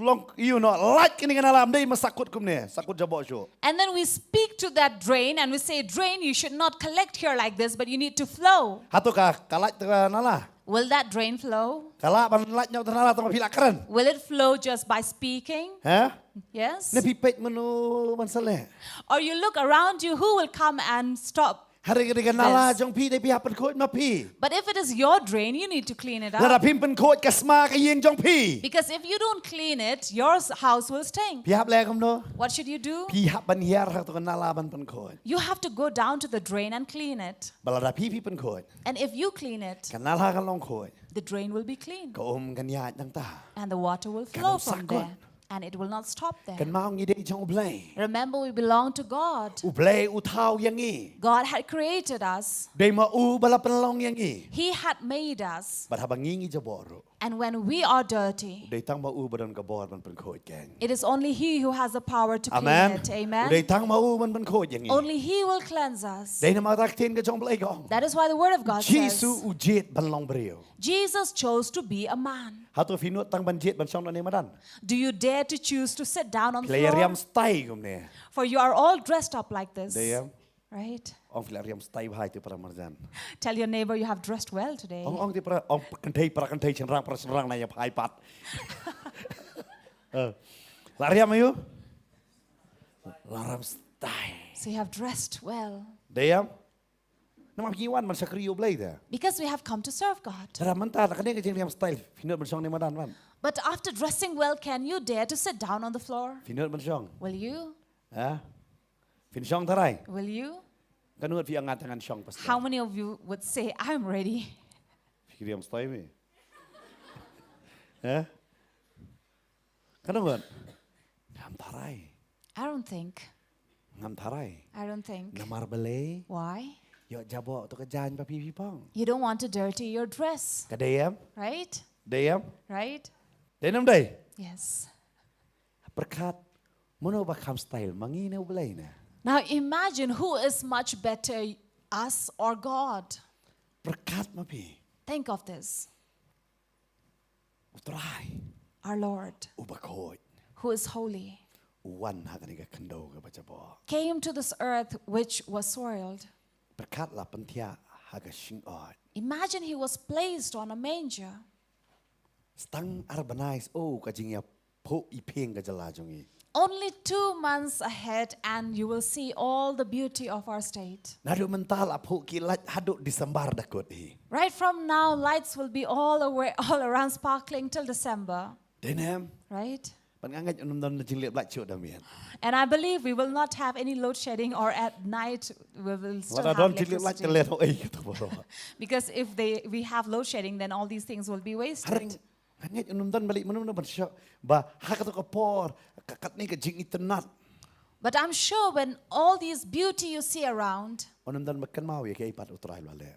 Long ïoh noh lait kane ka nala ym dei ban sakut kumne. Sakut jaboh shuh. and then we speak to that drain and we say, "Drain, you should not collect here like this, but you need to flow." Hato ka, ka lait te ka nala. Will that drain flow? Ka lah ban lait noh te nala tang ba phi la kren. Will it flow just by speaking? Ha? Yes. Ne phi peit mano ban sa leh. Or you look around you, who will come and stop? Hynrei ka dei ka nala Yes. jong phi dei phi hap pynkhuid ma phi. But if it is your drain, you need to clean it Lada up. phim pynkhuid ka sma ka ïing jong phi. Because if you don't clean it, your s- house will stink. Phi hap leh kumno. What should you do? Phi hap ban hiar ha to ka nala ban pynkhuid. You have to go down to the drain and clean it. Ba lada phi phi pynkhuid. And if you clean it, Ka nala ka long khuid. The drain will be clean. Ka um kan ïaid nangta. And the water will Kan flow ym from sakut. There. And it will not stop there. Kan ma ong ngi dei jong U Blei. Remember, we belong to God. U Blei u thaw ïa ngi. God had created us. Dei ma u ba la pynlong ïa ngi. He had made us. Bad haba ngi ngi jaboh ruh. And when we are dirty, Dei tang ma u ba don ka bor ban pynkhuid keiñ. It is only He who has the power to clean Amen. It. Amen. Dei tang ma u ban pynkhuid ïa ngi. Only He will cleanse us. Dei namar kata ka ktien ka jong U Blei ka ong. That is why the Word of God says, Jisu u jied ban long briew. Jesus chose to be a man. Hato phi nud tang ban jied ban shong na ne madan. Do you dare to choose to sit down on the Phi la ïa riam floor? stai kumne. For you are all dressed up like this. Dei ïa. Right? Ong phi la riam stai bha ïa tu para marjan. Tell your neighbor you have dressed well today. Ong ong ti para ong kynthei para kynthei shynrang para shynrang na ïa phai pat. Eh. La riam ïa u. La riam stai. So you have dressed well. Dei ïa. Namar phi wan ban shakri ïa U Blei te. Because we have come to serve God. Tara mynta na kane ka jingriam stai. Phi nud ban shong ne madan wan. But after dressing well, can you dare to sit down on the floor? Phi nud ban shong. Will you? Ha? Phin shong tharai. Will you? Kan nud phi angat angan shong pastor. How many of you would say, "I'm ready"? Phi riam stai mi. Ha? Kan nud. Ngam tharai. I don't think. Ngam tharai. I don't think. Namar balei. Why? Ïoh jaboh to ka jaiñ ba phi phi phong. You don't want to dirty your dress, Ka dei ïa. Right? Dei ïa. Right? Dei nam dei. Yes. Pyrkhat mano ba kham style ma ngi ne U Blei ne. Now imagine who is much better, us or God. Pyrkhat ma phi. Think of this. U Trai. Our Lord, U bakhuid. Who is holy, U wan ha kane ka khyndew kaba jaboh. Came to this earth which was soiled. Pyrkhat la pynthiah ha ka shingoid. Imagine He was placed on a manger. Tang ar bnai, oh, ka jingïaphuh iphieng ka jylla jong ngi. Only two months ahead, and you will see all the beauty of our state. Naduh mynta la phuh ki light haduh December da kut hi. Right from now, lights will be all away, all around, sparkling till December. Dei ne em? Right? Ban nga ngeit un ym don na jinglip light shuh da miet. And I believe we will not have any load shedding, or at night we will still Lada have don jinglip light electricity. Te leh noh ei kato baroh. Because if they we have load shedding, then all these things will be wasted. Hynrei nga ngeit un ym don balik mynno ban shuh ba ha kato ka por ka katne ka jingitynnad. But I'm sure when all these beauty you see around, Un ym don ba kynmaw ïa kaei pat U Trai u la leh.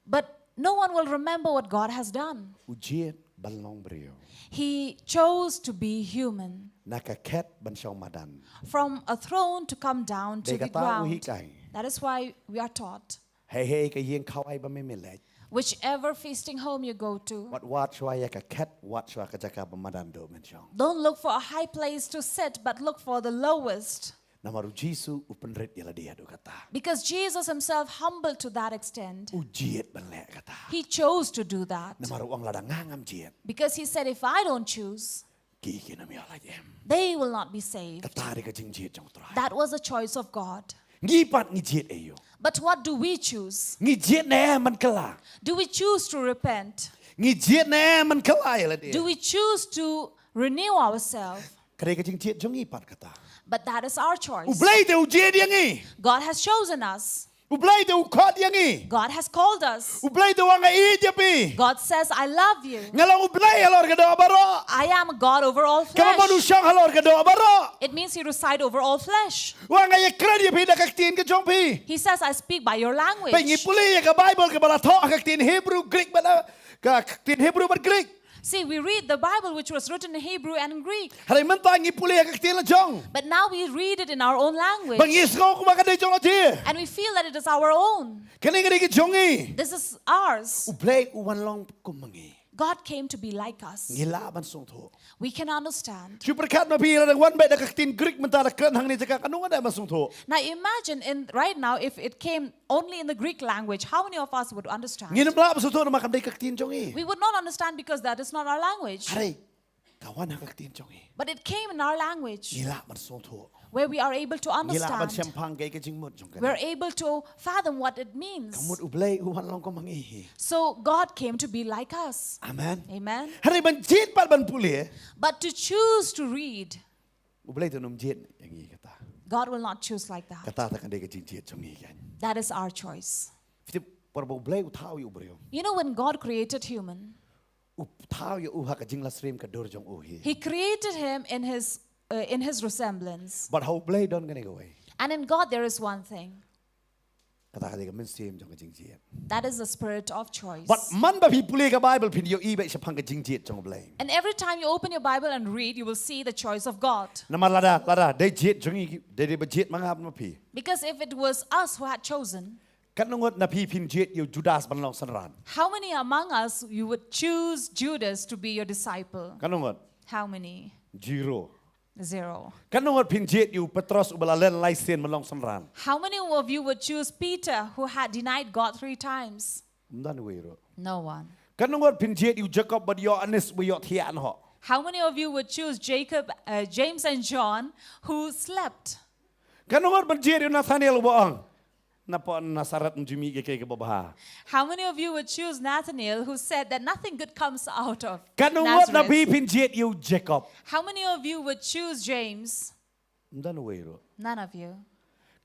But no one will remember what God has done. U jied ban long briew. He chose to be human. Na ka khet ban shong madan. From a throne to come down to Dei the kata u ground. hikai. That is why we are taught. Hei hei ka ïing khawai ba me me leit. Whichever feasting home you go to, Wat wad shuwa ïa ka khet, wad shuwa ka jaka ba madan duh men shong. Don't look for a high place to sit, but look for the lowest. Namar u Jisu u pynrit ïa lade haduh kata. Because Jesus himself humbled to that extent. U jied ban leh kata. He chose to do that. Namar u ong lada nga ngam jied. Because he said, "If I don't choose, Ki kin ym ïoh lait em. They will not be saved." Kata dei ka jingjied jong U Trai. That was the choice of God. Ngi pat ngi jied aïu? But what do we choose? Ngi jied ne em ban kylla? Do we choose to repent? Ngi jied ne em ban kylla ïa lade? Do we choose to renew ourselves? Ka dei ka jingjied jong ngi pat kata. But that is our choice. U Blei te u jied ïa ngi. God has chosen us. U Blei te u khot ïa ngi. God has called us. U Blei te u ong nga ïeit ïa phi. God says, "I love you." Nga long U Blei halor ka doh baroh. I am God over all Kaba mon u flesh. shong halor ka doh baroh. It means he reside over all flesh. U ong nga ïakren ïa phi da ka ktien ka jong phi. He says, "I speak by your language." Peit ngi pule ïa ka Bible kaba la thoh ha ka ktien Hebrew, Greek bad, uh, ka ktien Hebrew bad Greek. See, we read the Bible which was written in Hebrew and in Greek. Hynrei mynta ngi pule ïa ka ktien la jong. But now we read it in our own language. Ba ngi sngew kumba ka dei jong la jia. And we feel that it is our own. Kane ka dei ka jong ngi. This is ours. U Blei u wan long kum ma ngi. God came to be like us. Ngi lah ban sngewthuh. We can understand. Shu pyrkhat ma phi, lada wan beit da ka ktien Greek mynta da kren hangne jaka, katno ngut ban sngewthuh? Now imagine in right now if it came only in the Greek language, how many of us would understand? Ngin ym lah ban sngewthuh namar kam dei ka ktien jong ngi. We would not understand because that is not our language. Hynrei ka wan ha ka ktien jong ngi. But it came in our language Ngi lah ban sngewthuh. Where we are able to Ngi lah ban understand. shemphang kaei ka jingmut jong ka. We're able to fathom what it means. Ka mut U Blei u wan long kum ma ngi hi. So God came to be like us. Amen. Amen. Hynrei ban jied pat ban pule. But to choose to read, U Blei te un ym jied ïa ngi kata. God will not choose like that. Kata te ka dei ka jingjied jong ngi kan. That is our choice. Phi tip por ba U Blei u thaw ïa u briew. You know, when God created human, U thaw ïa u ha ka jinglashynna ka dur jong u hi. He created him in his uh, in his resemblance. Bad ha U Blei don kane kawei. And in God there is one thing. Kata ka dei ka mynsiem jong ka jingjied. That is the spirit of choice. Bad man ba phi pule ka Bible phin ïohi beit shaphang ka jingjied jong U Blei. And every time you open your Bible and read, you will see the choice of God. Namar lada, lada dei jied jong ngi, dei, dei ba jied ma nga bad ma phi. Because if it was us who had chosen, Katno ngut na phi phin jied ïa u Judas ban long synran? How many among us you would choose Judas to be your disciple? Katno ngut? How many? Zero. Zero. Katno ngut phin jied ïa u Petros uba la len lai sien ban long synran? How many of you would choose Peter, who had denied God three times? Ym don uwei ruh. No one. Katno ngut phin jied ïa u Jakob bad Ïoannis uba ïohthiah noh? How many of you would choose Jacob, uh, James, and John, who slept? Katno ngut ban jied ïa u Nathaniel uba ong, na pdeng Nasareth ym ju mih kiei kiei kiba bha? How many of you would choose Nathaniel, who said that nothing good comes out of Katno ngut na Nazareth? Phi phin jied ïa u Jakob? How many of you would choose James? Ym don uwei ruh. None of you.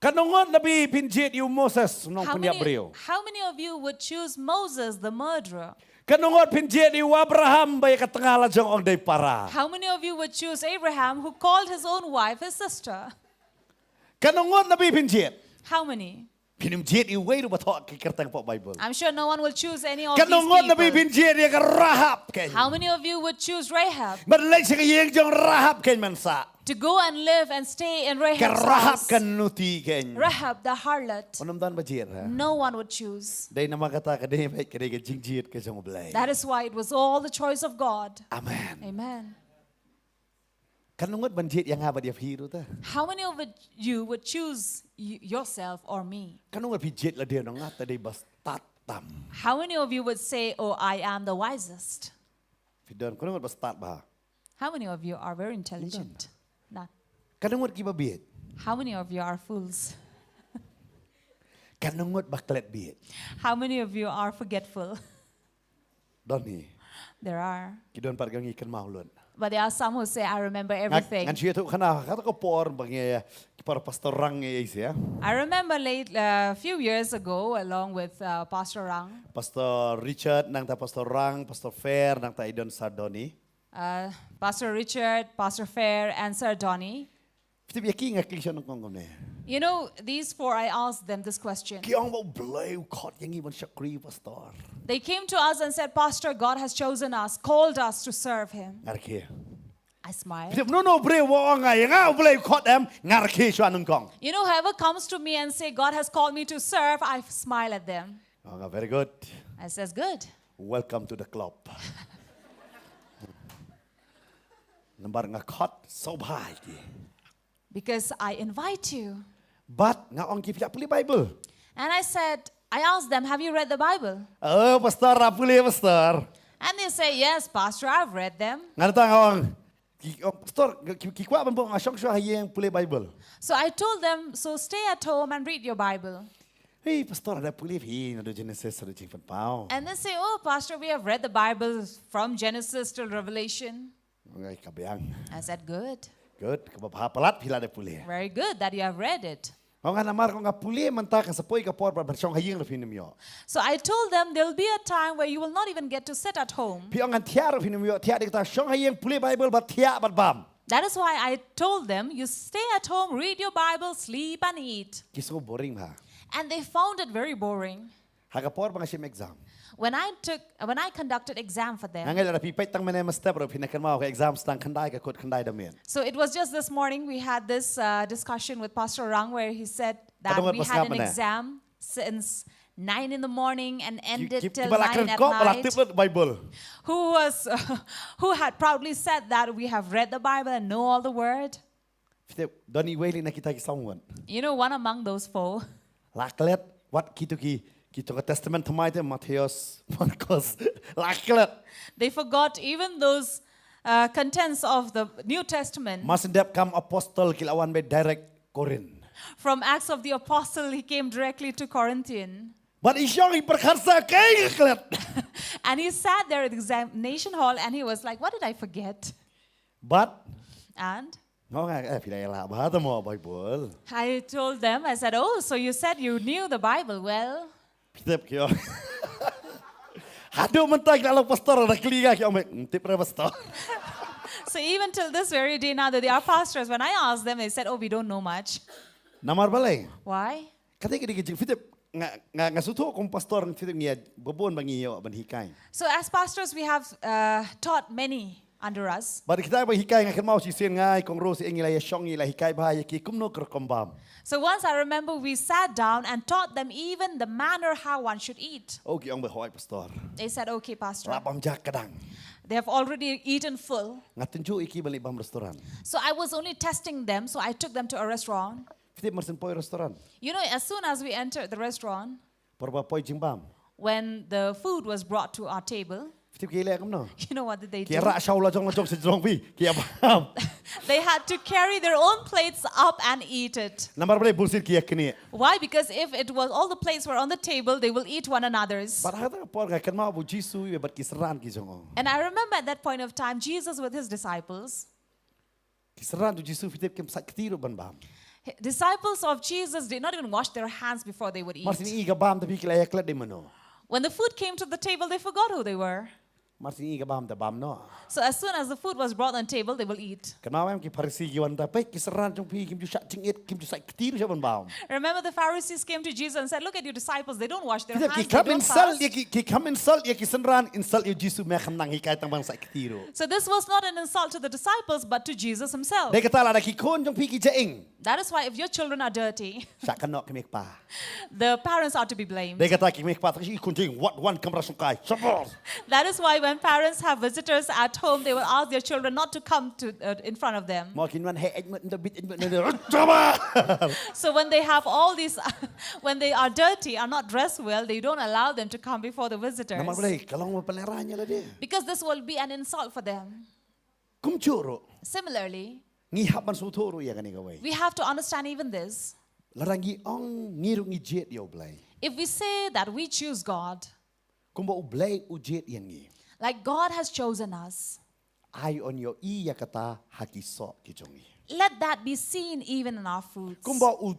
Katno ngut na phi phin jied ïa u Moses, u How nongpynïap many, briew? How many of you would choose Moses, the murderer? Katno ngut phin jied ïa u Abraham ba ïa ka tnga la jong ong dei para? How many of you would choose Abraham, who called his own wife his sister? Katno ngut na phi phin jied? How many? Phin ym jied ïa uwei ruh ba thoh ki kyrteng hapoh Bible. I'm sure no one will choose any of Katno these ngut na phi people. phin jied ïa ka Rahab kein? How many of you would choose Rahab Ban leit sha ka ïing jong Rahab kein, mynta. to go and live and stay in Ka Rahab's Rahab house? ka nuti kein. Rahab the harlot. Ym don ba jied ha. No one would choose. Dei namar kata ka dei, ka dei ka jingjied ka jong U Blei. That is why it was all the choice of God. Amen. Amen. Katno ngut ban jied ïa nga bad ïa phi ruh te? How many of you would choose y- yourself or me? Katno ngut phi jied lade ong nga te dei ba stad tam? How many of you would say, "Oh, I am the wisest"? Phi don, katno ngut ba stad bha? How many of you are very intelligent? None. Katno ngut kiba bieit? How many of you are fools? Katno ngut ba klet bieit? How many of you are forgetful? Don hi. There are. Ki don pat ka ngi kynmaw lut. But there are some who say, I remember everything. Ngan shu ïathuh khana ha kata ka por ba ngi, ki por Pastor Rang ngi ïa ïa. I remember late, a few years ago, along with uh, Pastor Rang. Pastor Richard, nangta Pastor Rang, Pastor Fair, nangta i don Sir Donny. Uh, Pastor Richard, Pastor Fair, and Sir Donny. Phi tip ïa ki nga kylli shwa nyngkong kumne. You know, these four, I asked them this question. Ki ong ba U Blei u khot ïa ngi ban shakri pastor. They came to us and said, Pastor, God has chosen us, called us to serve Him. Nga rkhie. I smiled. Phi tip, no, no, briew ba ong nga ïa nga, U Blei u khot em, nga rkhie shwa nyngkong. You know, whoever comes to me and say, God has called me to serve, I smile at them. Nga ong, very good. I says, good. Welcome to the club. Namar nga khot sngewbha ïa ki. Because I invite you. Bad nga ong ki, phi la pule Bible? And I said, I asked them, have you read the Bible? Oh, pastor, la pule pastor. And they say, yes, pastor, I've read them. Nga nang ong, ki ong, pastor, ki kwah ban buh nga shong shuwa ha ïing pule Bible. So I told them, so stay at home and read your Bible. Hei pastor, la pule phi naduh Genesis haduh Jingpynpaw. And they say, oh pastor, we have read the Bible from Genesis till Revelation. Nga ong, ka biang. I said, good. Good, kaba bha palat phi la dep pule. Very good that you have read it. Nga ong, namar nga pule mynta, kan sa poi ka por ba ban shong ha ïing ruh phin ym ïoh. So I told them, there'll be a time where you will not even get to sit at home. Phi ong ngan thiah ruh phin ym ïoh, thiah dei kata shong ha ïing pule Bible bad thiah bad bam. That is why I told them, you stay at home, read your Bible, sleep and eat. Ki sngew boring bha. And they found it very boring. Ha ka por ba nga shim exam. When I took, when I conducted exam for them. Nga ngeit lada phi peit tang mynne mynstep ruh phin ïa kynmaw ka exam sdang khyndai ka kut khyndai da miet. So it was just this morning we had this uh, discussion with Pastor Rang where he said that we had an exam since nine in the morning and ended till nine at night. Who was, uh, who had proudly said that we have read the Bible and know all the word. Phi tip, don iwei lei na kita ki saw ngut. You know, one among those four. La klet, wat kito ki, kito ka Testament Thymmai te, Mathaios, Markos, la klet. They forgot even those uh, contents of the New Testament. Mar syn dep Kam Apostol ki la wan beit direct Korinth. From Acts of the Apostle, he came directly to Corinthian. Bad i shong i pyrkhat sa kaei nga klet. And he sat there at the examination hall and he was like, what did I forget? Bad And nga ong, eh, phi la ïaleh bha te mo Baibl. I told them, I said, oh, so you said you knew the Bible well. Phi tip ki ong, haduh mynta ki la long pastor, la kylli nga ki ong, ym tip re pastor. So even till this very day now that they are pastors, when I ask them, they said, oh, we don't know much. Namar balei? Why? Kata ka dei ka jing, phi tip, nga, nga, nga sngewthuh kum pastor, phi tip, ngi ïa, ba bun ba ngi ïoh ban hikai. So as pastors we have uh, taught many under us. Bad kita ba hikai, nga kynmaw shisien nga, i Kong Rose, ngi la ïa shong, ngi la hikai bha ïa ki kumno ka rukom bam. So once I remember we sat down and taught them even the manner how one should eat. Oh, ki ong, ba hoi pastor. They said, okay pastor. La bam ja kdang. They have already eaten full. Nga tynjuh ïa ki ban leit bam restaurant. So I was only testing them, so I took them to a restaurant. Phi tip, mar syn poi restaurant. You know, as soon as we entered the restaurant, por ba poi jingbam, when the food was brought to our table, phi tip ki leh kumno? You know what did they do? Ki rah shaw lajong lajong sha jrong phi, ki ïa bam. They had to carry their own plates up and eat it. Namar balei? Bunsien ki ïa knieh. Why? Because if it was all the plates were on the table, they will eat one another's. Bad ha kata ka por nga kynmaw ba u Jisu iwei bad ki synran ki jong u. And I remember at that point of time, Jesus with his disciples. Ki synran u Jisu, phi tip, kim sait kti ruh ban bam. Disciples of Jesus did not even wash their hands before they would eat. Mar syn i ka bam, te phi, ki la ïa klet dei mano. When the food came to the table, they forgot who they were. Mar syn i ka bam, te bam noh. So as soon as the food was brought on table, they will eat. Kynmaw em, ki Pharisi ki wan, te peit, ki synran jong phi kim ju shah jingit, kim ju sait kti ruh shuh ban bam. Remember the Pharisees came to Jesus and said, look at your disciples, they don't wash their hands, they don't fast. Ki kham insult ïa ki, ki kham insult ïa ki synran, insult ïa u Jisu, me kham nang hikai tang ban sait kti ruh. So this was not an insult to the disciples, but to Jesus himself. Dei kata lada ki khun jong phi ki jaiñ, that is why if your children are dirty, shah kynnoh ki kmie kpa. The parents are to be blamed. Dei kata ki kmie kpa, te ki khun jaiñ, wat wan kamra shongkai. Shabash. That is why When parents have visitors at home, they will ask their children not to come to uh, in front of them. Mo kin wan he ek mut ndabit ek mut ndabit. So when they have all these, when they are dirty, are not dressed well, they don't allow them to come before the visitors. Namar balei ka long ba pynlehrain ïa lade. Because this will be an insult for them. Kumjuh ruh. Similarly, ngi hap ban sngewthuh ruh ïa kane kawei. We have to understand even this. Lada ngi ong ngi ruh ngi jied ïa U Blei. If we say that we choose God, kumba U Blei u jied ïa ngi, like God has chosen us, ai un ïohi ïa kata ha ki soh ki jong ngi. Let that be seen even in our fruits. Kumba u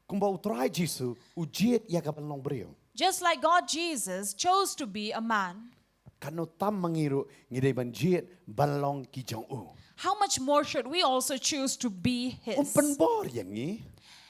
kumba U Trai Jisu u jied ïa ka ban long briew. Just like God Jesus chose to be a man, katno tam ma ngi ruh ngi dei ban jied ban long ki jong U. How much more should we also choose to be His? Um pynbor ïa ngi.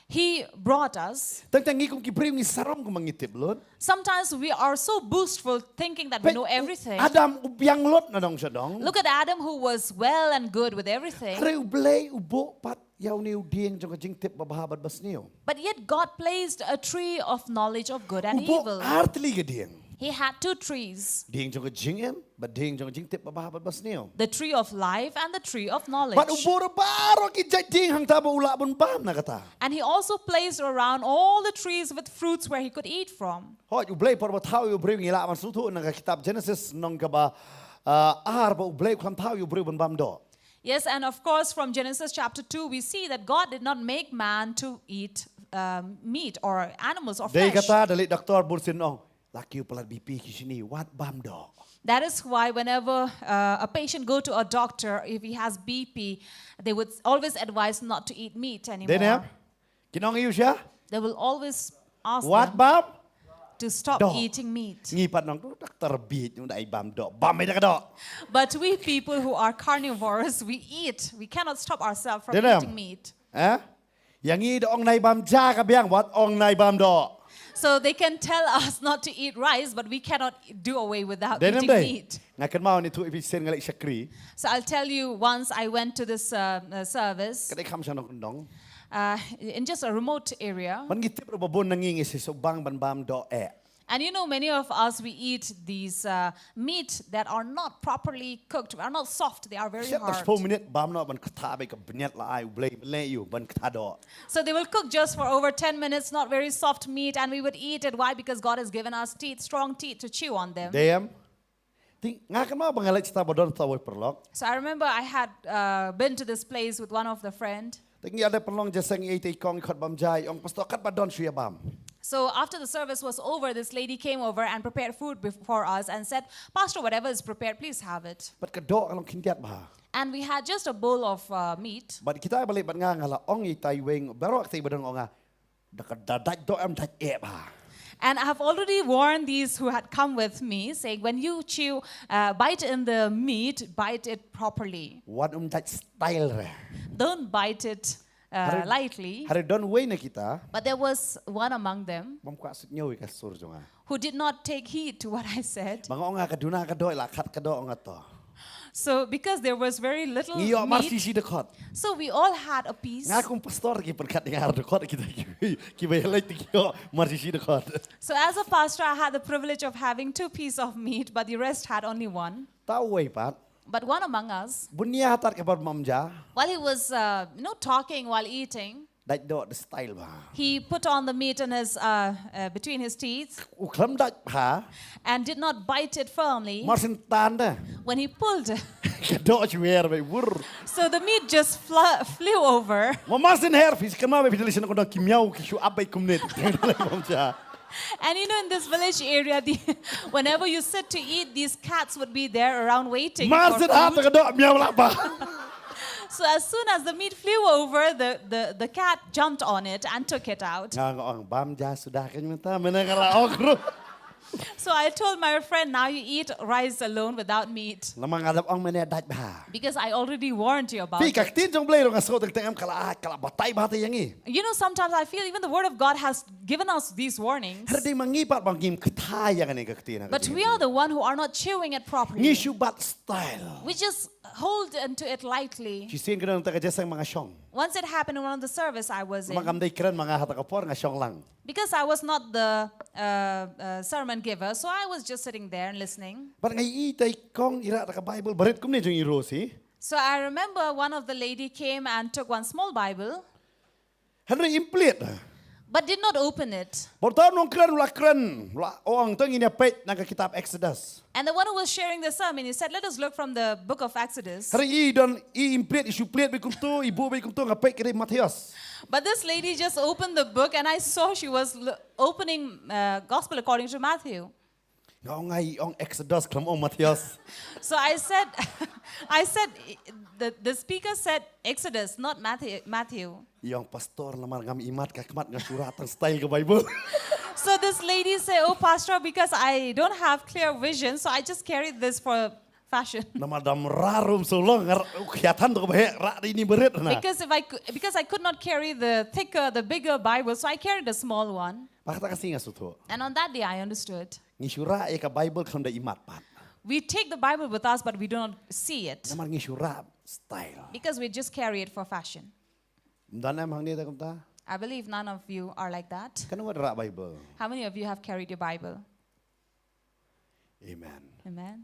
He brought us. Tang tang ngi kum ki briew ngi sarong kumba ngi tip lut. Sometimes we are so boastful thinking that we know everything. Adam u biang lut na dong sha dong. Look at Adam, who was well and good with everything. Hynrei U Blei u buh pat ïa une u dieng jong ka jingtip babha bad basniew. But yet God placed a tree of knowledge of good and evil. U buh artylli ka dieng. He had two trees. Dieng jong ka jingim bad dieng jong ka jingtip babha bad basniew. The tree of life and the tree of knowledge. Bad u buh ruh baroh ki jait dieng hangta ba u lah ban bam na kata. And he also placed around all the trees with fruits where he could eat from. Hooid, U Blei por ba thaw ïa u briew ngi lah ban sngewthuh na ka kitab Genesis lynnong kaba ar ba U Blei u khlem thaw ïa u briew ban bam doh. Yes, and of course, from Genesis chapter two, we see that God did not make man to eat um, meat or animals or flesh. Dei kata da leit doktor bun sien ong, la kiew palat B P ki shini, wat bam doh. That is why whenever uh, a patient go to a doctor, if he has B P, they would always advise not to eat meat anymore. Dei ne? Kin ong ïa u sha? They will always ask them to stop eating meat. Ngi pat nong tu doktor bit ngi dei bam doh, bam ïa ka doh. But we people who are carnivores, we eat. We cannot stop ourselves from eating meat. Eh? Ïa ngi da ong nai bam ja ka biang, wat ong nai bam doh. So they can tell us not to eat rice, but we cannot do away without eating meat. Nga kynmaw ni tu Ephesian nga leit shakri. So I'll tell you, once I went to this uh, uh, service. Ka dei kham sha nongkyndong. Uh, in just a remote area. Ban ngi tip ruh ba bun na ngi ngi shisha bang ban bam doh eh. And you know, many of us, we eat these uh, meat that are not properly cooked, are not soft, they are very hard. Shiphew minit bam noh ban ktah bad ka bniat la ai U Blei ban leh ïa u ban ktah doh. So they will cook just for over ten minutes, not very soft meat, and we would eat it. Why? Because God has given us teeth, strong teeth to chew on them. Dei em? Te nga kynmaw ba nga leit shata ba don tawei paralok. So I remember I had uh, been to this place with one of the friend. Te ngi ïa dei pynlong jingïaseng ïa i kong i khot bam ja, i ong pastor katba don shu ïa bam. So after the service was over, this lady came over and prepared food before us and said, "Pastor, whatever is prepared, please have it." Bad ka doh ka long khyndiat bha. And we had just a bowl of uh, meat. Bad kita ba leit bad nga nga la ong ïa i tai weng baroh kita ba don ong nga, da ka da dait doh em dait eh bha. And I have already warned these who had come with me, saying, "When you chew, uh, bite in the meat, bite it properly. Wat um dait style re. Don't bite it uh, lightly." Hynrei don wei na kita. But there was one among them. Bym kwah suk ñiew ïa ka sur jong nga. Who did not take heed to what I said. Ba nga ong nga ka duna ka doh, la khat ka doh ong nga to. So because there was very little meat, ngi ïoh mar shi shi dkhot. So we all had a piece. Nga kum pastor ki pynkat ïa nga ar dkhot kita ki, ki ba ïa leit ki ïoh mar shi shi dkhot. So as a pastor, I had the privilege of having two pieces of meat, but the rest had only one. Tawei pat. But one among us, bun ïa tat ka bar bam ja. While he was, uh, you know, talking while eating, dait doh da style bha. He put on the meat in his, uh, uh, between his teeth. U khlem dait bha. And did not bite it firmly. Mar syn tan da. When he pulled, ka doh shu her beit wur. So the meat just fl- flew over. Mo mar syn her phi kynmaw beit phi dei lei sha nongkyndong ki miaw ki shu ap beit kumne. Bam ja. And you know, in this village area, the, whenever you sit to eat, these cats would be there around waiting. Mar syn hap ka doh miaw lah bha. So as soon as the meat flew over, the, the, the cat jumped on it and took it out. Nga ong bam ja suda kan mynta mynne ka la ong ruh. So I told my friend, "Now you eat rice alone without meat." Namar nga la ong mynne dait bha. Because I already warned you about it. Phi ka ktien jong Blei ruh nga sngew teng teng em ka la, ka la batai bha te ïa ngi. You know, sometimes I feel even the word of God has given us these warnings. Hynrei dei ma ngi pat ba ngim kthah ïa kane ka ktien. But we are the one who are not chewing it properly. Ngi shu bat style. We just hold into it lightly. Shisien ka don ta ka jingïaseng ma nga shong. Once it happened in one of the service I was in. Namar kam dei kren ma nga ha kata ka por nga shong lang. Because I was not the uh, uh, sermon giver, so I was just sitting there and listening. Bad nga ïohi te i kong i rah da ka Bible barit kumne jong i Rosie. So I remember one of the lady came and took one small Bible, Hynrei im plied. But did not open it. Bad uta u nongkren u la kren, u la ong, to ngin ïa peit na ka kitab Exodus. And the one who was sharing the sermon, he said, "Let us look from the book of Exodus." Hynrei i don, i im plied, i shu plied beit kumto, i buh beit kumto, nga peit ka dei Mathaios. But this lady just opened the book, and I saw she was l- opening uh, Gospel according to Matthew. Nga ong, nga i ong Exodus, khlem ong Mathaios. So I said, I said, the, the speaker said Exodus, not Matthew. Matthew. I ong, pastor, namar ngam imat ka khmat, nga shu rah tang style ka Bible. So this lady said, "Oh, Pastor, because I don't have clear vision, so I just carried this for fashion." Namar da mrad ruh ym shu long, nga rah, u khia than to kaba heh, rah da ini barit na. Because if I could, because I could not carry the thicker, the bigger Bible, so I carried a small one. Bad kata ka sngi nga sngewthuh. And on that day, I understood. Ngi shu rah ïa ka Bible khlem da imat pat. We take the Bible with us, but we do not see it Namar ngi shu rah style. Because we just carry it for fashion. Ym don em hangne te kumta? I believe none of you are like that. Katno ngut rah Bible? How many of you have carried your Bible? Amen. Amen.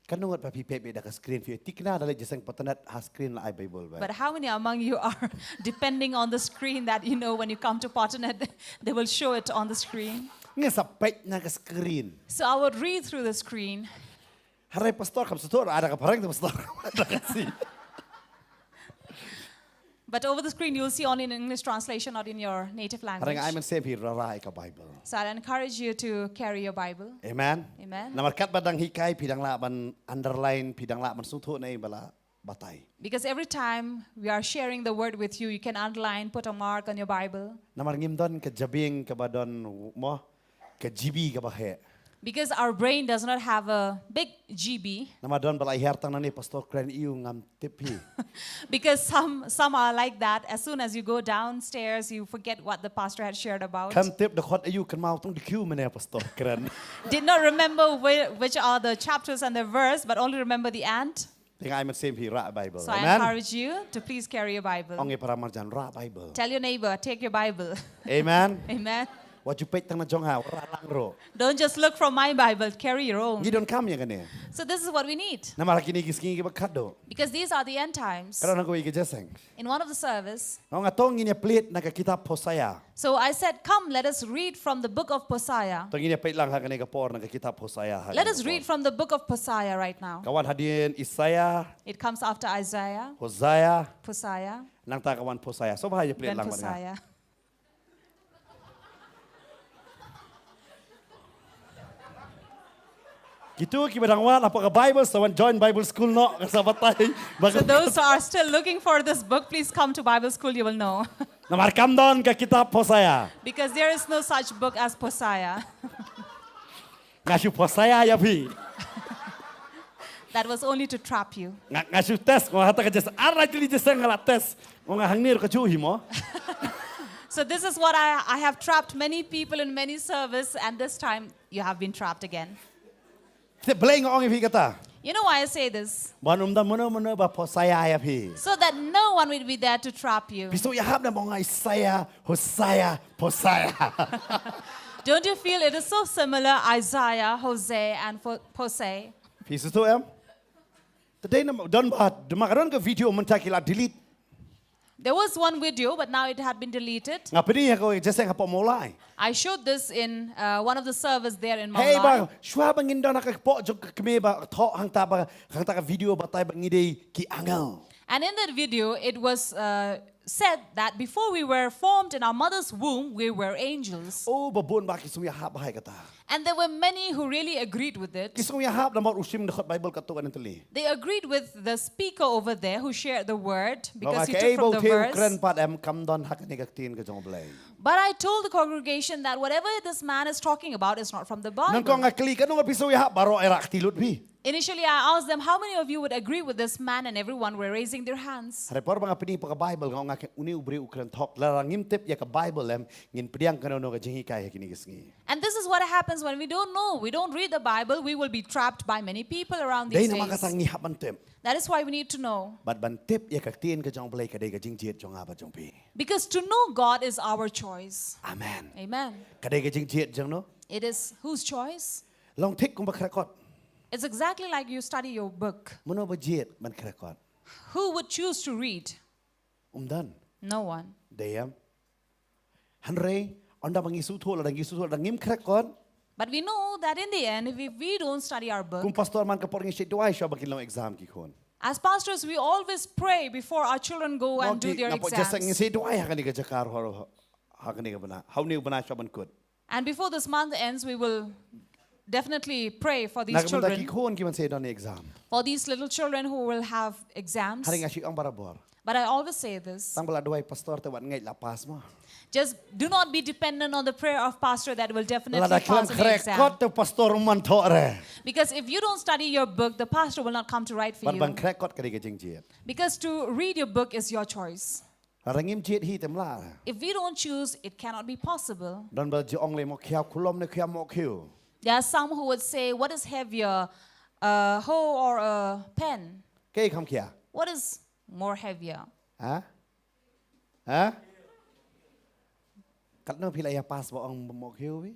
Katno ngut ba phi peit beit da ka screen, phi thikna da leit jingïaseng patnat, ha screen la ai Bible beit. But how many among you are depending on the screen that, you know, when you come to Potternet, they will show it on the screen? Nga sa peit na ka screen. So I would read through the screen. Hynrei pastor kam sngewthuh, rah da ka phareng te pastor. Da ka si. But over the screen, you'll see only in English translation, not in your native Hynrei nga ai language. mynsiem phi rah rah ïa ka Bible. So I'd encourage you to carry your Bible. Amen. Amen. Namar katba dang hikai phi dang lah ban underline, phi dang lah ban sngewthuh ne ba la batai. Because every time we are sharing the word with you, you can underline, put a mark on your Bible. Namar ngim don ka jabieng kaba don mo, ka G B kaba heh. Because our brain does not have a big G B. Namar don ba la hiar tang nangne, pastor kren ïa u, ngam tip hi. Because some, some are like that. As soon as you go downstairs, you forget what the pastor had shared about. Kam tip dkhot ïa u, kynmaw tang dkhot mynne pastor kren. Did not remember whi- which are the chapters and the verse, but only remember the end. Te nga ai mynsiem phi rah Bible. So I Amen. Encourage you to please carry your Bible. Ong ïa para marjan, rah Bible. Tell your neighbor, "Take your Bible." Amen. Amen. Wat ju peit tang na jong nga, rah lang ruh. Don't just look from my Bible, carry your own. Ngi donkam ïa kane. So this is what we need. Namar ha kine ki sngi kiba khadduh. Because these are the end times. Ka don ha kawei ka jingïaseng. In one of the service, Nga ong to ngin ïa plie na ka kitab Hosea. So I said, "Come, let us read from the book of Hosea." To ngin ïa peit lang ha kane ka por na ka kitab Hosea. Ha Let kane us ka por. Read from the book of Hosea right now. Ka wan hadien Isaiah, It comes after Isaiah, Hosea, Hosea, nangta ka wan Hosea. So ba ha ïa plie then lang bad nga. Hosea. Kito kiba dang wad hapoh ka Bible, sa wan join Bible school noh, ka sa batai. So those who are still looking for this book, please come to Bible school, you will know. Namar kam don ka kitab Hosea. Because there is no such book as Hosea. Nga shu Hosea ïa phi. That was only to trap you. Nga, nga shu test, nga hata ka jingïaseng, ar lai tylli jingïaseng nga la test. Nga ong hangne ruh ka juh hi mo. So this is what I, I have trapped many people in many service, and this time you have been trapped again. Te balei nga ong ïa phi kata? You know why I say this? Ban ym don mano mano ba Hosea ïa phi. So that no one will be there to trap you. Phi sngewthuh ïa hap na ba nga Isaiah, Hosea, Hosea. Don't you feel it is so similar, Isaiah, Hosea, and Pho- Hosea? Phi sngewthuh em? Te dei na don ba, dei ma ka don ka video mynta ki la delete. There was one video, but now it had been deleted. Nga pyni ïa ka jingïaseng hapoh Mawlai. I showed this in uh, one of the service there in Hei Mawlai. Ba, shuwa ba ngin don ha ka kpoh jong ka kmie ba thoh hangta ba, hangta ka video batai ba ngi dei ki angel. And in that video, it was uh, said that before we were formed in our mother's womb, we were angels. Oh, ba bun ba ki sngewthuh ïa hap ba hai kata. And there were many who really agreed with Ki it. sngewthuh ïa hap namar u shim dkhot Bible katto katne tylli. They agreed with the speaker over there who shared the word Nga ong because he ka took ei ba from u the te u verse. Kren pat em, kam don ha kane ka ktien ka jong U Blei. But I told the congregation that whatever this man is talking about is not from the Bible. Nangkong nga kylli, katno ngut phi sngewthuh ïa hap baroh, eh, rah kti lut phi. Initially, I asked them, "How many of you would agree with this man?" And everyone were raising their hands. Hynrei por ba nga pyni ïa ka Bible, nga ong, nga ong une u briew u kren thok. Lada ngim tip ïa ka Bible em, ngin pdiang kano kano ka jinghikai ha kine ki sngi. And this What happens when we don't know, we don't read the Bible, we will be trapped by many people around Dei these namar kata days. Ngi hap ban tip. That is why we need to know. Bad ban tip ïa ka ktien ka jong U Blei ka dei ka jingjit jong nga bad jong phi. Because to know God is our choice. Amen. Amen. Ka dei ka jingjit jong no. It is whose choice? Long thik kumba khreh kot. It's exactly like you study your book. Mano ba jied ban khreh kot? Who would choose to read? Um don. No one. Dei em. Hynrei ynda ba ngi sngewthuh lada ngi sngewthuh lada ngim khreh kot. But we know that in the end, if we, we don't study our book, Kum pastor man ka por ngi shait duwai shuwa ba kin long exam ki khun. As pastors, we always pray before our children go and do their Ngi exams. shait duwai ha kane ka jaka ruh, ha kane ka bnai. Ha une u bnai shuwa ban kut. And before this month ends, we will definitely pray for Na these ka bynta ki children. khun ki ban sa don exam. For these little children who will have exams. Hynrei nga shu ong barabor. But I always say this. Tang ba la duwai pastor te wat ngeit la pass mo. Just do not be dependent on the prayer of pastor that will definitely Lada khlem pass in the khreh exam. Kot te pastor um man thoh re. Because if you don't study your book, the pastor will not come to write for Bad ban you. khreh kot ka dei ka jingjit. Because to read your book is your choice. Lada ngim jied hi te mla re. If we don't choose, it cannot be possible. Don ba ju ong le mo khia khulom ne khia mo khiu. There are some who would say, "What is heavier, a hoe or a pen? Kaei kham khia? What is more heavier?" Ha? Ha? Katno phi la ïa pass ba ong mo khiu phi?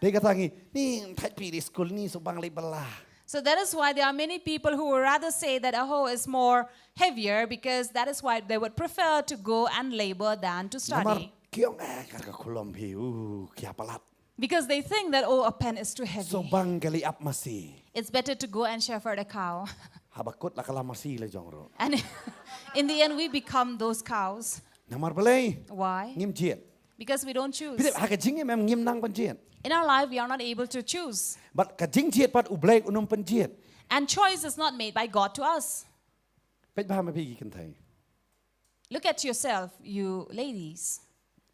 Dei kata ngi ni thait phi di school ni so bang lei bala. So that is why there are many people who would rather say that a hoe is more heavier, because that is why they would prefer to go and labor than to Namar study. Ki ong eh kar ka khulom phi u khia palat. Because they think that, "Oh, a pen is too heavy. So bang ka lei ap masi. It's better to go and shepherd a cow." Haba kut la ka la masi la jong ruh. And in the end, we become those cows. Namar balei? Why? Ngim jied. Because we don't choose. Phi tip ha ka jingim em ngim nang ban jied. In our life, we are not able to choose. Bad ka jingjied pat U Blei un ym pynjied. And choice is not made by God to us. Peit bha ma phi ki kynthei. Look at yourself, you ladies.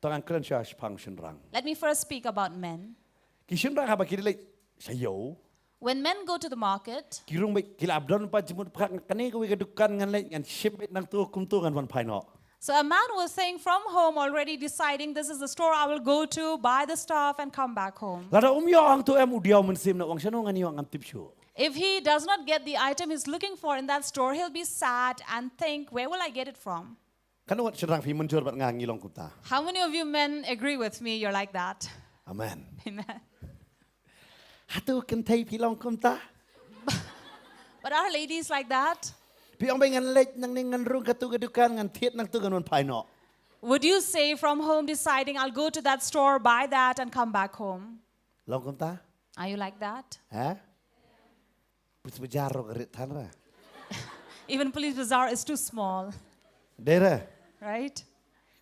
To ngan kren sha shaphang shynrang. Let me first speak about men. Ki shynrang haba ki leit sha ïew. When men go to the market, Ki rung beit ki la ap don pat jingmut phak kane kawei ka dukan ngan leit ngan shim beit nangto kumto ngan wan phai noh. So a man will think from home already deciding, "This is the store I will go to, buy the stuff and come back home." Lada um ïoh hangto em u diaw mynsiem na u ong shano ngan ïoh ngam tip shuh. If he does not get the item he's looking for in that store, he'll be sad and think, "Where will I get it from?" Katno wat shynrang phi mynjur bad nga ngi long kumta? How many of you men agree with me you're like that? Amen. Hato kynthei phi long kumta? But are ladies like that? Phi ong beit ngan leit nangne ngan rung kato ka dukan ngan thied nangto ngan wan phai noh. Would you say from home deciding, "I'll go to that store, buy that and come back home"? Long kumta? Are you like that? Ha? Police Bazar ruh ka rit than ra. Even Police Bazar is too small. Dei re. Right?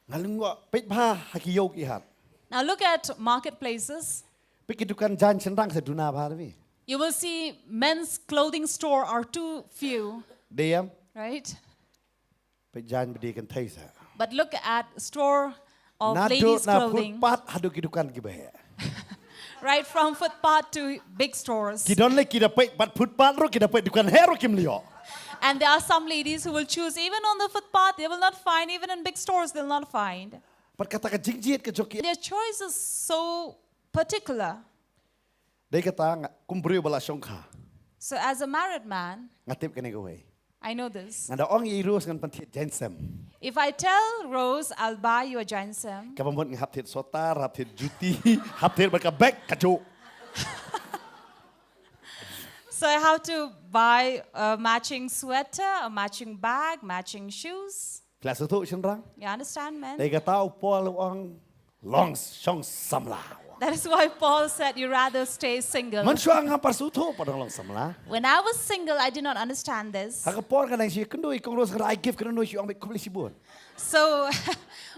Nga lyngngoh peit bha ha ki ïew ki hat. Now look at marketplaces. Peit ki dukan jaiñ shynrang sa duna bha re. You will see men's clothing store are too few. Dei em? Right? Peit jaiñ ba dei kynthei sa. But look at store of ladies' clothing. Naduh na footpath haduh ki dukan kiba heh. Right from footpath to big stores. Ki don lei ki da peit pat footpath ruh ki da peit dukan heh ruh kim ïoh. And there are some ladies who will choose even on the footpath, they will not find, even in big stores they'll not find. Bad kata ka jingjied ka jong ki. Their choice is so particular. Dei kata nga kum briew ba la shongkha. So as a married man, nga tip kane kawei. I know this. Nga da ong ïa i Rose ngan pynthied jaiñsem. If I tell Rose, "I'll buy you a jaiñsem," kaba mut nga hap thied sotar, hap thied juti, hap thied bad ka bag kajuh. So I have to buy a matching sweater, a matching bag, matching shoes. Phi la sngewthuh shynrang? You understand, men? Dei kata u Paul u ong long shong samla. That is why Paul said you rather stay single. Mynshuwa nga par sngewthuh pat long samla. When I was single, I did not understand this. Ha ka por nga dang shu ïakynduh ïa i Kong Rose ka da ai gift kano kano shu ong beit khublei shibun. So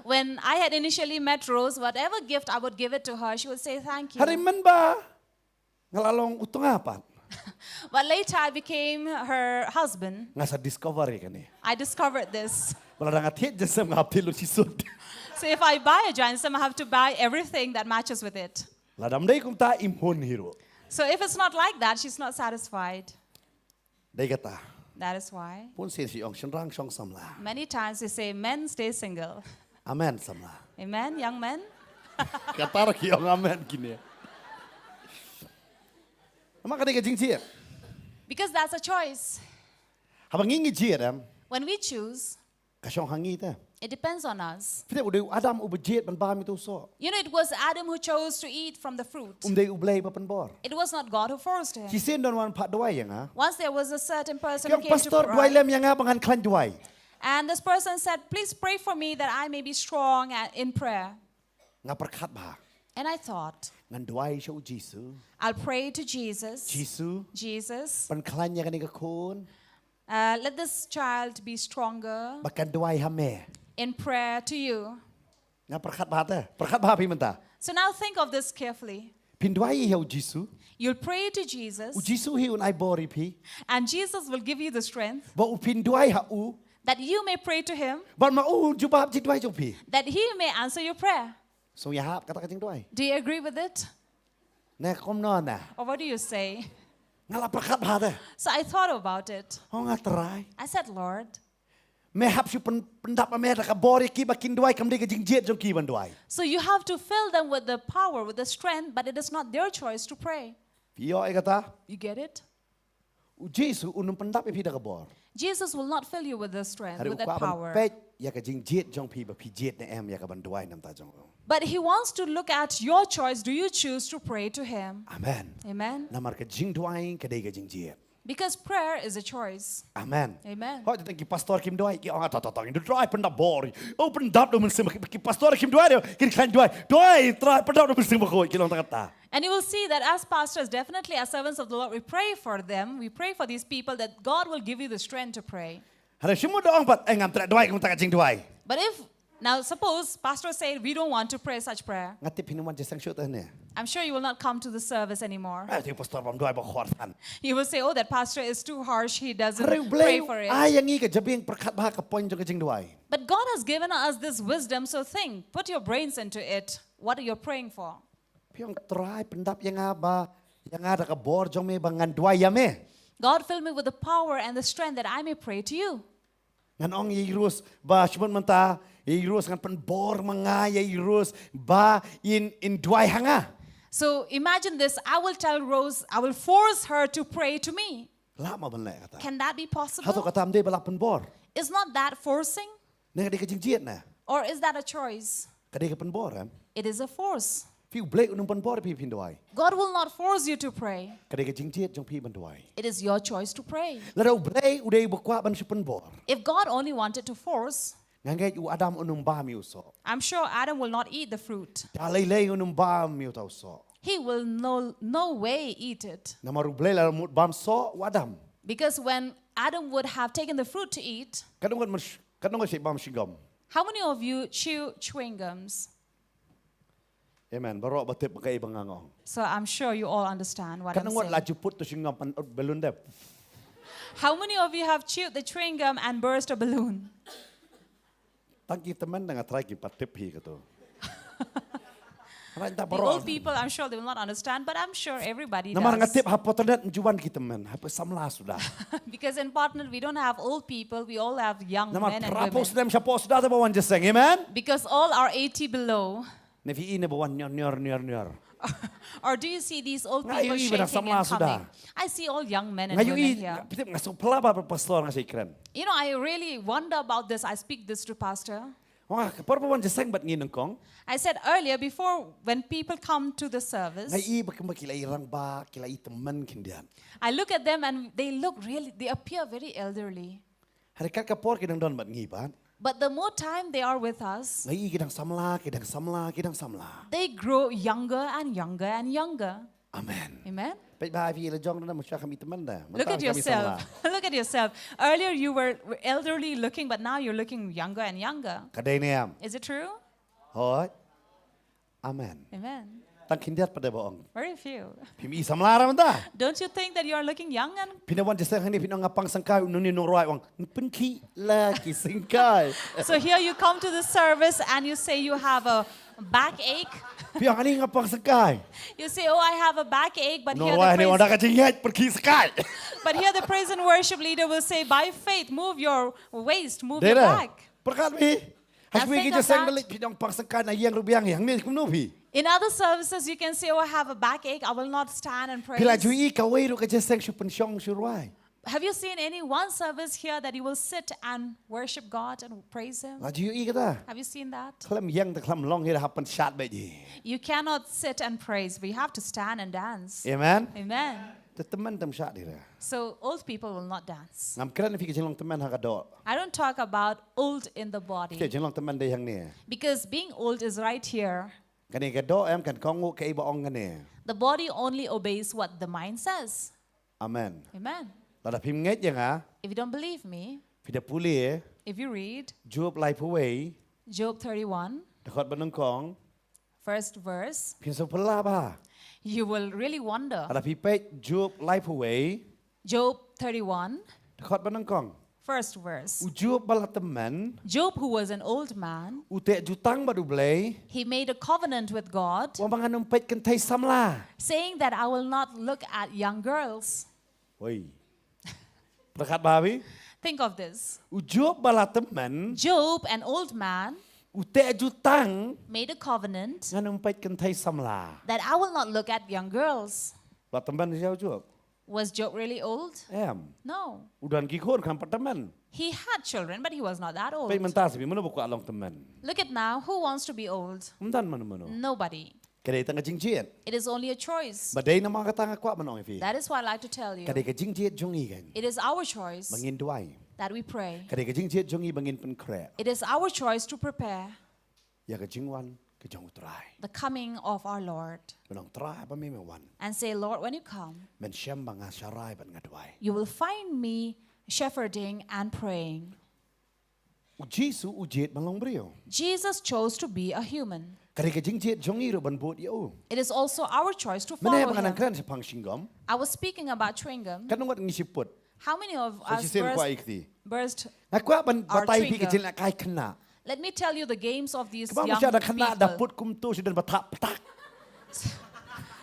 when I had initially met Rose, whatever gift I would give it to her, she would say, "Thank you." Hynrei mynba nga la long u tnga pat. But later I became her husband. Nga sa discover ïa kane. I discovered this. Ba lada nga thied jaiñsem nga hap thied lut shisut. So if I buy a jaiñsem, I have to buy everything that matches with it. Lada ym dei kumta im hun hi ruh. So if it's not like that, she's not satisfied. Dei kata. That is why. Bun sien shu ong shynrang shong samla. Many times we say, "Men, stay single." Amen samla. Amen, young men. Kata ki ong amen kine. Namar ka dei ka jingjied. Because that's a choice. Haba ngi ngi jied em. When we choose, ka shong ha ngi te. It depends on us. Phi tip u dei u Adam uba jied ban bam ïa uto u soh. You know, it was Adam who chose to eat from the fruit. Um dei U Blei ba pynbor. It was not God who forced him. Shisien don wan phah duwai ïa nga. Once there was a certain person who came to pray. Ki ong, "Pastor, duwai lem ïa nga ba ngan khlaiñ duwai." And this person said, "Please pray for me that I may be strong a-, in prayer." Nga pyrkhat bha. And I thought, ngan duwai sha u Jisu. I'll pray to Jesus. Jisu. Jesus. Pynkhlaiñ ïa kane ka khun. Uh, let this child be stronger. Ba kan duwai ha me. In prayer to you. Nga pyrkhat bha te. Pyrkhat bha phi mynta. So now think of this carefully. Phin duwai ïa u Jisu. You'll pray to Jesus. U Jisu hi un ai bor ïa phi. And Jesus will give you the strength. Ba u phin duwai ha u. That you may pray to him. Bad ma u jubab jingduwai jong phi. That he may answer your prayer. Sngewthuh ïa kata ka jingduwai? Do you agree with it? Ne kumno ne? Or what do you say? Nga la pyrkhat bha te. So I thought about it. Ong nga Trai. I said, "Lord." Me hap shu pyn-, pyndap ïa me da ka bor ïa ki ba kin duwai, kam dei ka jingjied jong ki ban duwai. So you have to fill them with the power, with the strength, but it is not their choice to pray. Phi ïoh ïa kata? You get it? U Jisu un ym pyndap ïa phi da ka bor. Jesus will not fill you with the strength, with that power. Hynrei u kwah ban peit ïa ka jingjied jong phi ba phi jied ne em ïa ka ban duwai na ka bynta jong u. But he wants to look at your choice. Do you choose to pray to him? Amen. Amen. Namar ka jingduwai ka dei ka jingjied. Because prayer is a choice. Amen. Amen. Hooid, tang ki pastor kim duwai, ki ong, "Ah, to, to, to, ngin duwai pyndap bor. Oh, pyndap da u Mynsiem Bakhuid." Ki pastor kim duwai, kin khlaiñ duwai. Duwai, Trai, pyndap da u Mynsiem Bakhuid, ki long tang kata. And you will see that as pastors, definitely as servants of the Lord, we pray for them. We pray for these people that God will give you the strength to pray. Hynrei shu mut da ong pat, "Eh, ngam treh duwai, ngam treh ka jingduwai." But if, now suppose, pastor said, "We don't want to pray such prayer." Nga tip phin ym wan jingïaseng shuh te ne. I'm sure you will not come to the service anymore. "Eh, te pastor bym duwai ba khor than." You will say, "Oh, that pastor is too harsh. He doesn't pray for it." Hynrei u Blei u ai ïa ngi ka jabieng pyrkhat bha ka point jong ka jingduwai. But God has given us this wisdom, so think, put your brains into it, what you're praying for. Phi ong, "Trai, pyndap ïa nga ba, ïa nga da ka bor jong me ba ngan duwai ïa me." God, fill me with the power and the strength that I may pray to you. Ngan ong ïa i Rose ba, shu mut mynta, ïa i Rose ngan pynbor ma nga ïa i Rose ba in, in duwai ha nga. So imagine this, I will tell Rose, I will force her to pray to me. Lah mo ban leh kata? Can that be possible? Hato kata kam dei ba la pynbor? Is not that forcing? Ne ka dei ka jingjied ne? Or is that a choice? Ka dei ka pynbor, em? It is a force. Phi, u Blei un ym pynbor phi phin duwai. God will not force you to pray. Ka dei ka jingjied jong phi ban duwai. It is your choice to pray. Lada u Blei u dei ba kwah ban shu pynbor, if God only wanted to force, nga ngeit u Adam un ym bam ïa u soh. I'm sure Adam will not eat the fruit. Da lei lei un ym bam ïa uta u soh. He will no, no way eat it. Namar u Blei la mut bam soh u Adam. Because when Adam would have taken the fruit to eat, katno ngut myn-, katno ngut shait bam chewing gum? How many of you chew chewing gums? Amen. Baroh ba tip kaei ba nga ong. So I'm sure you all understand what I'm saying. Katno ngut la ju put to chewing gum ban ut balloon de? How many of you have chewed the chewing gum and burst a balloon? Tang ki tymmen da nga trai kin pat tip hi kato. Hynrei da baroh. The old people, I'm sure they will not understand, but I'm sure everybody does. Namar nga tip ha Potternet ym ju wan ki tymmen, ha samla suda. Because in Potternet we don't have old people, we all have young men and women. Namar phra phew snem shapoh suda te ba wan jingïaseng, amen? Because all are eighty below. Ne phi i ne ba wan nior, nior, nior, nior. Or do you see these old people shaking and coming? Nga ïohi ba dang samla suda. I see all young men and women here. Nga ïohi, phi tip, nga sngewphylla bha pastor, nga sa ïakren. You know, I really wonder about this. I speak this to pastor. Nga, ka por ba wan jingïaseng bad ngi nyngkong. I said earlier, before, when people come to the service, nga i ba kumba ki la i rangbah, ki la i tymmen khyndiat. I look at them and they look really, they appear very elderly. Hynrei kat ka por ki dang don bad ngi pat, but the more time they are with us, nga i ki dang samla, ki dang samla, ki dang samla. They grow younger and younger and younger. Amen. Amen. Peit bha, phi la jong da, mynta kham i tymmen da. Look at yourself. Mynta kham i samla. Look at yourself. Earlier you were elderly looking, but now you're looking younger and younger. Ka dei ne em? Is it true? Hooid. Amen. Amen. Tang khyndiat pat de ba ong. Very few. Phim i samla re mynta? Don't you think that you are looking young and... Phin wan jingïaseng hangne phin ong nga pang syngkai, une u nongrwai u ong pynkhih la ki syngkai. So here you come to the service and you say you have a backache. Phi ong ani nga pang syngkai. You say, "Oh, I have a backache," but here the praise... Nongrwai hangne u ong da ka jingngeit pynkhih syngkai. But here the praise and worship leader will say, "By faith, move your waist, move your back." Dei re. Pyrkhat phi. Hashmi ki jingïaseng ba leit phi dang pang sengkai na ïeng ruh biang ïeng ne kumno phi. In other services, you can say, "Oh, I have a backache. I will not stand and praise." Phi la ju i kawei ruh ka jingïaseng shu pynshong shu rwai. Have you seen any one service here that you will sit and worship God and praise Him? La ju i kata. Have you seen that? Khlem ïeng te khlem long hi da hap pynshad bad ji. You cannot sit and praise, but you have to stand and dance. Amen. Amen. Te tymmen tymmen shad hi da. So old people will not dance. Ngam kren phi ka jinglong tymmen ha ka doh. I don't talk about old in the body. Te jinglong tymmen dei hangne. Because being old is right here. Kane ka doh em kan kohnguh kaei ba ong kane. The body only obeys what the mind says. Amen. Amen. Lada phim ngeit ïa nga. If you don't believe me, phi da pule, if you read Job laiphew wei, Job thirty-one, dkhot ba nyngkong, first verse, phin sa phylla bha. You will really wonder. Lada phi peit Job laiphew wei, Job thirty-one, dkhot ba nyngkong, first verse. U Job ba la tymmen. Job, who was an old man, u teh jutang bad U Blei. He made a covenant with God. U ong ba ngan ym peit kynthei samla. Saying that I will not look at young girls. Oi. Pyrkhat bha phi. Think of this. U Job ba la tymmen. Job, an old man, u teh jutang, made a covenant, ngan ym peit kynthei samla, that I will not look at young girls. Ba la tymmen ïa u Job. Was Job really old? Em. No. U don ki khun, kam pat tymmen. He had children, but he was not that old. Peit mynta sa phi, mano ba kwah long tymmen? Look at now, who wants to be old? Ym don mano mano. Nobody. Ka dei tang ka jingjied. It is only a choice. Ba dei namar kata nga kwah ban ong ïa phi. That is why I like to tell you. Ka dei ka jingjied jong ngi kan. It is our choice. Ba ngin duwai. That we pray. Ka dei ka jingjied jong ngi ba ngin pynkhreh. It is our choice to prepare. Ïa ka jingwan ka jong U Trai. The coming of our Lord. Ban ong, Trai, ba me me wan, and say, "Lord, when you come, men shem ba nga sharai bad nga duwai." You will find me shepherding and praying. U Jisu u jied ban long briew. Jesus chose to be a human. Ka dei ka jingjied jong ngi ruh ban bud ïa u. It is also our choice to follow him. Mynne ba nga nang kren shaphang chewing gum. I was speaking about chewing gum. Katno ngut ngi shu put? How many of us burst, burst our chewing gum? Nga kwah ban batai phi ka jinglehkai khynnah. Let me tell you the games of these young people. Kaba mut sha da khynnah da put kumto shu don ba thap ptak.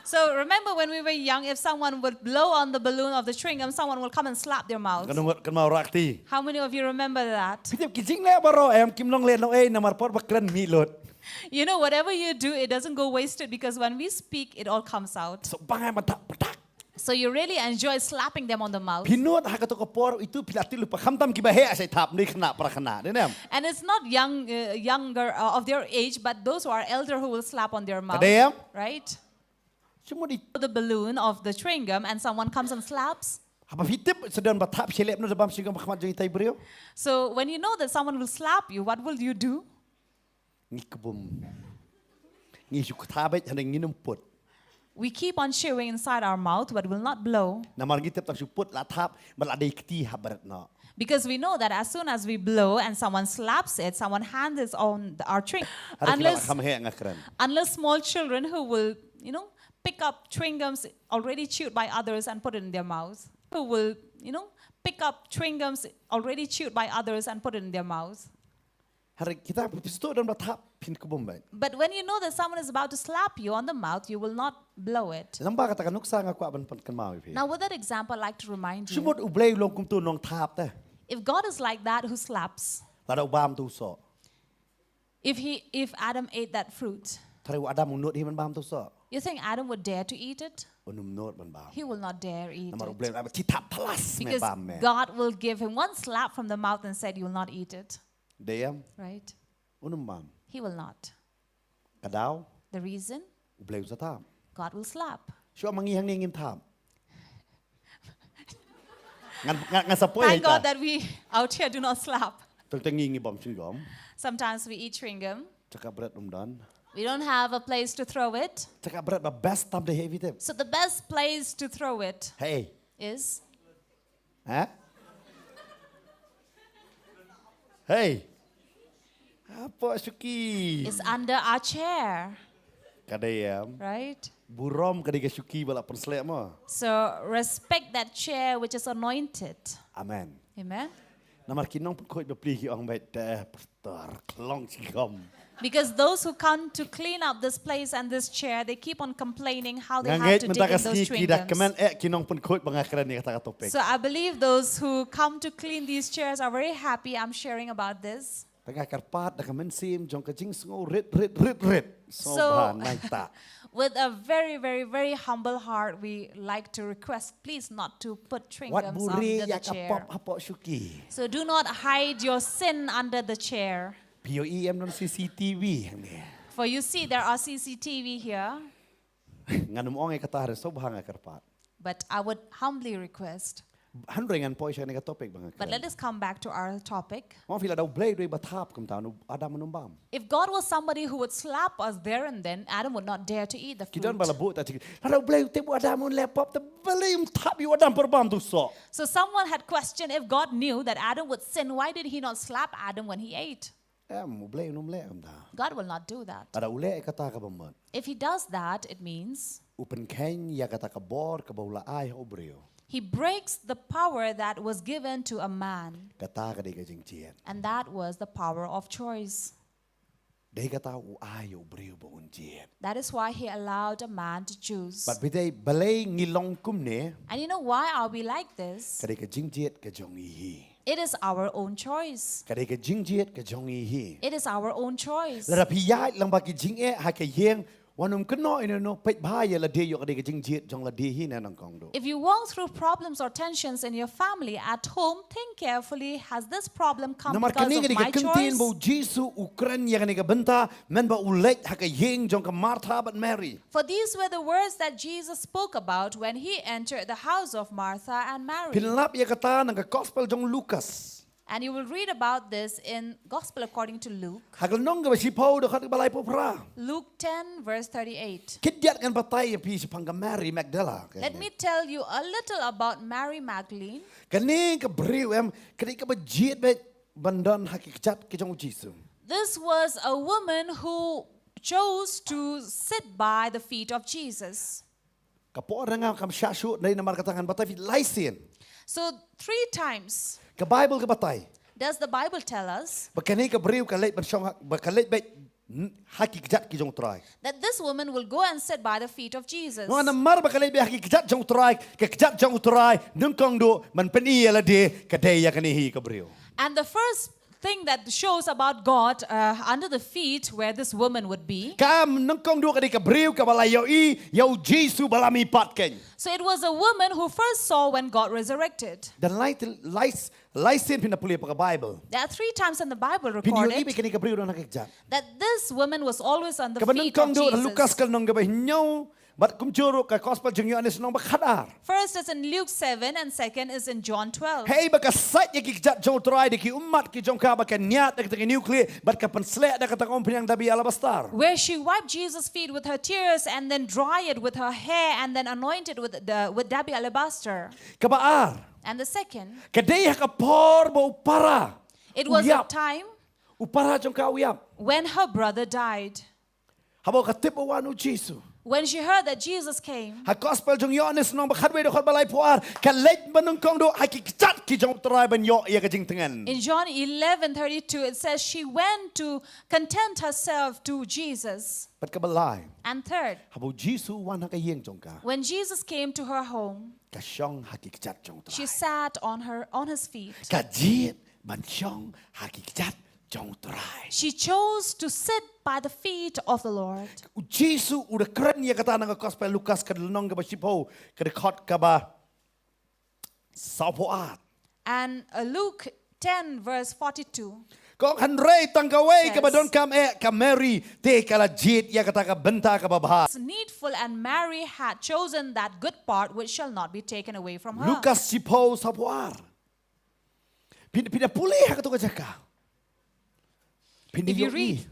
So remember when we were young, if someone would blow on the balloon of the chewing gum, someone will come and slap their mouth. Katno ngut kynmaw rah kti? How many of you remember that? Phi tip ki jingleh baroh em kim long lehnohei namar por ba kren mih lut. You know, whatever you do, it doesn't go wasted because when we speak, it all comes out. So bang em ba thap ptak. So you really enjoy slapping them on the mouth. Phi nud ha kato ka por itu phi la tip lypa khamtam kiba heh sa thap, ne khynnah para khynnah, dei ne em? And it's not young, uh, younger, uh, of their age, but those who are elder who will slap on their mouth. Ka dei em? Right? Shu mut i- The balloon of the chewing gum and someone comes and slaps. Haba phi tip sa don ba thap shelep no da bam chewing gum ha khmat jong itai briew. So when you know that someone will slap you, what will you do? Ngi kbum. Ngi shu ktha beit hynrei ngin ym put. We keep on chewing inside our mouth, but will not blow. Namar ngi tip tang shu put la thap, ba la dei kti ha bret noh. Because we know that as soon as we blow and someone slaps it, someone hands it on the, our chewing. Hynrei ki la kham heh nga kren. Unless small children who will, you know, pick up chewing gums already chewed by others and put it in their mouth. Who will, you know, pick up chewing gums already chewed by others and put it in their mouth. Hynrei kita phi sdang don ba thap phin kbum beit. But when you know that someone is about to slap you on the mouth, you will not blow it. Lyngba kata ka nuksa nga kwah ban pynkynmaw ïa phi. Now, with that example, I'd like to remind you. Shu mut U Blei u long kumto u nongthap te. If God is like that who slaps. Lada u bam to u soh. If he, if Adam ate that fruit. Tharai u Adam u nud hi ban bam to u soh? You think Adam would dare to eat it? Un ym nud ban bam. He will not dare eat it. Namar U Blei u ong, "Shi thap thalas me bam me." Because God will give him one slap from the mouth and said, "You will not eat it." Dei em? Right? Un ym bam. He will not. Ka daw? The reason? U Blei un sa thap. God will slap. Shuh ma ngi hangne ngim thap. Ngan, ngan, ngan sa poi. Thank God that we out here do not slap. Tang tang ngi ngi bam chewing gum. Sometimes we eat chewing gum. Chaka bret um don. We don't have a place to throw it. Chaka bret ba best tam dei hei phi tip. So the best place to throw it. Hey. Is? Ha? Hey. Hapoh shuki. Is under our chair. Ka dei em. Right? Burom ka dei ka shuki ba la pynsleh mo. So respect that chair which is anointed. Amen. Amen. Namar ki nongpynkhuid bapli ki ong beit te pastor khlong chewing gum. Because those who come to clean up this place and this chair, they keep on complaining how they have to dig in those chewing gums. Nga ngeit mynta ka sngi ki da kmen eh ki nongpynkhuid ba nga kren ïa kata ka topic. So I believe those who come to clean these chairs are very happy I'm sharing about this. Tang ka kyrpad da ka mynsiem jong ka jingsngew rit rit rit rit. So, so bha nai ta. With a very, very, very humble heart, we like to request, please, not to put chewing gums under the chair. Wat buhrieh ïa ka pop hapoh shuki. So do not hide your sin under the chair. Phi ïohi em don C C T V hangne. For you see, there are C C T V here. Ngan ym ong ïa kata hynrei sngewbha nga kyrpad. But I would humbly request. Hynrei ngan poi sha kane ka topic ba nga kren. But let us come back to our topic. Mo phi la da U Blei dei ba thap kumta, u Adam un ym bam. If God was somebody who would slap us there and then, Adam would not dare to eat the fruit. Ki don ba la buh ta chi. La da U Blei te ba u Adam un leh pop, te balei um thap ïa u Adam por bam tu so. So someone had questioned, if God knew that Adam would sin, why did he not slap Adam when he ate? Em, U Blei un ym leh kumta. God will not do that. Lada u leh ïa kata ka bamut. If he does that, it means u pynkheiñ ïa kata ka bor kaba u la ai ha u briew. He breaks the power that was given to a man. Kata ka dei ka jingjied. And that was the power of choice. Dei kata u ai ïa u briew ba un jied. That is why he allowed a man to choose. Bad phi dei balei ngi long kumne. And you know why are we like this? Ka dei ka jingjied ka jong ngi hi. It is our own choice. Ka dei ka jingjied ka jong ngi hi. It is our own choice. Lada phi ïaid lang bad ki jingeh ha ka ïing, wat nym kynnoh ïano ïano, peit bha ïa lade, ïoh ka dei ka jingjied jong lade hi ne nyngkong doh. If you walk through problems or tensions in your family at home, think carefully, has this problem come because of my choice? Namar kane ka dei ka kyntien ba U Jisu u kren ïa kane ka bynta, mynba u leit ha ka ïing jong ka Martha bad Mary. For these were the words that Jesus spoke about when he entered the house of Martha and Mary. Phin lap ïa kata na ka Gospel jong u Lukas. And you will read about this in Gospel according to Luke. Ha ka lynnong kaba shiphew dkhot kaba laiphew phra. Luke ten verse thirty-eight. Khyndiat ngan batai ïa phi shaphang ka Mary Magdala. Let me tell you a little about Mary Magdalene. Kane ka briew em, ka dei kaba jied beit ban don ha ki kjat ki jong U Jisu. This was a woman who chose to sit by the feet of Jesus. Ka por nga kam shah shuh, dei namar kata ngan batai phi lai sien. So three times. Ka Bible ka batai. Does the Bible tell us? Ba kane ka briew ka leit ban shong ha, ba ka leit beit, mm, ha ki kjat ki jong U Trai. That this woman will go and sit by the feet of Jesus. Namar ba ka leit beit ha ki kjat jong U Trai, ka kjat jong U Trai, nyngkong doh ban pyni ïa lade, ka dei ïa kane hi ka briew. And the first thing that shows about God, uh, under the feet where this woman would be. Ka nyngkong doh ka dei ka briew kaba la ïohi ïa U Jisu ba la mihpat keiñ. So it was a woman who first saw when God resurrected. Da lai, lai, lai sien phin da pule ha ka Bible. There are three times in the Bible recorded. Phin ïohi ba kane ka briew don ha ka kjat. That this woman was always on the feet of Jesus. Kaba nyngkong doh Lukas ka lynnong kaba hynñiew, bad kumjuh ruh ka Gospel jong u Ïoannis lynnong ba khatar. First is in Luke seven and second is in John twelve. Hei ba ka sait ïa ki kjat jong U Trai da ki ummat ki jong ka, ba ka ñiad da kata ka hynñiewkhlieh, bad ka pynsleh da kata ka umphniang dabi alabaster. Where she wiped Jesus' feet with her tears and then dry it with her hair and then anoint it with the, with dabi alabaster. Kaba ar. And the second. Ka dei ha ka por ba u para. It was a time. U para jong ka u ïap. When her brother died. Haba ka tip ba wan U Jisu. When she heard that Jesus came. Ha Gospel jong u Ïoannis lynnong ba khatwei dkhot ba laiphew ar, ka leit ba nyngkong doh ha ki kjat ki jong U Trai ban ïoh ïa ka jingtngen. In John eleven thirty-two it says she went to content herself to Jesus. Bad kaba lai. And third. Haba U Jisu u wan ha ka ïing jong ka. When Jesus came to her home. Ka shong ha ki kjat jong U Trai. She sat on her, on his feet. Ka jied ban shong ha ki kjat jong U Trai. She chose to sit by the feet of the Lord. U Jisu u da kren ïa kata na ka Gospel Lukas ka lynnong kaba shiphew, ka dkhot kaba sawphew ar. And, uh, Luke ten verse forty-two. Ka ong hynrei tang kawei kaba donkam eh ka Mary, te ka la jied ïa kata ka bynta kaba bha. It's needful, and Mary had chosen that good part which shall not be taken away from her. Lukas shiphew sawphew ar. Phin, phin da pule ha kato ka jaka. Phin da ïohi. If you read,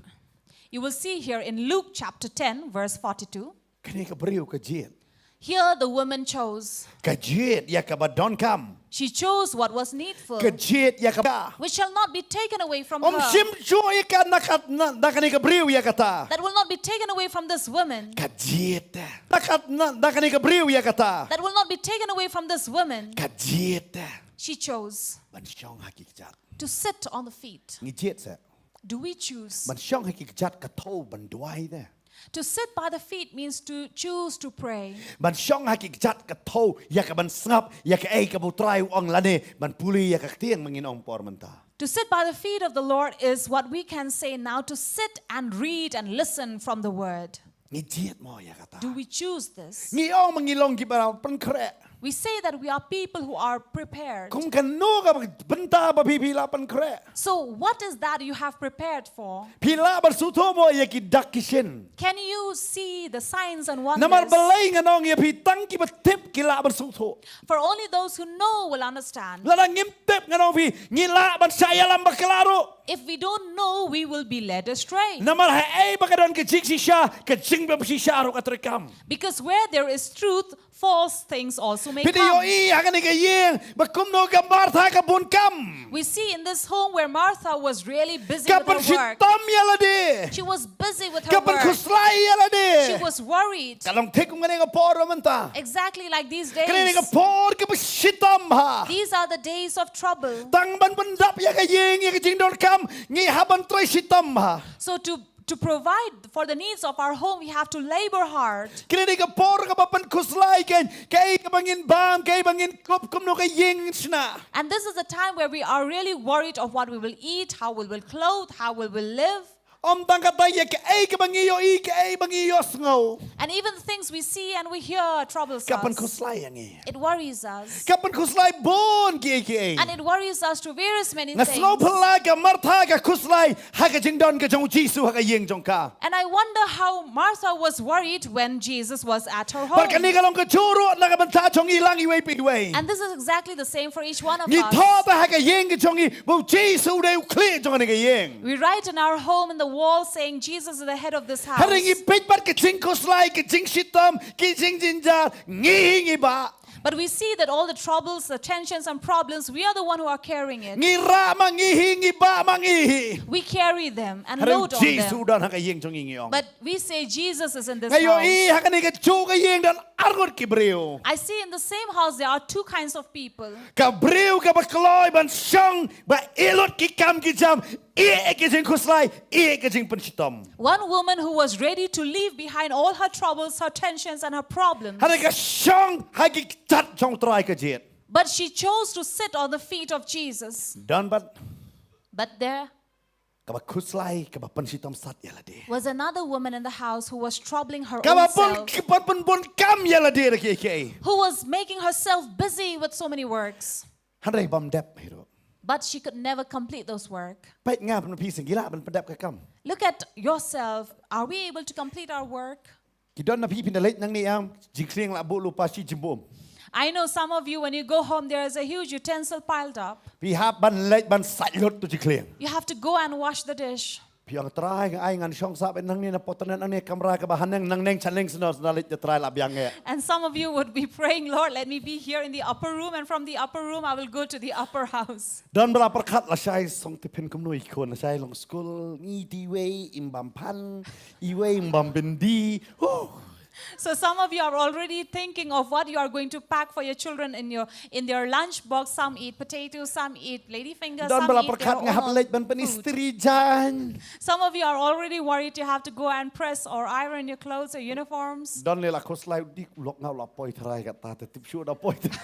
you will see here in Luke chapter ten, verse forty-two. Kane ka briew ka jied. Here the woman chose. Ka jied ïa kaba donkam. She chose what was needful. Ka jied ïa kaba. Which shall not be taken away from her. Ym shim shuh ïa ka na kat na, na kane ka briew ïa kata. That will not be taken away from this woman. Ka jied. Na kat na, na kane ka briew ïa kata. That will not be taken away from this woman. Ka jied. She chose. Ban shong ha ki kjat. To sit on the feet. Ngi jied seh. Do we choose? Ban shong ha ki kjat ka thew ban duwai de. To sit by the feet means to choose to pray. Ban shong ha ki kjat ka thew ïa ka ban sngap ïa kaei kaba U Trai u ong lane ban pule ïa ka ktien, ma ngin ong por mynta. To sit by the feet of the Lord is what we can say now, to sit and read and listen from the word. Ngi jied mo ïa kata? Do we choose this? Ngi ong ma ngi long kiba la pynkhreh. We say that we are people who are prepared. Kum kano ka bynta ba phi, phi la pynkhreh? So what is that you have prepared for? Phi lah ban sngewthuh mo ïa ki dak ki shin? Can you see the signs and Namar wonders? balei ngan ong ïa phi, tang kiba tip ki lah ban sngewthuh. For only those who know will understand. Lada ngim tip, ngan ong phi, ngi lah ban shah ïalam bakla ruh. If we don't know, we will be led astray. Namar haei ba ka don ka jingshisha, ka jingpynshisha ruh ka treikam. Because where there is truth, false things also may Phi dei come. ïohi ha kane ka ïing ba kumno ka Martha ka bun kam. We see in this home where Martha was really busy Ka with her work. pynshitom ïa lade. She was busy with her Ka work. pynkhuslai ïa lade. She was worried. Ka long thik kum kane ka por mynta. Exactly like these days. Kane ka por kaba shitom bha. These are the days of trouble. Tang ban pyndap ïa ka ïing, ïa ka jingdonkam, ngi hap ban trei shitom bha. So to to provide for the needs of our home, we have to labor hard. Kane ka por kaba pynkhuslai kein, kaei kaba ngin bam, kaei ba ngin kup, kumno ka ïing ngin shna. And this is the time where we are really worried of what we will eat, how we will clothe, how we will live. Ym tang kata, ïa kaei kaba ngi ïohi, kaei ba ngi ïohsngew, And even the things we see and we hear troubles ka us. pynkhuslai ïa ngi. It worries us. Ka pynkhuslai bun kiei kiei. And it worries us to various many Nga things. sngew phylla ka Martha ka khuslai ha ka jingdon ka jong U Jisu ha ka ïing jong ka. And I wonder how Martha was worried when Jesus was at her Bad home. kane ka long kajuh ruh na ka bynta jong ngi lang iwei pa iwei. And this is exactly the same for each one of Ngi us. thoh ha ka ïing ka jong ngi ba U Jisu u dei u khlieh jong kane ka ïing. We write in our home in the wall saying Jesus is the head of this house. Hynrei ngi peit bad ka jingkhuslai, ka jingshitom, ka jingjynjar, ngi hi ngi bah. But we see that all the troubles, the tensions and problems, we are the one who are carrying it. Ngi rah ma ngi hi, ngi bah ma ngi hi. We carry them and Hynrei U load on Jisu u them. don ha ka ïing jong ngi, ngi ong. But we say Jesus is in this Nga ïohi house. ha kane kajuh ka ïing don arngut ki briew. I see in the same house there are two kinds of people. Ka briew kaba kloi ban shong ba ïeh lut ki kam ki jam, ïeh ki jingkhuslai, ïeh ki jingpynshitom. One woman who was ready to leave behind all her troubles, her tensions, and her problems. Hynrei ka shong ha ki kjat jong U Trai ka jied. But she chose to sit on the feet of Jesus. Don bad But there kaba khuslai, kaba pynshitom sat ïa lade. was another woman in the house who was troubling her Kaba own bun, self, kaba bun bun kam ïa lade da kiei kiei. Who was making herself busy with so many works. Hynrei bym dep hi ruh. But she could never complete those work. Peit nga bad phi, ngi lah ban pyndep ka kam? Look at yourself. Are we able to complete our work? Ki don na phi, phin da leit nangne, em, jingkhlieng la buh lypa shi jingbuh. I know some of you, when you go home, there is a huge utensil piled up. Phi hap ban leit ban sait lut tu jingkhlieng. You have to go and wash the dish. Phi ong, Trai, nga ai ngan shong sah beit nangne, na pyrthei nangne, kamra kaba haneng, nangne shaneng sno, sno leit, Trai, la biang eh. And some of you would be praying, Lord, let me be here in the upper room, and from the upper room, I will go to the upper house. Don ba la pyrkhat, lashai song tiffin kumno i khun, lashai long skul, ngi ti iwei im bam phan, iwei im bam bindi. Huh. So some of you are already thinking of what you are going to pack for your children in your, in their lunch box. Some eat potatoes, some eat ladyfinger, Don some ba la eat their pyrkhat, nga hap own leit ban food. pynistri jan. Some of you are already worried you have to go and press or iron your clothes or uniforms. Don lei la khuslai, u dei u lok nga u la poi Trai, kata te tip shuh u da poi Trai.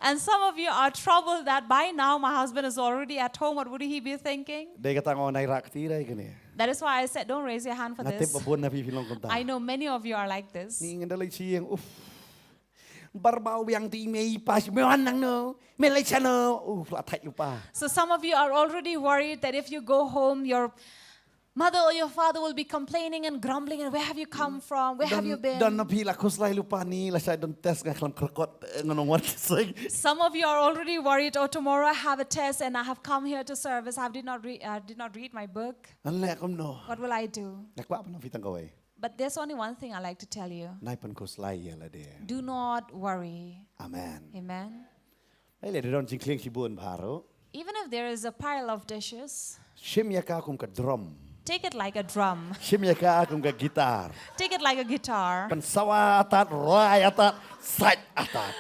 And some of you are troubled that by now my husband is already at home. What would he be thinking? Dei kata nga ong, nai rah kti Trai kane. That is why I said, don't raise your hand for this. Nga tip ba bun na phi phi long kumta. I know many of you are like this. Ngi ngan da leit sha ïing, uf. Bar ba u biang ti mei pa, mei wan nangno, mei leit shano, uf, la thait lypa. So some of you are already worried that if you go home, your mother or your father will be complaining and grumbling, and where have you come from? Where have you been? Don na phi la khuslai lypa, ni lashai don test, nga khlem kyrkot, eh, ngan ong wat seng. Some of you are already worried, oh, tomorrow I have a test and I have come here to service. I did not re- I did not read my book. Ngan leh kumno? What will I do? Nga kwah ban ong phi tang kawei. But there's only one thing I like to tell you. Nai pynkhuslai ïa lade. Do not worry. Amen. Amen. Hei, lada don jingkhlieng shibun bha ruh, Even if there is a pile of dishes, shim ïa ka kum ka drum. Take it like a drum. Shim ïa ka kum ka guitar. Take it like a guitar. Pynsawa atat, rai atat, sait atat.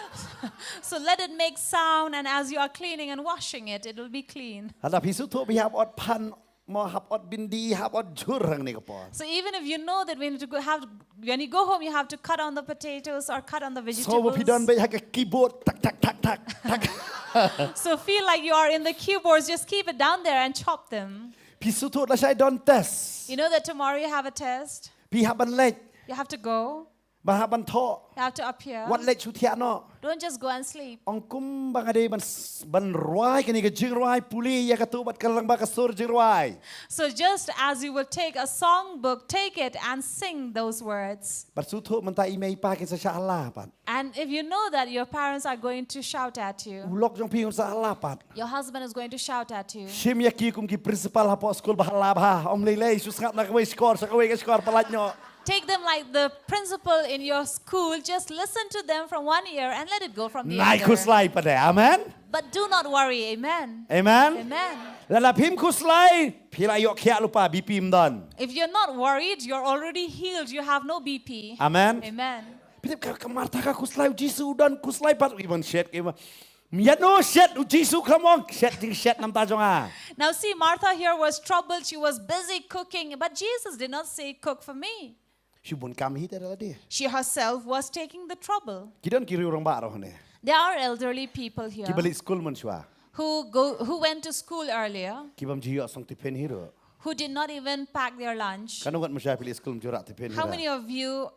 So let it make sound, and as you are cleaning and washing it, it will be clean. Hynda phi sngewthuh ba ïa ot phan mo, hap ot bindi, hap ot jhur hangne ka por. So even if you know that when you go have, when you go home, you have to cut on the potatoes or cut on the vegetables. So ba phi don beit ha ka keyboard, tak, tak, tak, tak, tak. So feel like you are in the keyboards, just keep it down there and chop them. Phi sngewthuh lashai don test. You know that tomorrow you have a test. Phi hap ban leit. You have to go. Ba hap ban thoh. You have to appear. Wat leit shu thiah noh. Don't just go and sleep. Ong kumba nga dei ban s-, ban rwai kane ka jingrwai pule ïa kato bad ka lyngba ka sur jingrwai. So just as you will take a song book, take it and sing those words. Bad sngewthuh mynta i mei i pa kin sa shah halla pat. And if you know that your parents are going to shout at you, u lok jong phi un sa halla pat. Your husband is going to shout at you. Shim ïa ki kum ki principal hapoh skul ba halla bha. Ym lei lei, shu sngap na kawei shkor sha kawei ka shkor, pyllait noh. Take them like the principal in your school. Just listen to them from one ear and let it go from the other. Nai khuslai pat de. Amen. But do not worry. Amen. Amen. Amen. Lada phim khuslai, phi la ïoh khiah lypa, B P ym don. If you're not worried, you're already healed. You have no B P. Amen. Amen. Phi tip ka, ka Martha ka khuslai, u Jisu u don khuslai pat, u ban shet, u ban Ïa no shet, u Jisu khlem ong, shet jingshet namar jong nga. Now see, Martha here was troubled. She was busy cooking, but Jesus did not say, "Cook for me." Shu bun kam hi te da lade. She herself was taking the trouble. Ki don ki riew rangbah ruh hangne. There are elderly people here Kiba leit skul mynshuwa. who go, who went to school earlier, Ki bym ju ïoh song tiffin hi ruh. who did not even pack their lunch. Katno ngut mynshuwa phi leit skul ym ju rah tiffin hi ruh. How many of you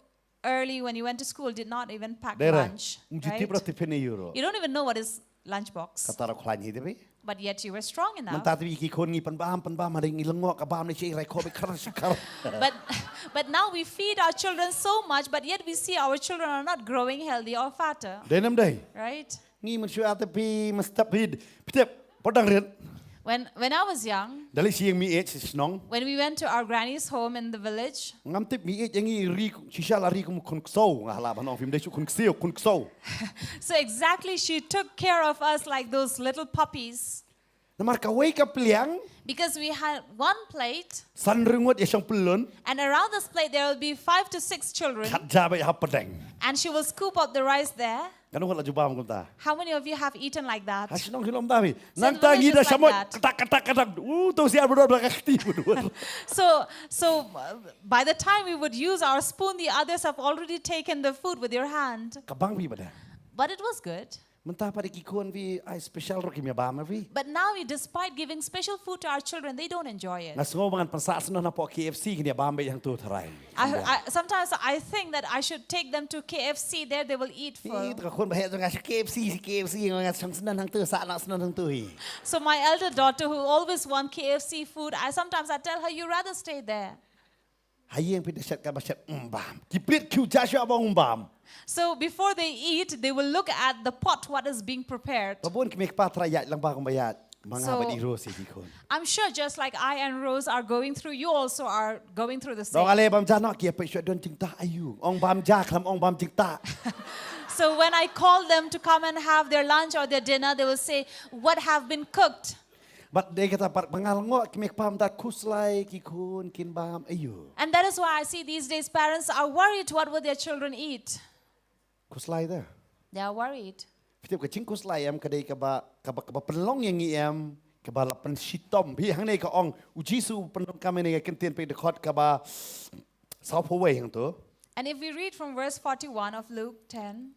early when you went to school did not even pack Dei re. lunch, Ym ju tip right? ruh tiffin aïu ruh. You don't even know what is lunch box. Kata ruh khlaiñ hi te phi. But yet you were strong enough. Mynta te phi ki khun ngi pynbam, pynbam, ha dei ngi lyngngoh ka bam ne shi rai khoh beit khar shi khar. But, but now we feed our children so much, but yet we see our children are not growing healthy or fatter, Dei nam dei. right? Ngi mynshuwa te phi mynstep phi, phi tip, pat dang rit. When, when I was young, Da leit sha ïing mi ïeit sha shnong. when we went to our granny's home in the village, Ngam tip mi ïeit ïa ngi ri, shisha la ri kum khun ksew, nga la ban ong phim dei shu khun ksiew, khun ksew. So exactly, she took care of us like those little puppies. Namar kawei ka pliang, Because we had one plate, san ryngut ïa shong pyllun, and around this plate there will be five to six children, khat ja beit ha pdeng. and she will scoop up the rice there. Katno ngut la ju bam kumta? How many of you have eaten like that? Ha shnong hi lom da phi. So the Nangta village ngi is da like shamoit. that. Katak, katak, katak. U, to siar bro bla ka kti bro. So, so uh, by the time we would use our spoon, the others have already taken the food with your hand. Ka bang phi bad da. But it was good. Mynta pat da ki khun phi ai special ruh kim ïa bam phi. But now, we, despite giving special food to our children, they don't enjoy it. Nga sngew ba ngan pynsah syndon hapoh K F C kin ïa bam beit hangto tharai. I, I, sometimes I think that I should take them to K F C. There they will eat full. Ih, to ka khun ba heh jong nga sha K F C, sha K F C, nga shong syndon hangto, sah noh syndon hangto hi. So my elder daughter, who always want K F C food, I sometimes I tell her, "You rather stay there." Ha ïing phi da shet ka ba shet, mm, bam. Ki plit ki u ja shuwa ba ong bam. So before they eat, they will look at the pot, what is being prepared. Ba bun ki mei ki pa tharai ïaid lang ba kum ba ïaid. Ma nga So, bad i Rose ïa ki khun. I'm sure just like I and Rose are going through, you also are going through the same. Dong ale bam ja noh ki ïa peit shuwa don jingtah aïu. Ong bam ja khlem ong bam jingtah. So when I call them to come and have their lunch or their dinner, they will say, "What have been cooked?" Bad dei kata pat ba nga lyngngoh ki mei ki pa mynta khuslai ki khun kin bam aïu. And that is why I see these days parents are worried what will their children eat. Khuslai da. They are worried. Phi tip ka jingkhuslai em ka dei kaba, kaba, kaba pynlong ïa ngi em, kaba la pynshitom. Phi hangne ka ong, u Jisu u pyndonkam ïa ngi ha ka ktien phi dkhot kaba sawphew wei hangto. And if we read from verse forty-one of Luke ten,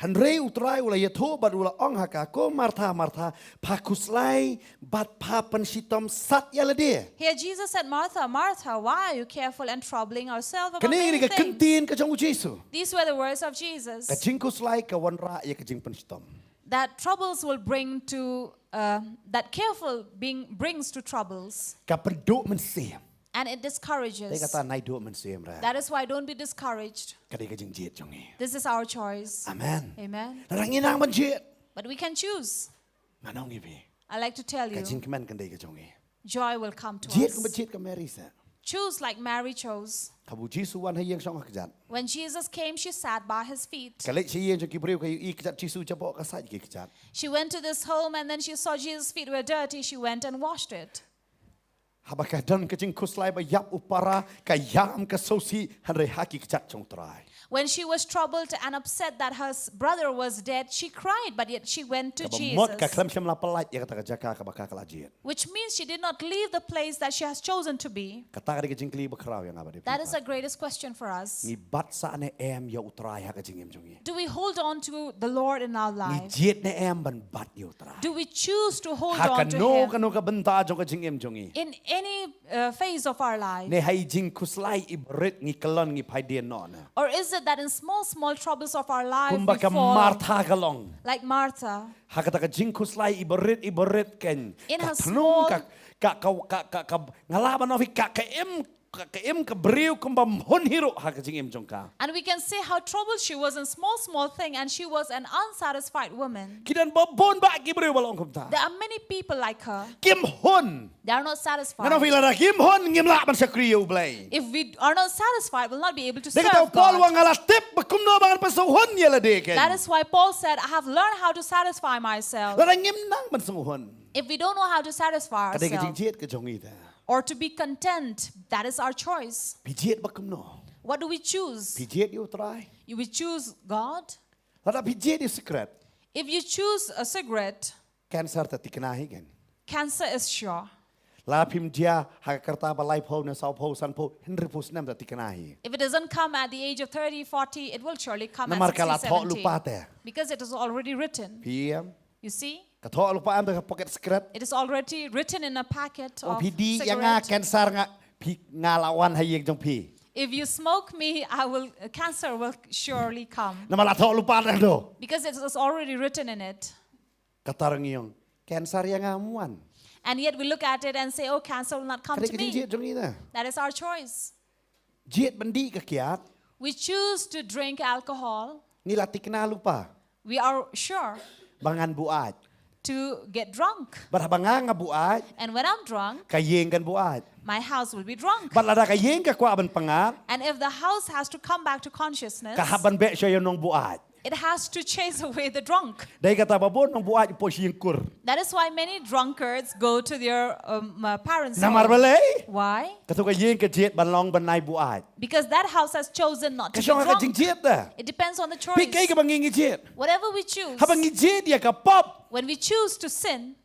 Hynrei u Trai u la ïathuh bad u la ong ha ka, ko Martha, Martha, pha khuslai bad pha pynshitom sat ïa lade. Here Jesus said, "Martha, Martha, why are you careful and troubling yourself about many things?" Kane ka ktien ka jong u Jisu. These were the words of Jesus. Ka jingkhuslai ka wanrah ïa ka jingpynshitom. That troubles will bring to, uh, that careful being brings to troubles. Ka pynduh mynsiem. And it discourages. Te kata nai duh mynsiem re. That is why don't be discouraged. Ka dei ka jingjied jong ngi. This is our choice. Amen. Amen. Lada ngi nang ban jied. But we can choose. Ngan ong ïa phi. I like to tell you. Ka jingkmen kan dei ka jong ngi. Joy will come to us. Jied kumba jied ka Mary seh. Choose like Mary chose. Haba u Jisu wan ha ïing shong ha kjat. When Jesus came, she sat by his feet. Ka leit sha ïing jong ki briew ka ïohi kjat Jisu jaboh ka sait ki kjat. She went to this home and then she saw Jesus' feet were dirty. She went and washed it. Haba ka don ka jingkhuslai ba ïap u para, ka ïam ka sngewsih, hynrei ha ki kjat jong u Trai. When she was troubled and upset that her s- brother was dead, she cried, but yet she went to Kaba mut ka Jesus. khlem shym la pyllait ïa kata ka jaka kaba ka la jied. Which means she did not leave the place that she has chosen to be. Kata ka dei ka jingkylli ba khraw ïa nga bad ïa phi. That is the greatest question for us. Ngi bat sah ne em ïa U Trai ha ka jingim jong ngi? Do we hold on to the Lord in our life? Ngi jied ne em ban bat ïa U Trai? Do we choose to hold on to Him? Ha kano kano ka bynta jong ka jingim jong ngi? In any uh, phase of our life? Ne ha i jingkhuslai i barit ngi kyllon ngi phai dien noh na? Or is it that in small, small troubles of our life, kumba we ka fall Martha ka long, like Martha? Ha kata ka jingkhuslai i barit, i barit ken. In her small, ka thnum ka, ka, ka, ka, ka, ka, nga lah ban ong ïa phi ka, ka im, ka, ka im ka briew kumba ym hun hi ruh ha ka jingim jong ka. And we can see how troubled she was in small, small thing, and she was an unsatisfied woman. Ki don ba bun bah ki briew ba long kumta. There are many people like her. Kim hun. They are not satisfied. Ngan ong ïa phi, lada kim hun ngim lah ban shakri ïa U Blei. If we are not satisfied, we'll not be able to serve God. Dei kata u Paul u ong nga la tip ba kumno ba ngan pynsngewhun ïa lade ken. That is why Paul said, "I have learned how to satisfy myself." Lada ngim nang ban sngew hun. If we don't know how to satisfy ourselves, ka dei ka jingjied ka jong ngi te. Or to be content, that is our choice. Phi jied ba kumno? What do we choose? Phi jied ïa U Trai? You will choose God. Lada phi jied ïa u sikret. If you choose a cigarette, cancer te thikna hi ken. Cancer is sure. Lada phim jia ha ka rta ba laiphew ne sawphew, sanphew, hynriewphew snem te thikna hi. If it doesn't come at the age of thirty, forty, it will surely come at sixty, seventy. Namar ka la thoh lypa te. Because it is already written. Phi ïohi em? You see? Ka thoh lypa em ha ka packet sikret. It is already written in a packet of cigarette. Phi dih ïa nga, cancer nga, phi, nga la wan ha ïing jong phi. If you smoke me, I will, cancer will surely come. Namar la thoh lypa te. Because it is already written in it. Kata ruh ngi ong, cancer ïa nga ym wan. And yet we look at it and say, "Oh, cancer will not come to me." Ka dei ka jingjied jong ngi te. That is our choice. Jied ban dih ka kiad. We choose to drink alcohol. Ngi la thikna lypa. We are sure. Ba ngan buaid. To get drunk. Bad haba nga nga buaid. And when I'm drunk, ka ïing kan buaid. My house will be drunk. Bad lada ka ïing ka kwah ban pyngngad. And if the house has to come back to consciousness, ka hap ban beh shuwa ïa u nongbuaid. It has to chase away the drunk. Dei kata ba bun nongbuaid poi sha ïing kur. That is why many drunkards go to their, um, uh, parents' home. Namar balei? Why? Kata ka ïing ka jied ban long ban nai buaid. Because that house has chosen not to be drunk. Ka shong ha ka jingjied te. It depends on the choice. Phi kaei kaba ngi ngi jied. Whatever we choose. Haba ngi jied ïa ka pop. When we choose to sin,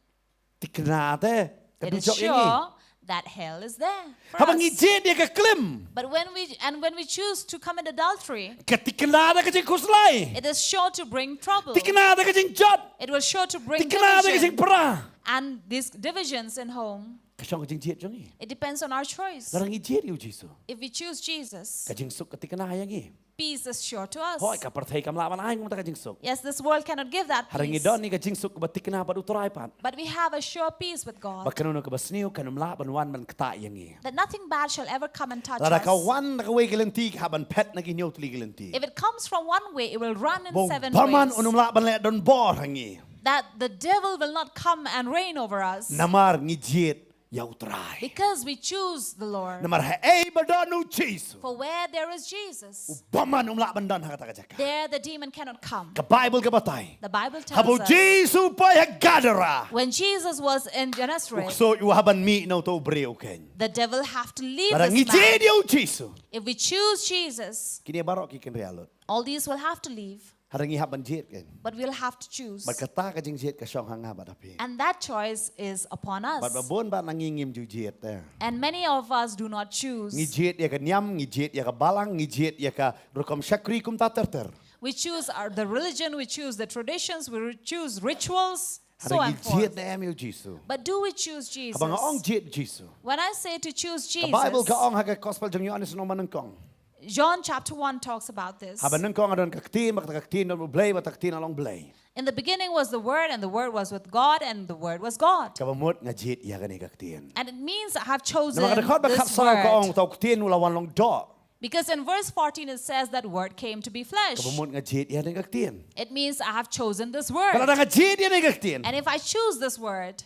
thikna te ka dujok ïa ngi. It is sure that hell is there for us. Haba ngi jied ïa ka klim. But when we, and when we choose to commit adultery, ka thikna te ka jingkhuslai. It is sure to bring trouble. Thikna te ka jingjot. It will sure to bring division. Thikna te ka jingpra. And these divisions in home. Ka shong ka jingjied jong ngi. It depends on our choice. Lada ngi jied ïa u Jisu. If we choose Jesus, ka jingsuk ka thikna ïa ngi. Peace is sure to us. Hooid, ka pyrthei kam lah ban ai kumta ka jingsuk. Yes, this world cannot give that peace. Hynrei ngi don ïa ka jingsuk kaba thikna bad U Trai pat. But we have a sure peace with God. Ba kano kano kaba sniew kan ym lah ban wan ban ktah ïa ngi. That nothing bad shall ever come and touch us. Lada ka wan na kawei ka lynti, ka hap ban phet na ki hynñiew tylli ki lynti. If it comes from one way, it will run in seven ways. Ba u bymman un ym lah ban leh donbor ha ngi. That the devil will not come and reign over us. Namar ngi jied ïa U Trai. Because we choose the Lord. Namar haei ba don u Jisu, for where there is Jesus, u bymman um lah ban don ha kata ka jaka. There the demon cannot come. Ka Baibl ka batai. The Bible tells us, haba u Jisu u poi ha Gadara, when Jesus was in Gennesaret, u ksuid u hap ban mih na uto u briew ken. The devil have to leave this man. Lada ngi jied ïa u Jisu, if we choose Jesus, kine baroh ki kynriah lut. All these will have to leave. Hynrei ngi hap ban jied ken. But we'll have to choose. Bad kata ka jingjied ka shong ha nga bad ha phi. And that choice is upon us. Bad ba bun bad na ngi ngim ju jied te. And many of us do not choose. Ngi jied ïa ka niam, ngi jied ïa ka balang, ngi jied ïa ka rukom shakri kumta ter ter. We choose our, the religion, we choose the traditions, we re-, choose rituals, so and forth. Hynrei ngi jied ne em ïa u Jisu? But do we choose Jesus? Haba nga ong jied Jisu, when I say to choose Jesus, ka Baibl ka ong ha ka Gospel jong u Ïoannis lynnong ba nyngkong. John chapter one talks about this. Haba nyngkong ka don ka ktien, bad kata ka ktien don bad u Blei, bad kata ka ktien ka long Blei. In the beginning was the Word, and the Word was with God, and the Word was God. Kaba mut nga jied ïa kane ka ktien. And it means I have chosen this word. Namar ka dkhot ba khatsaw ka ong uta u ktien u la wan long doh. Because in verse fourteen it says that Word came to be flesh. Kaba mut nga jied ïa kane ka ktien. It means I have chosen this word. Bad lada nga jied ïa kane ka ktien, and if I choose this word,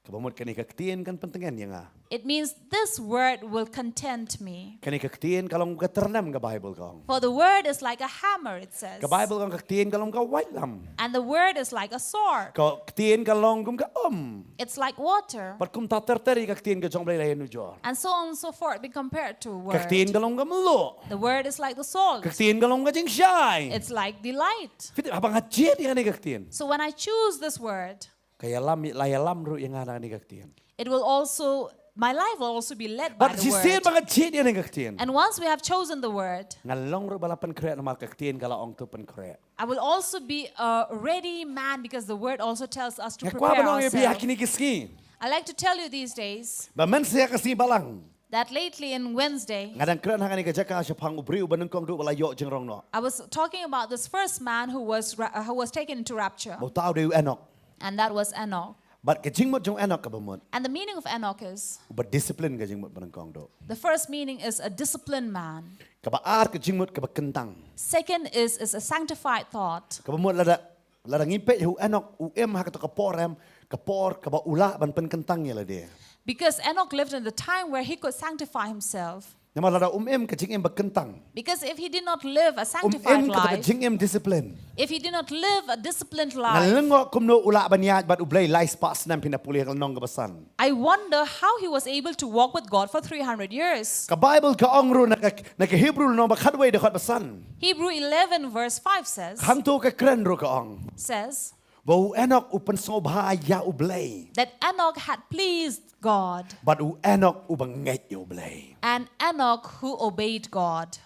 Kaba mut kane ka ktien kan pyntngen ïa nga. It means this word will content me. Kane ka ktien ka long ka tyrnem, ka Bible ka ong. For the word is like a hammer, it says. Ka Bible ka ong ka ktien ka long ka waitlam. And the word is like a sword. Ka ktien ka long kum ka um. It's like water. Bad kumta ter ter ïa ka ktien ka jong U Blei la ïanujor. And so on and so forth, be compared to a Ka ktien word. Ka long ka mluh. The word is like the salt. Ka ktien ka long ka jingshai. It's like delight. Phi tip, haba nga jied ïa kane ka ktien, So when I choose this word, ka ïalam, la ïalam ruh ïa nga na kane ka ktien. it will also, my life will also be led by Bad the shisien word. Ba nga jied ïa kane ka ktien, And once we have chosen the word, ngan long ruh ba la pynkhreh, namar ka ktien ka la ong to pynkhreh. I will also be a ready man because the word also tells us to Nga kwah prepare ban ong ïa phi ha ourselves. kine ki sngi, I like to tell you these days ba mynstep ka sngi Balang, that lately in Wednesday, nga dang kren ha kane ka jaka shaphang u briew uba nyngkong duh ba la ïoh jingrong noh. I was talking about this first man who was ra- uh, who was taken into rapture, Ba uta u dei u Enok. And that was Enoch. Bad ka jingmut jong u Enok kaba mut, And the meaning of Enoch is, uba discipline ka jingmut ba nyngkong duh. The first meaning is a disciplined man. Kaba ar ka jingmut kaba kyntang. Second is is a sanctified thought. Kaba mut lada, lada ngi peit ha u Enok, u im ha kata ka por em, ka por kaba u lah ban pynkyntang ïa lade. Because Enoch lived in the time where he could sanctify himself. Namar lada um im ka jingim ba kyntang, Because if he did not live a um sanctified im kata ka life, jingim discipline, if he did not live a disciplined nga life, lyngngoh kumno u lah ban ïaid bad U Blei lai spah snem phin da pule ha ka lynnong kaba san. I wonder how he was able to walk with God for three hundred years. Ka Bible ka ong ruh na ka, na ka Hebru lynnong ba khatwei dkhot ba san. Hebrew eleven verse five says, Hangto ka kren ruh ka ong, says ba u Enok u pynsngewbha ïa U Blei. That Enoch had pleased God. Bad u Enok uba ngeit ïa U Blei. And Enoch who obeyed God.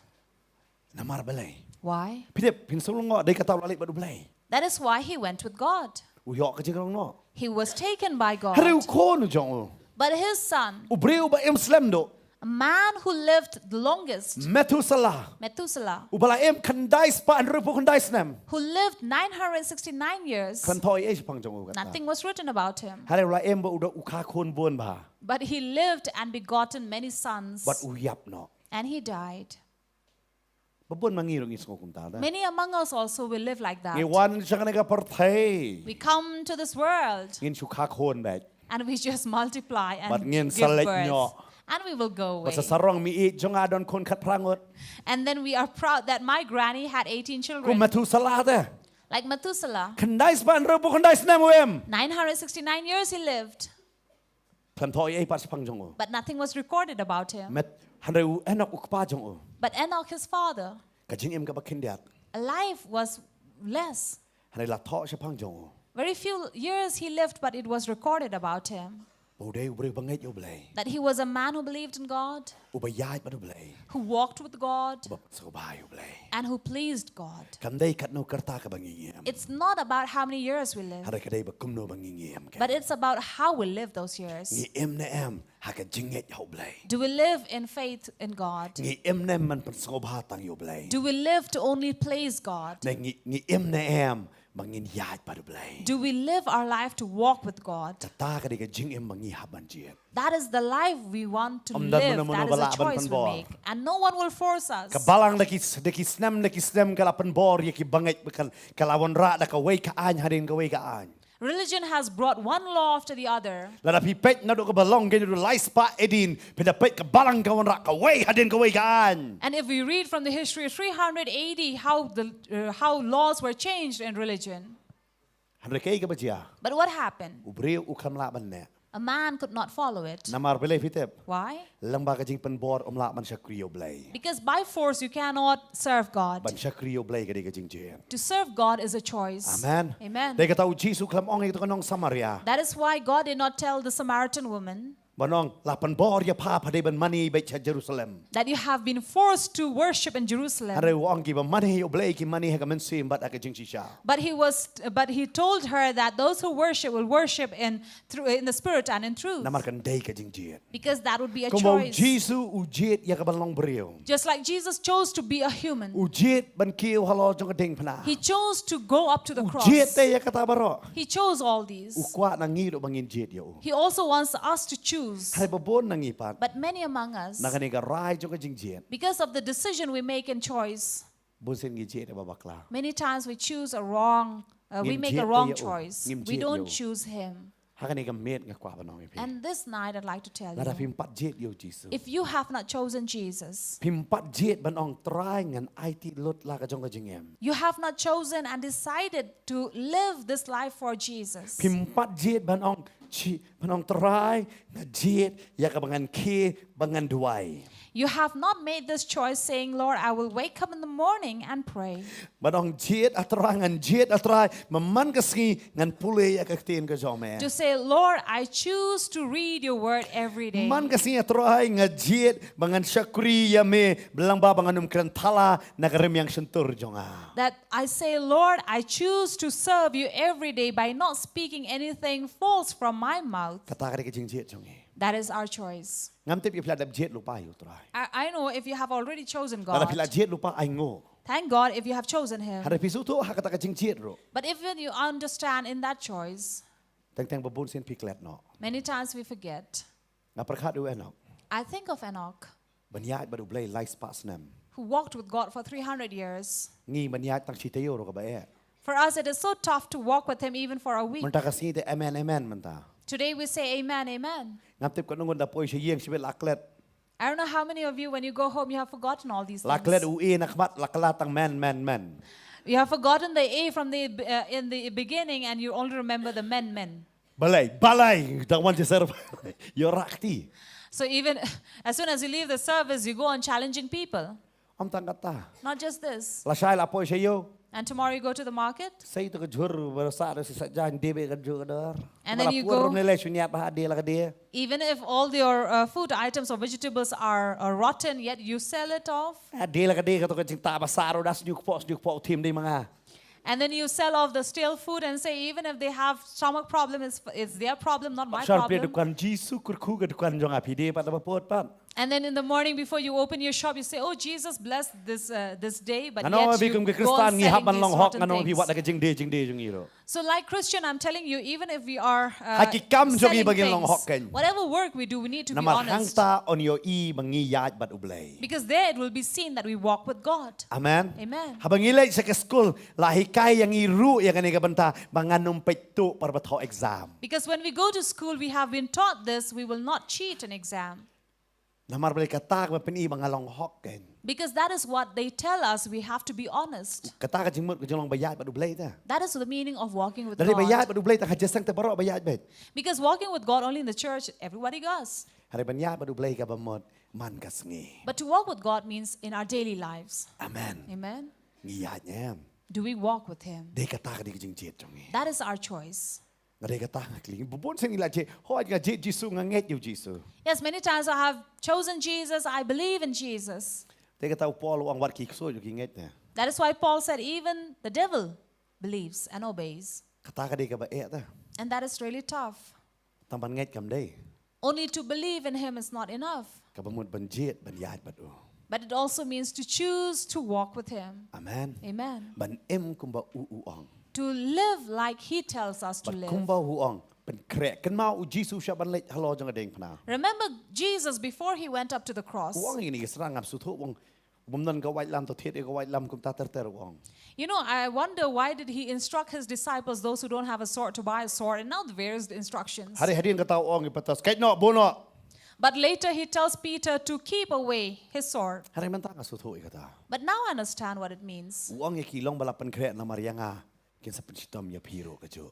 Namar balei? Why? Phi tip, phin sngewlyngngoh, dei kata u la leit bad U Blei. That is why he went with God. U ïoh ka jingrong noh. He was taken by God. Hynrei u khun u jong u, But his son, u briew uba im slem duh, a man who lived the longest, Methuselah, Methuselah, uba la im khyndai spah hynriewphew khyndai snem, who lived nine hundred sixty-nine years, khlem thoh ei ei shaphang jong u kata. Nothing was written about him. Hynrei u la im bad u da u kha khun bun bha. But he lived and begotten many sons. Bad u ïap noh. And he died. Ba bun ma ngi ruh ngi sngew kumta da. Many among us also will live like that. Ngi wan sha kane ka pyrthei, We come to this world ngin shu kha khun bad, and we just multiply and bad ngin give sa leit birth. Noh. And we will go away. Bad sa sarong mi ïeit jong nga don khun khatphra ngut. And then we are proud that my granny had eighteen Kum children. Methuselah te, Like Methuselah, khyndai spah hynriewphew khyndai snem u im. nine hundred sixty-nine years he lived, Khlem thoh ei ei pat shaphang jong u. But nothing was recorded about him. Met, hynrei u Enok u kpa jong u, But Enoch, his father, ka jingim kaba khyndiat, a life was less. Hynrei la thoh shaphang jong u. Very few years he lived, but it was recorded about him Ba u dei u briew ba ngeit ïa U Blei, that he was a man who believed in God, uba ïaid bad U Blei, who walked with God, uba sngewbha ïa U Blei. And who pleased God. Kam dei katno kyrta kaba ngi im, It's not about how many years we live, hynrei ka dei ba kumno ba ngi im. But it's about how we live those years. Ngi im ne em ha ka jingngeit ha U Blei? Do we live in faith in God? Ngi im ne em ban pynsngewbha tang ïa U Blei? Do we live to only please God? Ne ngi, ngi im ne em ba ngin ïaid bad U Blei? Do we live our life to walk with God? Kata ka dei ka jingim ba ngi hap ban jied. That is the life we want to Ym don live. Mano mano That ba is lah a ban choice we pynbor. Make. And no one will force us. Ka Balang da ki, da ki snem, da ki snem ka la pynbor ïa ki bangeit, ka la wanrah da kawei ka aiñ hadien kawei ka aiñ. Religion has brought one law after the other. Lada phi peit naduh kaba long kine lai spah A D, phi da peit ka Balang ka wanrah kawei hadien kawei ka aiñ. And if we read from the history of three hundred A D, how the uh, how laws were changed in religion. Hynrei kaei kaba jia? But what happened? U briew u khlem lah ban neh. A man could not follow it. Namar balei phi tip? Why? Lyngba ka jingpynbor ym lah ban shakri ïa U Blei. Because by force you cannot serve God. Ban shakri ïa U Blei ka dei ka jingjied. To serve God is a choice. Amen. Amen. Dei kata u Jisu u khlem ong ïa kata ka nong Samaria, That is why God did not tell the Samaritan woman ban ong, la pynbor ïa pha, pha dei ban mane beit sha Jerusalem. That you have been forced to worship in Jerusalem. Hynrei u ong, kiba mane ïa U Blei ki mane ha ka mynsiem bad ha ka jingshisha. But he was, but he told her that those who worship will worship in through in the spirit and in truth. Namar kan dei ka jingjied. Because that would be a Kumba u choice. Jisu u jied ïa ka ban long briew. Just like Jesus chose to be a human. U jied ban kiew halor jong ka diengphna. He chose to go up to the U cross. Jied te ïa kata baroh. He chose all these. U kwah na ngi ruh ba ngin jied ïa u. He also wants us to choose. Hynrei ba bun na ngi pat, But many among us, na kane ka rai jong ka jingjied, because of the decision we make in choice, bun sien ngi jied ïa ba bakla. Many times we choose a wrong, uh, we Ngim make a jied wrong ïa u. Choice. Ngim We jied don't ïa u. Choose him. Ha kane ka miet nga kwah ban ong ïa phi. And this night I'd like to tell Lada phim pat jied ïa u Jisu. If you have not chosen Jesus, phim pat jied ban ong Trai ngan aiti lut la ka jong ka jingim. You have not chosen and decided to live this life for Jesus. Phim pat jied ban ong chi ban ong Trai nga jied ïa kaba ngan khie ba ngan duwai. You have not made this choice saying, Lord, I will wake up in the morning and pray. Ban ong jied A Trai ngan jied A Trai, man ka sngi ngan pule ïa ka ktien ka jong me. To say, Lord, I choose to read your word every day. Man ka sngi A Trai nga jied ba ngan shakri ïa me, bad lyngba ba ngan ym kren thala na ka rmiang shyntur jong nga. That I say, Lord, I choose to serve you every day by not speaking anything false from my mouth. Kata ka dei ka jingjied jong ngi. That is our choice. Ngam tip ïa phi la dep jied lypa ïa u Trai. I, I know if you have already chosen God. Lada phi la jied lypa ainguh. Thank God if you have chosen Him. Hynrei phi sngewthuh ha kata ka jingjied ruh. But even you understand in that choice. Teng teng ba bun sien phi klet noh. Many times we forget. Nga pyrkhat ïa u Enok. I think of Enoch. Ban ïaid bad u Blei lai spah snem. Who walked with God for three hundred years. Ngi ban ïaid tang shi taïew ruh kaba eh. For us, it is so tough to walk with Him even for a week. Mynta ka sngi te amen, amen mynta. Today we say amen, amen. Ngam tip katno ngut da poi sha ïing shibit la klet. I don't know how many of you, when you go home, you have forgotten all these things. La klet u A na khmat, la kylla tang men, men, men. You have forgotten the A from the uh, in the beginning, and you only remember the men, men. Balei, balei, da wan je ser. Ïoh rakti. So even as soon as you leave the service, you go on challenging people. Ym tang kata. Not just this. Lashai la poi sha ïew. And tomorrow you go to the market. Sei to ka jhur ba sa da sa jan debe ka jhur ka dar. And then you go. Ne le shunyat ba ha de la ka de. Even if all your uh, food items or vegetables are uh, rotten, yet you sell it off. Ha de la ka de ka to ka jingta ba sa ro das nyuk pos nyuk po thim de manga. And then you sell off the stale food and say, even if they have stomach problem, it's, it's their problem, not my problem. Shar plie dukan Jisu kyrkhu ka dukan jong nga, phi die pat laba put pat. And then in the morning before you open your shop, you say, oh, Jesus blessed this, uh, this day, but yet you go on selling these rotten things. Nga ong ïa phi kum ki Khristan, ngi hap ban long hok, nga ong phi wat da ka jingdie, jingdie jong ngi ruh. So like Christian, I'm telling you, even if we are uh, selling things, whatever work we do, we need to be honest. Ha ki kam jong ngi ba ngin long hok kein. Namar hangta yn ïohi ba ngi ïaid bad U Blei. Because there it will be seen that we walk with God. Amen. Amen. Haba ngi leit sha ka skul, la hikai ïa ngi ruh ïa kane ka bynta ba ngan ym peit tuh para ba thoh exam. Because when we go to school, we have been taught this, we will not cheat an exam. Namar balei, kata kaba pyni ba nga long hok kein. Because that is what they tell us, we have to be honest. Kata ka jingmut ka jinglong ba ïaid bad U Blei te. That is the meaning of walking with God. Lada ba ïaid bad U Blei te ha jingïaseng te baroh ba ïaid beit. Because walking with God only in the church, everybody goes. Hynrei ban ïaid bad U Blei kaba mut man ka sngi. But to walk with God means in our daily lives. Amen. Amen. Ngi ïaid ne em? Do we walk with Him? Dei kata ka dei ka jingjied jong ngi. That is our choice. Nga dei kata nga kylli. Bun sien ngi la jied. Hooid nga jied Jisu, nga ngeit ïa u Jisu. Yes, many times I have chosen Jesus, I believe in Jesus. Dei kata u Paul u ong wat ki ksuid ruh ki ngeit ne. That is why Paul said, even the devil believes and obeys. Kata ka dei kaba eh te. And that is really tough. Tang ban ngeit kam dei. Only to believe in Him is not enough. Kaba mut ban jied ban ïaid bad u. But it also means to choose to walk with Him. Amen. Amen. Ban im kumba u u ong. To live like He tells us to live. Bad kumba u ong, pynkhreh. Kynmaw u Jisu shwa ban leit halor jong ka diengphna. Remember Jesus before He went up to the cross. U ong ïa kine ki syrang, ngam sngewthuh, u ong, bym don ka waitlam, to thied ïa ka waitlam kumta ter ter, u ong. You know, I wonder why did he instruct his disciples, those who don't have a sword, to buy a sword, and now the various instructions. Hynrei hadien kata u ong ïa Petros, kait noh, buh noh. But later he tells Peter to keep away his sword. Hynrei mynta nga sngewthuh ïa kata. But now I understand what it means. U ong ïa ki, long ba la pynkhreh namar ïa nga, kin sa pynshitom ïa phi ruh kajuh.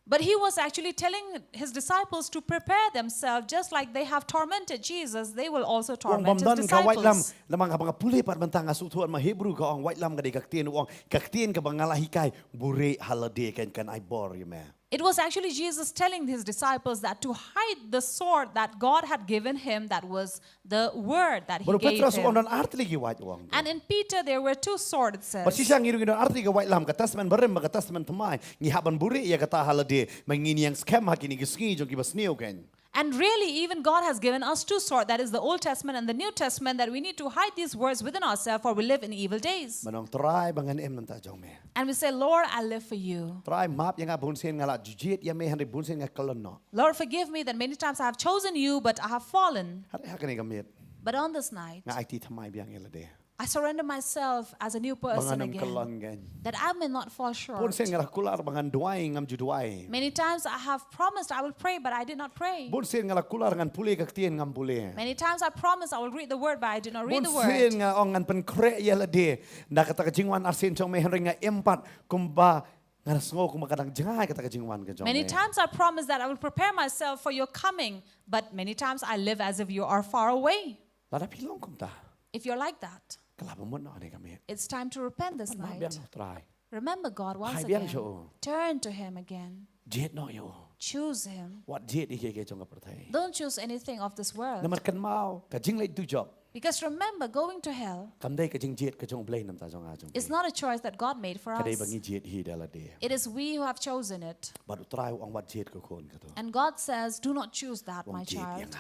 But he was actually telling his disciples to prepare themselves, just like they have tormented Jesus, they will also torment his disciples. Namar haba nga pule pat mynta nga sngewthuh, ma Hebru ka ong waitlam ka dei ka ktien, u ong ka ktien kaba nga la hikai, buhrieh ha lade kein, kan ai bor ïa me. It was actually Jesus telling his disciples that to hide the sword that God had given him, that was the word that he gave him. Bad u Petros u ong don artylli ki waitlam, u ong. And in Peter there were two swords, it says. Bad shisha ngi ruh ngi don artylli ki waitlam, ka Testament Barim bad ka Testament Thymmai. Ngi hap ban buhrieh ïa kata ha lade, ba ngin ïeng skhem ha kine ki sngi jong kiba sniew kein. And really, even God has given us two swords, that is the Old Testament and the New Testament, that we need to hide these words within ourselves, for we live in evil days. Ban ong Trai ba ngan im mynta jong me. And we say, Lord, I live for you. Trai map ïa nga, bun sien nga la jied ïa me hynrei bun sien nga kyllon noh. Lord, forgive me that many times I have chosen you, but I have fallen. Hynrei ha kane ka miet. But on this night, nga aiti thymmai biang ïa lade. I surrender myself as a new person again, that I may not fall short. Bun sien nga la kular ba ngan duwai ngam ju duwai. Many times I have promised I will pray, but I did not pray. Bun sien nga la kular ngan pule ka ktien ngam pule. Many times I promised I will read the word, but I did not read the word. Bun sien nga ong ngan pynkhreh ïa lade na kata ka jingwan arsien jong me, hynrei nga im pat kumba nga sngew kumba ka dang jngai kata ka jingwan ka jong me. Many times I promised that I will prepare myself for your coming, but many times I live as if you are far away. Lada phi long kumta, if you're like that, ka la bamut noh ne ka miet. It's time to repent this night. Biang noh Trai. Remember God once again. Hai biang sha u. Turn to Him again. Jied noh ïa u. Choose Him. Wat jied ïa ki jong ka pyrthei. Don't choose anything of this world. Namar kynmaw ka jingleit dujok, because remember, going to hell, kam dei ka jingjied ka jong U Blei namar jong nga jong phi. Is not a choice that God made for us. Ka dei ba ngi jied hi da lade. It is we who have chosen it. Bad U Trai u ong wat jied ka khun kata. And God says, do not choose that, my child,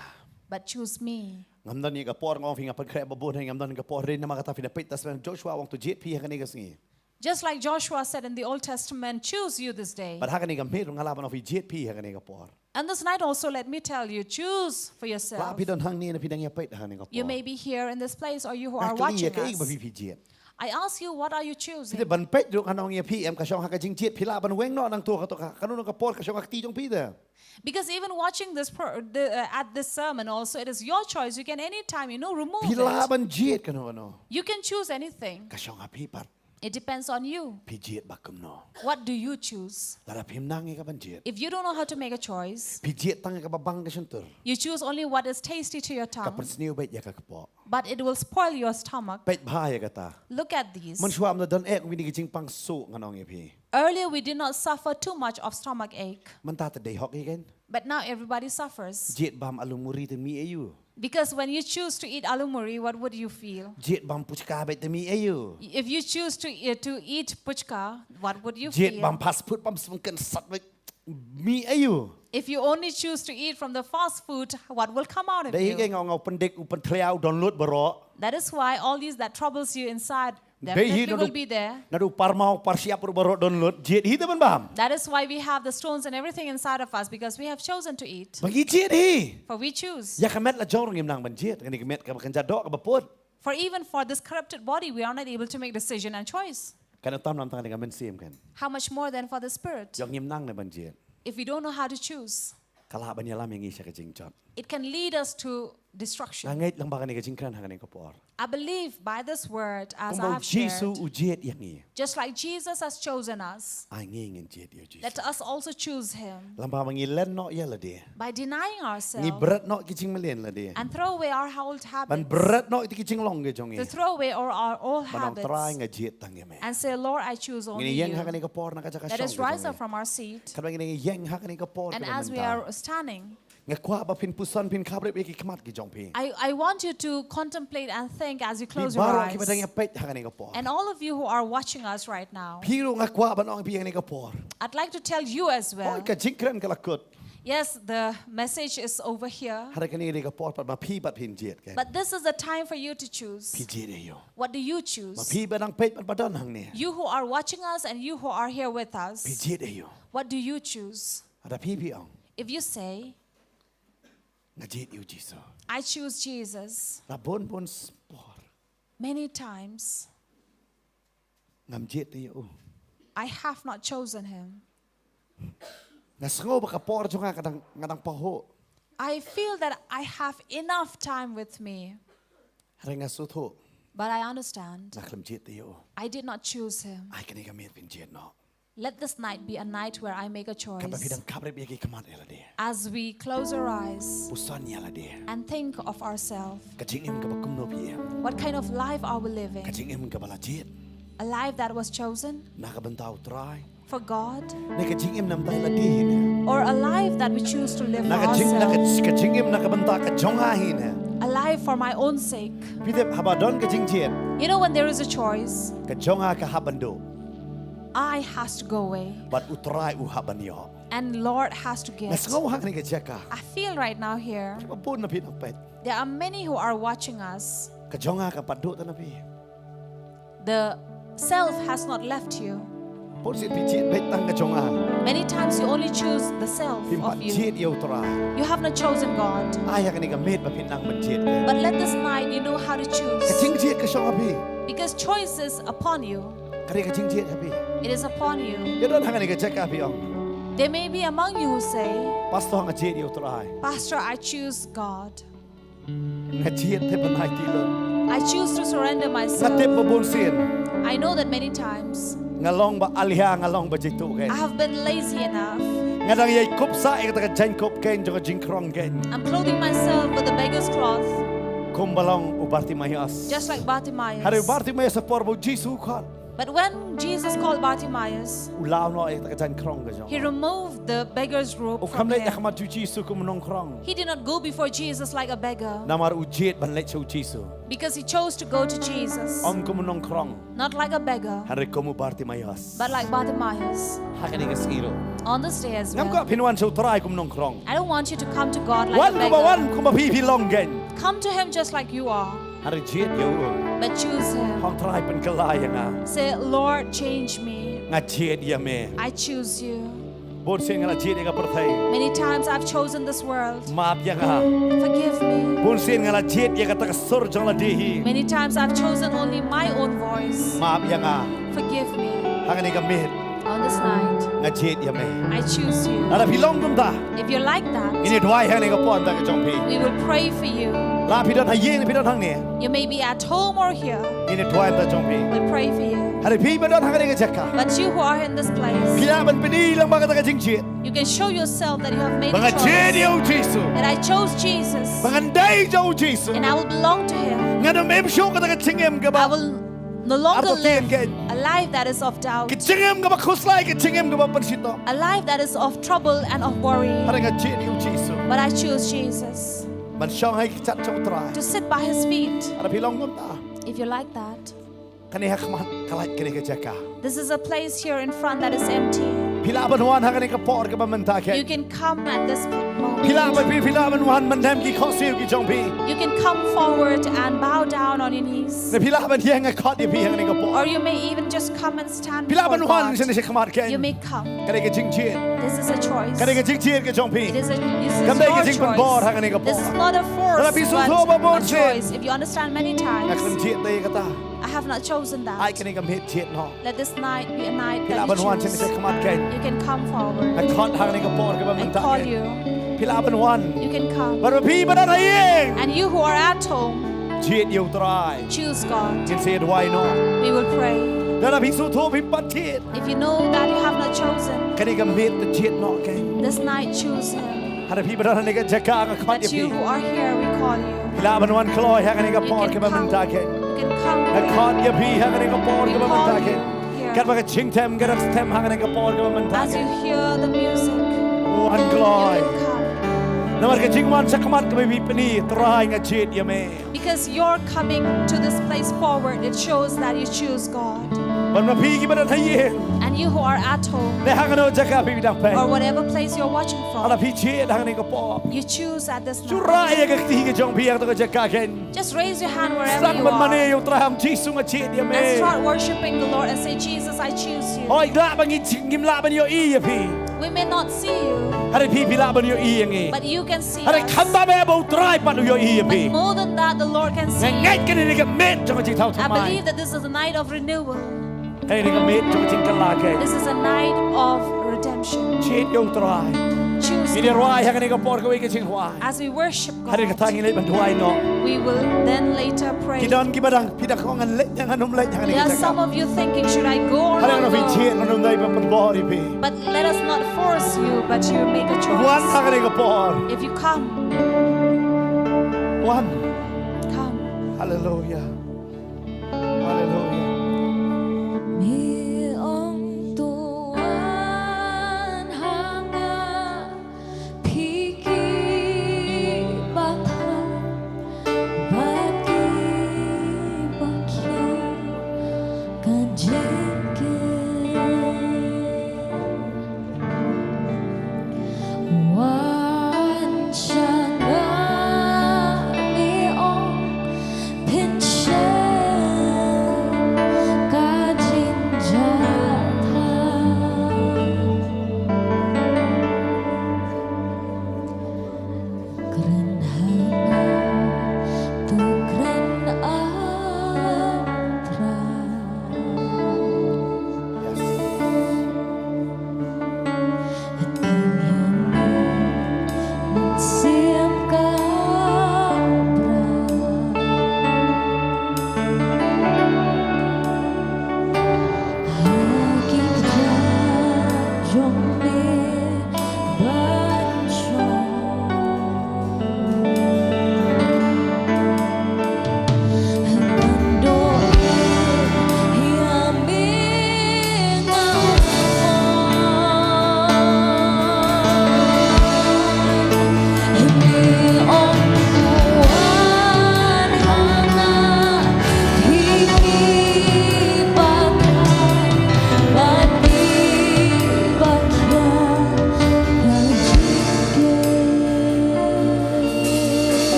but choose me. Ngam don ïa ka por, nga ong phi, nga pynkhreh ba bun, ngam don ka por ri namar kata phi na peit Testament Joshua u ong to jied phi ha kane ka sngi. Just like Joshua said in the Old Testament, choose you this day. Bad ha kane ka miet nga lah ban ong phi jied phi ha kane ka por. And this night also, let me tell you, choose for yourself. Lah phi don hangne ne phi dang ïa peit ha kane ka por. You may be here in this place, or you who are watching us. Nga kylli ïa phi kaei ba phi jied. I ask you, what are you choosing? Phi te ban peit ruh ngan ong ïa phi, em, ka shong ha ka jingjied, phi lah ban weng noh nangta kato ka, kano kano ka por ka shong ha kti jong phi te. Because even watching this pro, the, uh, at this sermon also, it is your choice. You can anytime, you know, remove it. Phi lah ban jied kano kano. You can choose anything. Ka shong ha phi pat. It depends on you. Phi jied ba kumno. What do you choose? Lada phim nang ïa ka ban jied, if you don't know how to make a choice, phi jied tang ïa kaba bang ka shyntur, you choose only what is tasty to your tongue, ka pynsniew beit ïa ka kpoh. But it will spoil your stomach. Peit bha ïa kata. Look at these. Mynshuwa ym da don eh kine ki jingpang suk, ngan ong ïa phi. Earlier we did not suffer too much of stomach ache. Mynta te dei hok ïa kein. But now everybody suffers. Jied bam alu muri te mih aïu? Because when you choose to eat alu muri, what would you feel? Jied bam puchka beit te mih aïu? If you choose to, uh, to eat puchka, what would you feel? Jied bam fast food, bam sngewsat beit, mih aïu? If you only choose to eat from the fast food, what will come out of you? Dei hi ka nga ong u pyndik, u pynthlia, u don lut baroh. That is why all these that troubles you inside, definitely will be there. Naduh u parmaw, parsiap ruh baroh don lut, jied hi te ban bam. That is why we have the stones and everything inside of us, because we have chosen to eat. Ba ngi jied hi. For we choose. Ïa ka met la jong ruh ngim nang ban jied, kane ka met kaba kynja doh kaba pud. For even for this corrupted body, we are not able to make decision and choice. Kan ym tam namar tang ka mynsiem kan. How much more then for the spirit? Ïa ngim nang ne ban jied. If we don't know how to choose, ka lah ban ïalam ïa ngi sha ka jingjot. It can lead us to destruction. Nga ngeit lyngba kane ka jingkren ha kane ka por, I believe by this word, as I have shared, kumba u Jisu u jied ïa ngi, just like Jesus has chosen us, ai ngi ngin jied ïa u Jisu. Let us also choose him. Lyngba ba ngi len noh ïa lade, by denying ourselves, ngi bret noh ki jingmlien lade, and throw away our old habits, ban bret noh ïa ki jinglong ki jong ngi, to throw away all our old habits, ban ong, Trai, nga jied tang ïa me, and say, Lord, I choose only you. Ngin ïeng ha kane ka por na ka jaka shong ka jong ngi. Let us rise up from our seat. Katba ngin ïeng ha kane ka por, and as we are standing, nga kwah ba phin puson, phin khaprip ïa ki khmat ki jong phi. I, I want you to contemplate and think as you close your eyes. Phi baroh kiba dang ïa peit ha kane ka por. And all of you who are watching us right now. Phi ruh nga kwah ban ong ïa phi ha kane ka por. I'd like to tell you as well. Hooid, ka jingkren ka la kut. Yes, the message is over here. Hynrei kane ka dei ka por pat ba phi bad phin jied, okay? But this is the time for you to choose. Phi jied aïu? What do you choose? Ba phi ba dang peit bad ba don hangne. You who are watching us and you who are here with us. Phi jied aïu? What do you choose? Lada phi phi ong, if you say, nga jied ïa u Jisu, I choose Jesus, la bun bun por, many times, ngam jied te ïa u. I have not chosen him. Nga sngew ba ka por jong nga ka dang, nga dang pahuh. I feel that I have enough time with me. Hynrei nga sngewthuh, but I understand, nga khlem jied te ïa u. I did not choose him. Ai kane ka miet phin jied noh. Let this night be a night where I make a choice. Katba phi dang khaprip ïa ki khmat ïa lade, as we close our eyes, puson ïa lade, and think of ourselves. Ka jingim kaba kumno phi im? What kind of life are we living? Ka jingim kaba la jied, a life that was chosen, na ka bynta u Trai, for God, ne ka jingim namar lade hi ne, or a life that we choose to live for ourselves, na ka jing, na ka, ka jingim na ka bynta ka jong nga hi ne, a life for my own sake. Phi tip, haba don ka jingjied, you know, when there is a choice, ka jong nga ka hap ban duh. I has to go away. Bad u Trai u hap ban ïoh. And Lord has to get. Nga sngew ha kane ka jaka, I feel right now here, kiba bun na phi nang peit. There are many who are watching us. Ka jong nga kam pat duh tang na phi. The self has not left you. Bun sien phi jied beit tang ka jong nga. Many times you only choose the self Phim of pat you. Jied ïa U Trai. You have not chosen God. Ai ha kane ka miet ba phin nang ban jied. But let this night you know how to choose. Ka jingjied ka shong ha phi. Because choice is upon you. Kane ka jingjied ha phi. It is upon you. Ïa don ha kane ka jaka phi ong. There may be among you who say, Pastor, nga jied ïa U Trai. Pastor, I choose God. Nga jied te ban ai ti lut. I choose to surrender myself. Nga tip ba bun sien. I know that many times. Nga long ba alia, nga long ba jituh kein. I have been lazy enough. Nga dang ïai kup sah ïa kata ka jaiñkup kein jong ka jingkrong kein. I'm clothing myself with the beggar's cloth. Kumba long u Bartimaeus. Just like Bartimaeus. Hynrei u Bartimaeus ha por ba u Jisu u khot. But when Jesus called Bartimaeus, u law noh ïa kata ka jaiñkrong ka jong. He removed the beggar's robe from him. U kham leit ha khmat u Jisu kum u nongkrong. He did not go before Jesus like a beggar. Namar u jied ban leit sha u Jisu. Because he chose to go to Jesus. Ym kum u nongkrong. Not like a beggar. Hynrei kum u Bartimaeus. But like Bartimaeus. Ha kane ka sngi ruh. On this day as well. Ngam kwah phin wan sha U Trai kum u nongkrong. I don't want you to come to God like a beggar. Wan kumba wan, kumba phi phi long kein. Come to him just like you are. Hynrei jied ïa u. But choose him. Ong Trai, pynkylla ïa nga. Say, Lord, change me. Nga jied ïa me. I choose you. Bun sien nga la jied ïa ka pyrthei. Many times I've chosen this world. Map ïa nga. Forgive me. Bun sien nga la jied ïa kata ka sur jong lade hi. Many times I've chosen only my own voice. Map ïa nga. Forgive me. Ha kane ka miet. On this night, nga jied ïa me. I choose you. Lada phi long kumta, if you're like that, ngin ïa duwai ha kane ka por da ka jong phi. We will pray for you. La phi don ha ïing, phi don hangne. You may be at home or here. Ngin ïa duwai da jong phi. We'll pray for you. Hynrei phi ba don ha kane ka jaka, but you who are in this place, phi lah ban pyni lang ba kata ka jingjied. You can show yourself that you have made a choice. Ba nga jied ïa u Jisu. That I chose Jesus. Ba ngan dei jong u Jisu. And I will belong to him. Ngan ym im shuh kata ka jingim kaba I will no longer live a life that is of doubt. Ka jingim kaba khuslai, ka jingim kaba pynshitom. A life that is of trouble and of worry. Hynrei nga jied ïa u Jisu. But I choose Jesus. Ban shong ha ki kjat jong u Trai. To sit by his feet. Lada phi long kumta, if you're like that, kane ha khmat ka lait kane ka jaka. This is a place here in front that is empty. Phi lah ban wan ha kane ka por kaba mynta kein. You can come at this moment. Phi lah ban, phi, phi lah ban wan ban dem ki khohsiew ki jong phi. You can come forward and bow down on your knees. Ne phi lah ban ïeng, nga khot ïa phi ha kane ka por. Or you may even just come and stand before God. Phi lah ban wan shane shakhmat kein. You may come. Kane ka jingjied. This is a choice. Kane ka jingjied ka jong phi. It is a, this is your choice. Kam dei ka jingpynbor ha kane ka por. This is not a force, but a choice. Lada phi sngewthuh ba bun sien, if you understand many times, nga khlem jied ïa kata. I have not chosen that. Ai kane ka miet jied noh. Let this night be a night that you choose. Phi lah ban wan shane shakhmat kein. You can come forward. Nga khot ha kane ka por kaba mynta kein. I call you. Phi lah ban wan. You can come. Bad phi ba don ha ïing, and you who are at home, jied ïa u Trai. Choose God. Ngin sa ïa duwai noh. We will pray. Lada phi sngewthuh phim pat jied, if you know that you have not chosen, kane ka miet to jied noh kein. This night choose him. Hynrei phi ba don ha kane ka jaka, nga khot ïa phi. But you who are here, we call you. Phi lah ban wan kloi ha kane ka por kaba mynta kein. You can come. You can come here. Nga khot ïa phi ha kane ka por kaba mynta kein. We call you here. Katba ka jingtem ka dang tem ha kane ka por kaba mynta kein. As you hear the music, wan kloi. You can come. Namar ka jingwan shakhmat kaba phi pyni, Trai, nga jied ïa me. Because your coming to this place forward, it shows that you choose God. Bad ma phi kiba don ha ïing, and you who are at home, ne ha kano ka jaka phi dang peit, or whatever place you're watching from, lada phi jied ha kane ka por, you choose at this moment. Shu rah ïa ka kti ka jong phi ha kato ka jaka kein. Just raise your hand wherever you are. Sdang ban mane ïa u Trai, ong, Jisu, nga jied ïa me. And start worshiping the Lord and say, Jesus, I choose you. Hooid, lah ba ngi, ngim lah ban ïohi ïa phi. We may not see you, hynrei phi, phi lah ban ïohi ïa ngi. But you can see us. Hynrei khamtam eh, ba u Trai pat u ïohi ïa phi. But more than that, the Lord can see you. Nga ngeit kane ka miet jong ka jingthaw thymmai. I believe that this is a night of renewal. Kane ka miet jong ka jingkylla kein. This is a night of redemption. Jied ïa u Trai. Choose God. Ngin ïa rwai ha kane ka por kawei ka jingrwai. As we worship God, hadien kata ngin leit ban duwai noh. We will then later pray. Ki don kiba dang, phi dang ong, ngan leit ne ngan ym leit ha kane ka jaka. There are some of you thinking, should I go or not go? Hadien kata phi jied, ngan ym dei ban pynbor ïa phi. But let us not force you, but you make a choice. Wan ha kane ka por. If you come, wan. Come. Hallelujah. Hallelujah. Me ong to wan ha nga, phi ki ba thang bad ki ba khiah ka jingkyrkhu. Wan sha nga, me ong, pynshai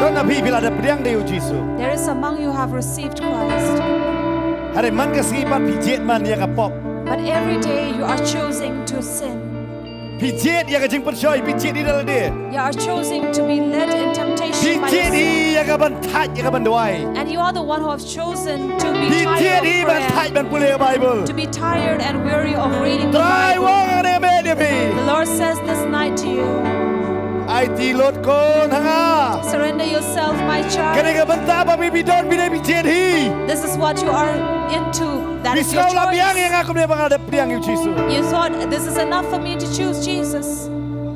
Don na phi phi la da pdiang da ïa u Jisu. There is among you have received Christ. Hynrei man ka sngi pat phi jied man ïa ka pop. But every day you are choosing to sin. Phi jied ïa ka jingpynshoi, phi jied hi da lade. You are choosing to be led in temptation by yourself. Phi jied hi ïa ka ban thait, ïa ka ban duwai. And you are the one who have chosen to be tired of prayer, to be tired and weary of reading the Bible. Trai ong ha kane ka miet ïa phi. The Lord says this night to you. Aiti lut khun ha nga. Surrender yourself, my child. Kane ka bynta ba phi don, phi dei phi jied hi. This is what you are into. That is your choice. Phi sngew la biang ïa nga kumne ba nga da pdiang ïa u Jisu. You thought, "This is enough for me to choose Jesus."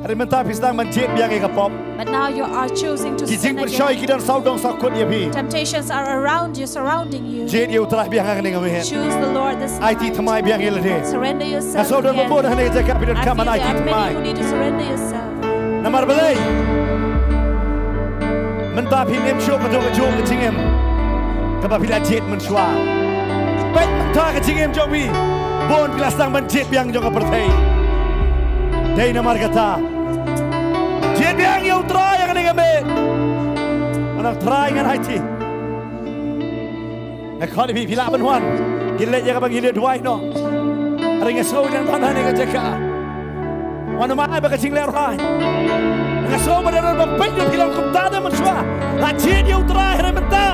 Hynrei mynta phi sdang ban jied biang ïa ka pop. But now you are choosing to sin again. Ki jingpynshoi ki don sawdong sawkut ïa phi. Temptations are around you, surrounding you. Jied ïa u Trai biang ha kane ka miet. Choose the Lord this night. Aiti thymmai biang ïa lade. Surrender yourself again. Nga sngew don ba bun ha kane ka jaka phi donkam ban aiti thymmai. I feel there are many who need to surrender yourself. Namar balei? Mynta phim im shuh kato kajuh ka jingim kaba phi la jied mynshuwa. Peit mynta ka jingim jong phi. Bun phi la sdang ban jied biang jong ka pyrthei. Dei namar kata, jied biang ïa u Trai ha kane ka miet. Ngan ong, Trai, ngan aiti. Nga khot ïa phi, phi lah ban wan. Ngin leit ïa kaba ngin ïa duwai noh. Hynrei nga sngew dang don ha kane ka jaka. Wan, ma ai ba ka jinglehrai. Nga sngew ba dang don ba peit ïa phi long kumta de mynshuwa. La jied ïa u Trai hynrei mynta.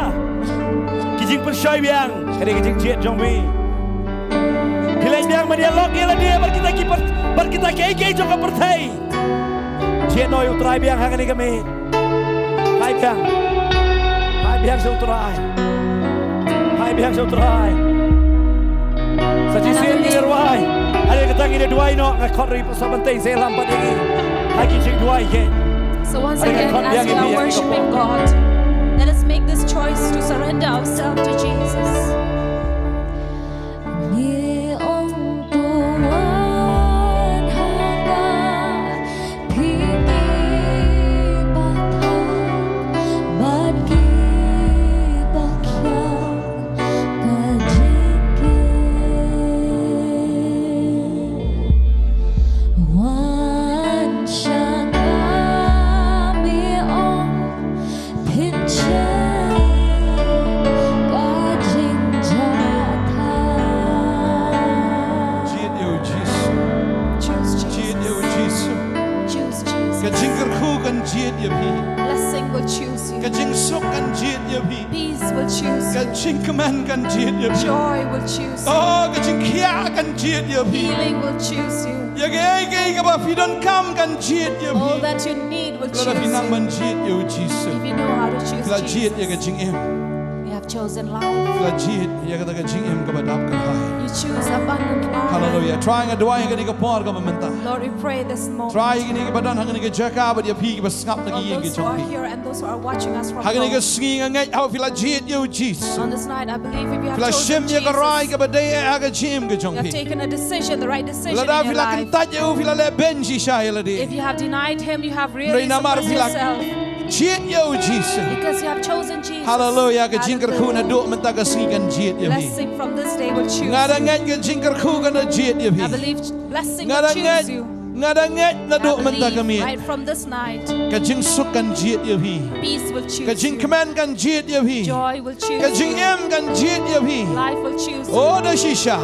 Ki jingpynshoi biang. Ka dei ka jingjied jong phi. Phi leit biang ban ïalok ïa lade bad kita ki par-, bad kita kiei kiei jong ka pyrthei. Jied noh ïa u Trai biang ha kane ka miet. Phai biang. Phai biang sha u Trai. Phai biang sha u Trai. Sa shisien ngin ïa rwai. Hynrei kata ngin ïa duwai noh, nga khot ruh ïa phi sa ban tei se lam pat ïa ngi ha ki jingduwai ki. So once again, as we are worshiping God, let us make this choice to surrender ourselves to Jesus. Ngi ong to wan ha nga, phi kiba thang bad kiba khiah ka jingkit. Wan sha nga, ngi ong, pynshai ka jingjahthait. Jied ïa u Jisu. Choose Jesus. Jied ïa u Jisu. Choose Jesus. Ka jingkyrkhu kan jied ïa phi. Blessing will choose you. Ka jingsuk kan jied ïa phi. Peace will choose you. Ka jingkmen kan jied ïa phi. Joy will choose you. Oh, ka jingkhiah kan jied ïa phi. Healing will choose you. Ïa kaei kaei kaba phi donkam kan jied ïa phi. All that you need will choose you. Lada phi nang ban jied ïa u Jisu. If you know how to choose Jesus. Phi la jied ïa ka jingim. You have chosen life. Phi la jied ïa kata ka jingim kaba dap kyrhai. You choose abundant life. Hallelujah. Trai, nga duwai ha kane ka por kaba mynta. Lord, we pray this moment. Trai, ïa kine kiba don ha kane ka jaka bad ïa phi kiba sngap na ki ïing ki jong phi. For those who are here and those who are watching us from home. Ha kane ka sngi nga ngeit haba phi la jied ïa u Jisu. On this night, I believe if you have chosen Jesus, phi la shim ïa ka rai kaba dei ha ka jingim ka jong phi. You have taken a decision, the right decision in your life. Lada phi la kyntait ïa u, phi la leh beiñ shisha ïa lade. If you have denied him, you have really suppressed yourself. Hynrei namar phi la jied ïa u Jisu. Because you have chosen Jesus. Hallelujah. Ka jingkyrkhu naduh mynta ka sngi kan jied ïa phi. Blessing from this day will choose you. Nga da ngeit ka jingkyrkhu kan da jied ïa phi. I believe blessing will choose you. Nga da ngeit naduh mynta ka miet. I believe right from this night. Ka jingsuk kan jied ïa phi. Peace will choose you. Ka jingkmen kan jied ïa phi. Joy will choose you. Ka jingim kan jied ïa phi. Life will choose you. Oh, da shisha.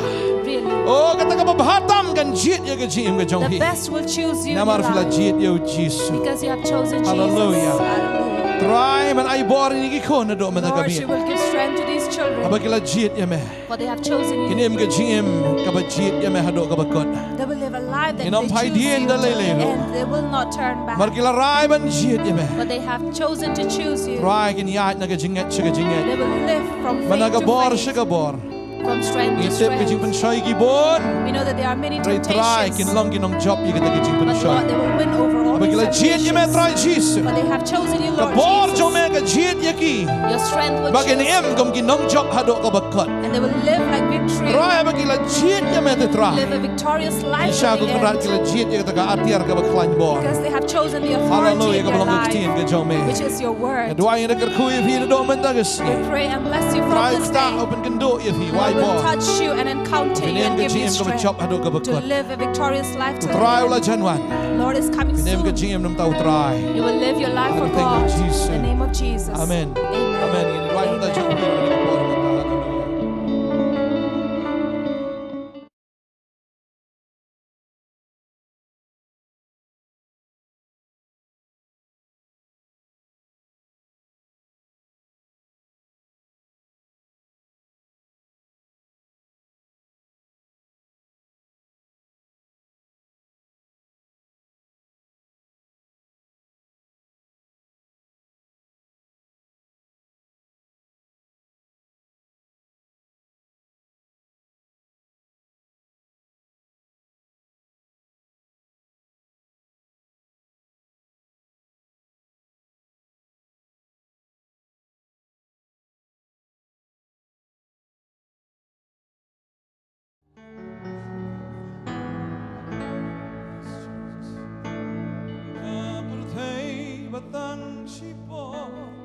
Really. Oh, kata kaba bha tam kan jied ïa ka jingim ka jong phi. The best will choose you in your life. Namar phi la jied ïa u Jisu. Because you have chosen Jesus. Hallelujah. Hallelujah. Trai, men ai bor ïa kine ki khun naduh mynta ka miet. Lord, you will give strength to these children. Haba ki la jied ïa me. For they have chosen you. Kin im ka jingim kaba jied ïa me haduh kaba kut. They will live a life that they choose you to. Ngin ym phai dien da lei lei ruh. And they will not turn back. Namar ki la rai ban jied ïa me. For they have chosen to choose you. Trai, kin ïaid na ka jingngeit sha ka jingngeit. They will live from faith to faith. Bad na ka bor sha ka bor. From strength to strength. Ngi tip ka jingpynshoi ki bun. We know that there are many temptations. Hynrei Trai, kin long ki nongjop ïa kata ka jingpynshoi. But Lord, they will win over all these temptations. Haba ki la jied ïa me Trai Jisu. For they have chosen you, Lord Jesus. Ka bor jong me ka jied ïa ki. Your strength will choose you. Ba kin im kum ki nongjop haduh kaba kut. And they will live like victory. Trai, haba ki la jied ïa me te Trai. Live a victorious life to the end. Shisha Kynrad, ki la jied ïa kata ka atiar kaba khlaiñ bor. Because they have chosen the authority in their life, which is your word. Hallelujah, kaba long ka ktien ka jong me. Nga duwai, nga da kyrkhu ïa phi naduh mynta ka sngi. We pray and bless you from this day. Trai, u Kynrad un pynduh ïa phi, u ai bor. The Lord will touch you and encounter you and give you strength to live a victorious life to the end. Phin im ka jingim kaba jop haduh kaba kut. U Trai u la jan wan. The Lord is coming soon. Phin im ka jingim na ka bynta u Trai. You will live your life for God in the name of Jesus. In the name of Jesus. Amen. Amen. Amen. Ngin ïa duwai mynta, jingkyrkhu ïa kane ka por mynta. Haleluya. Ka pyrthei ba tang shipor.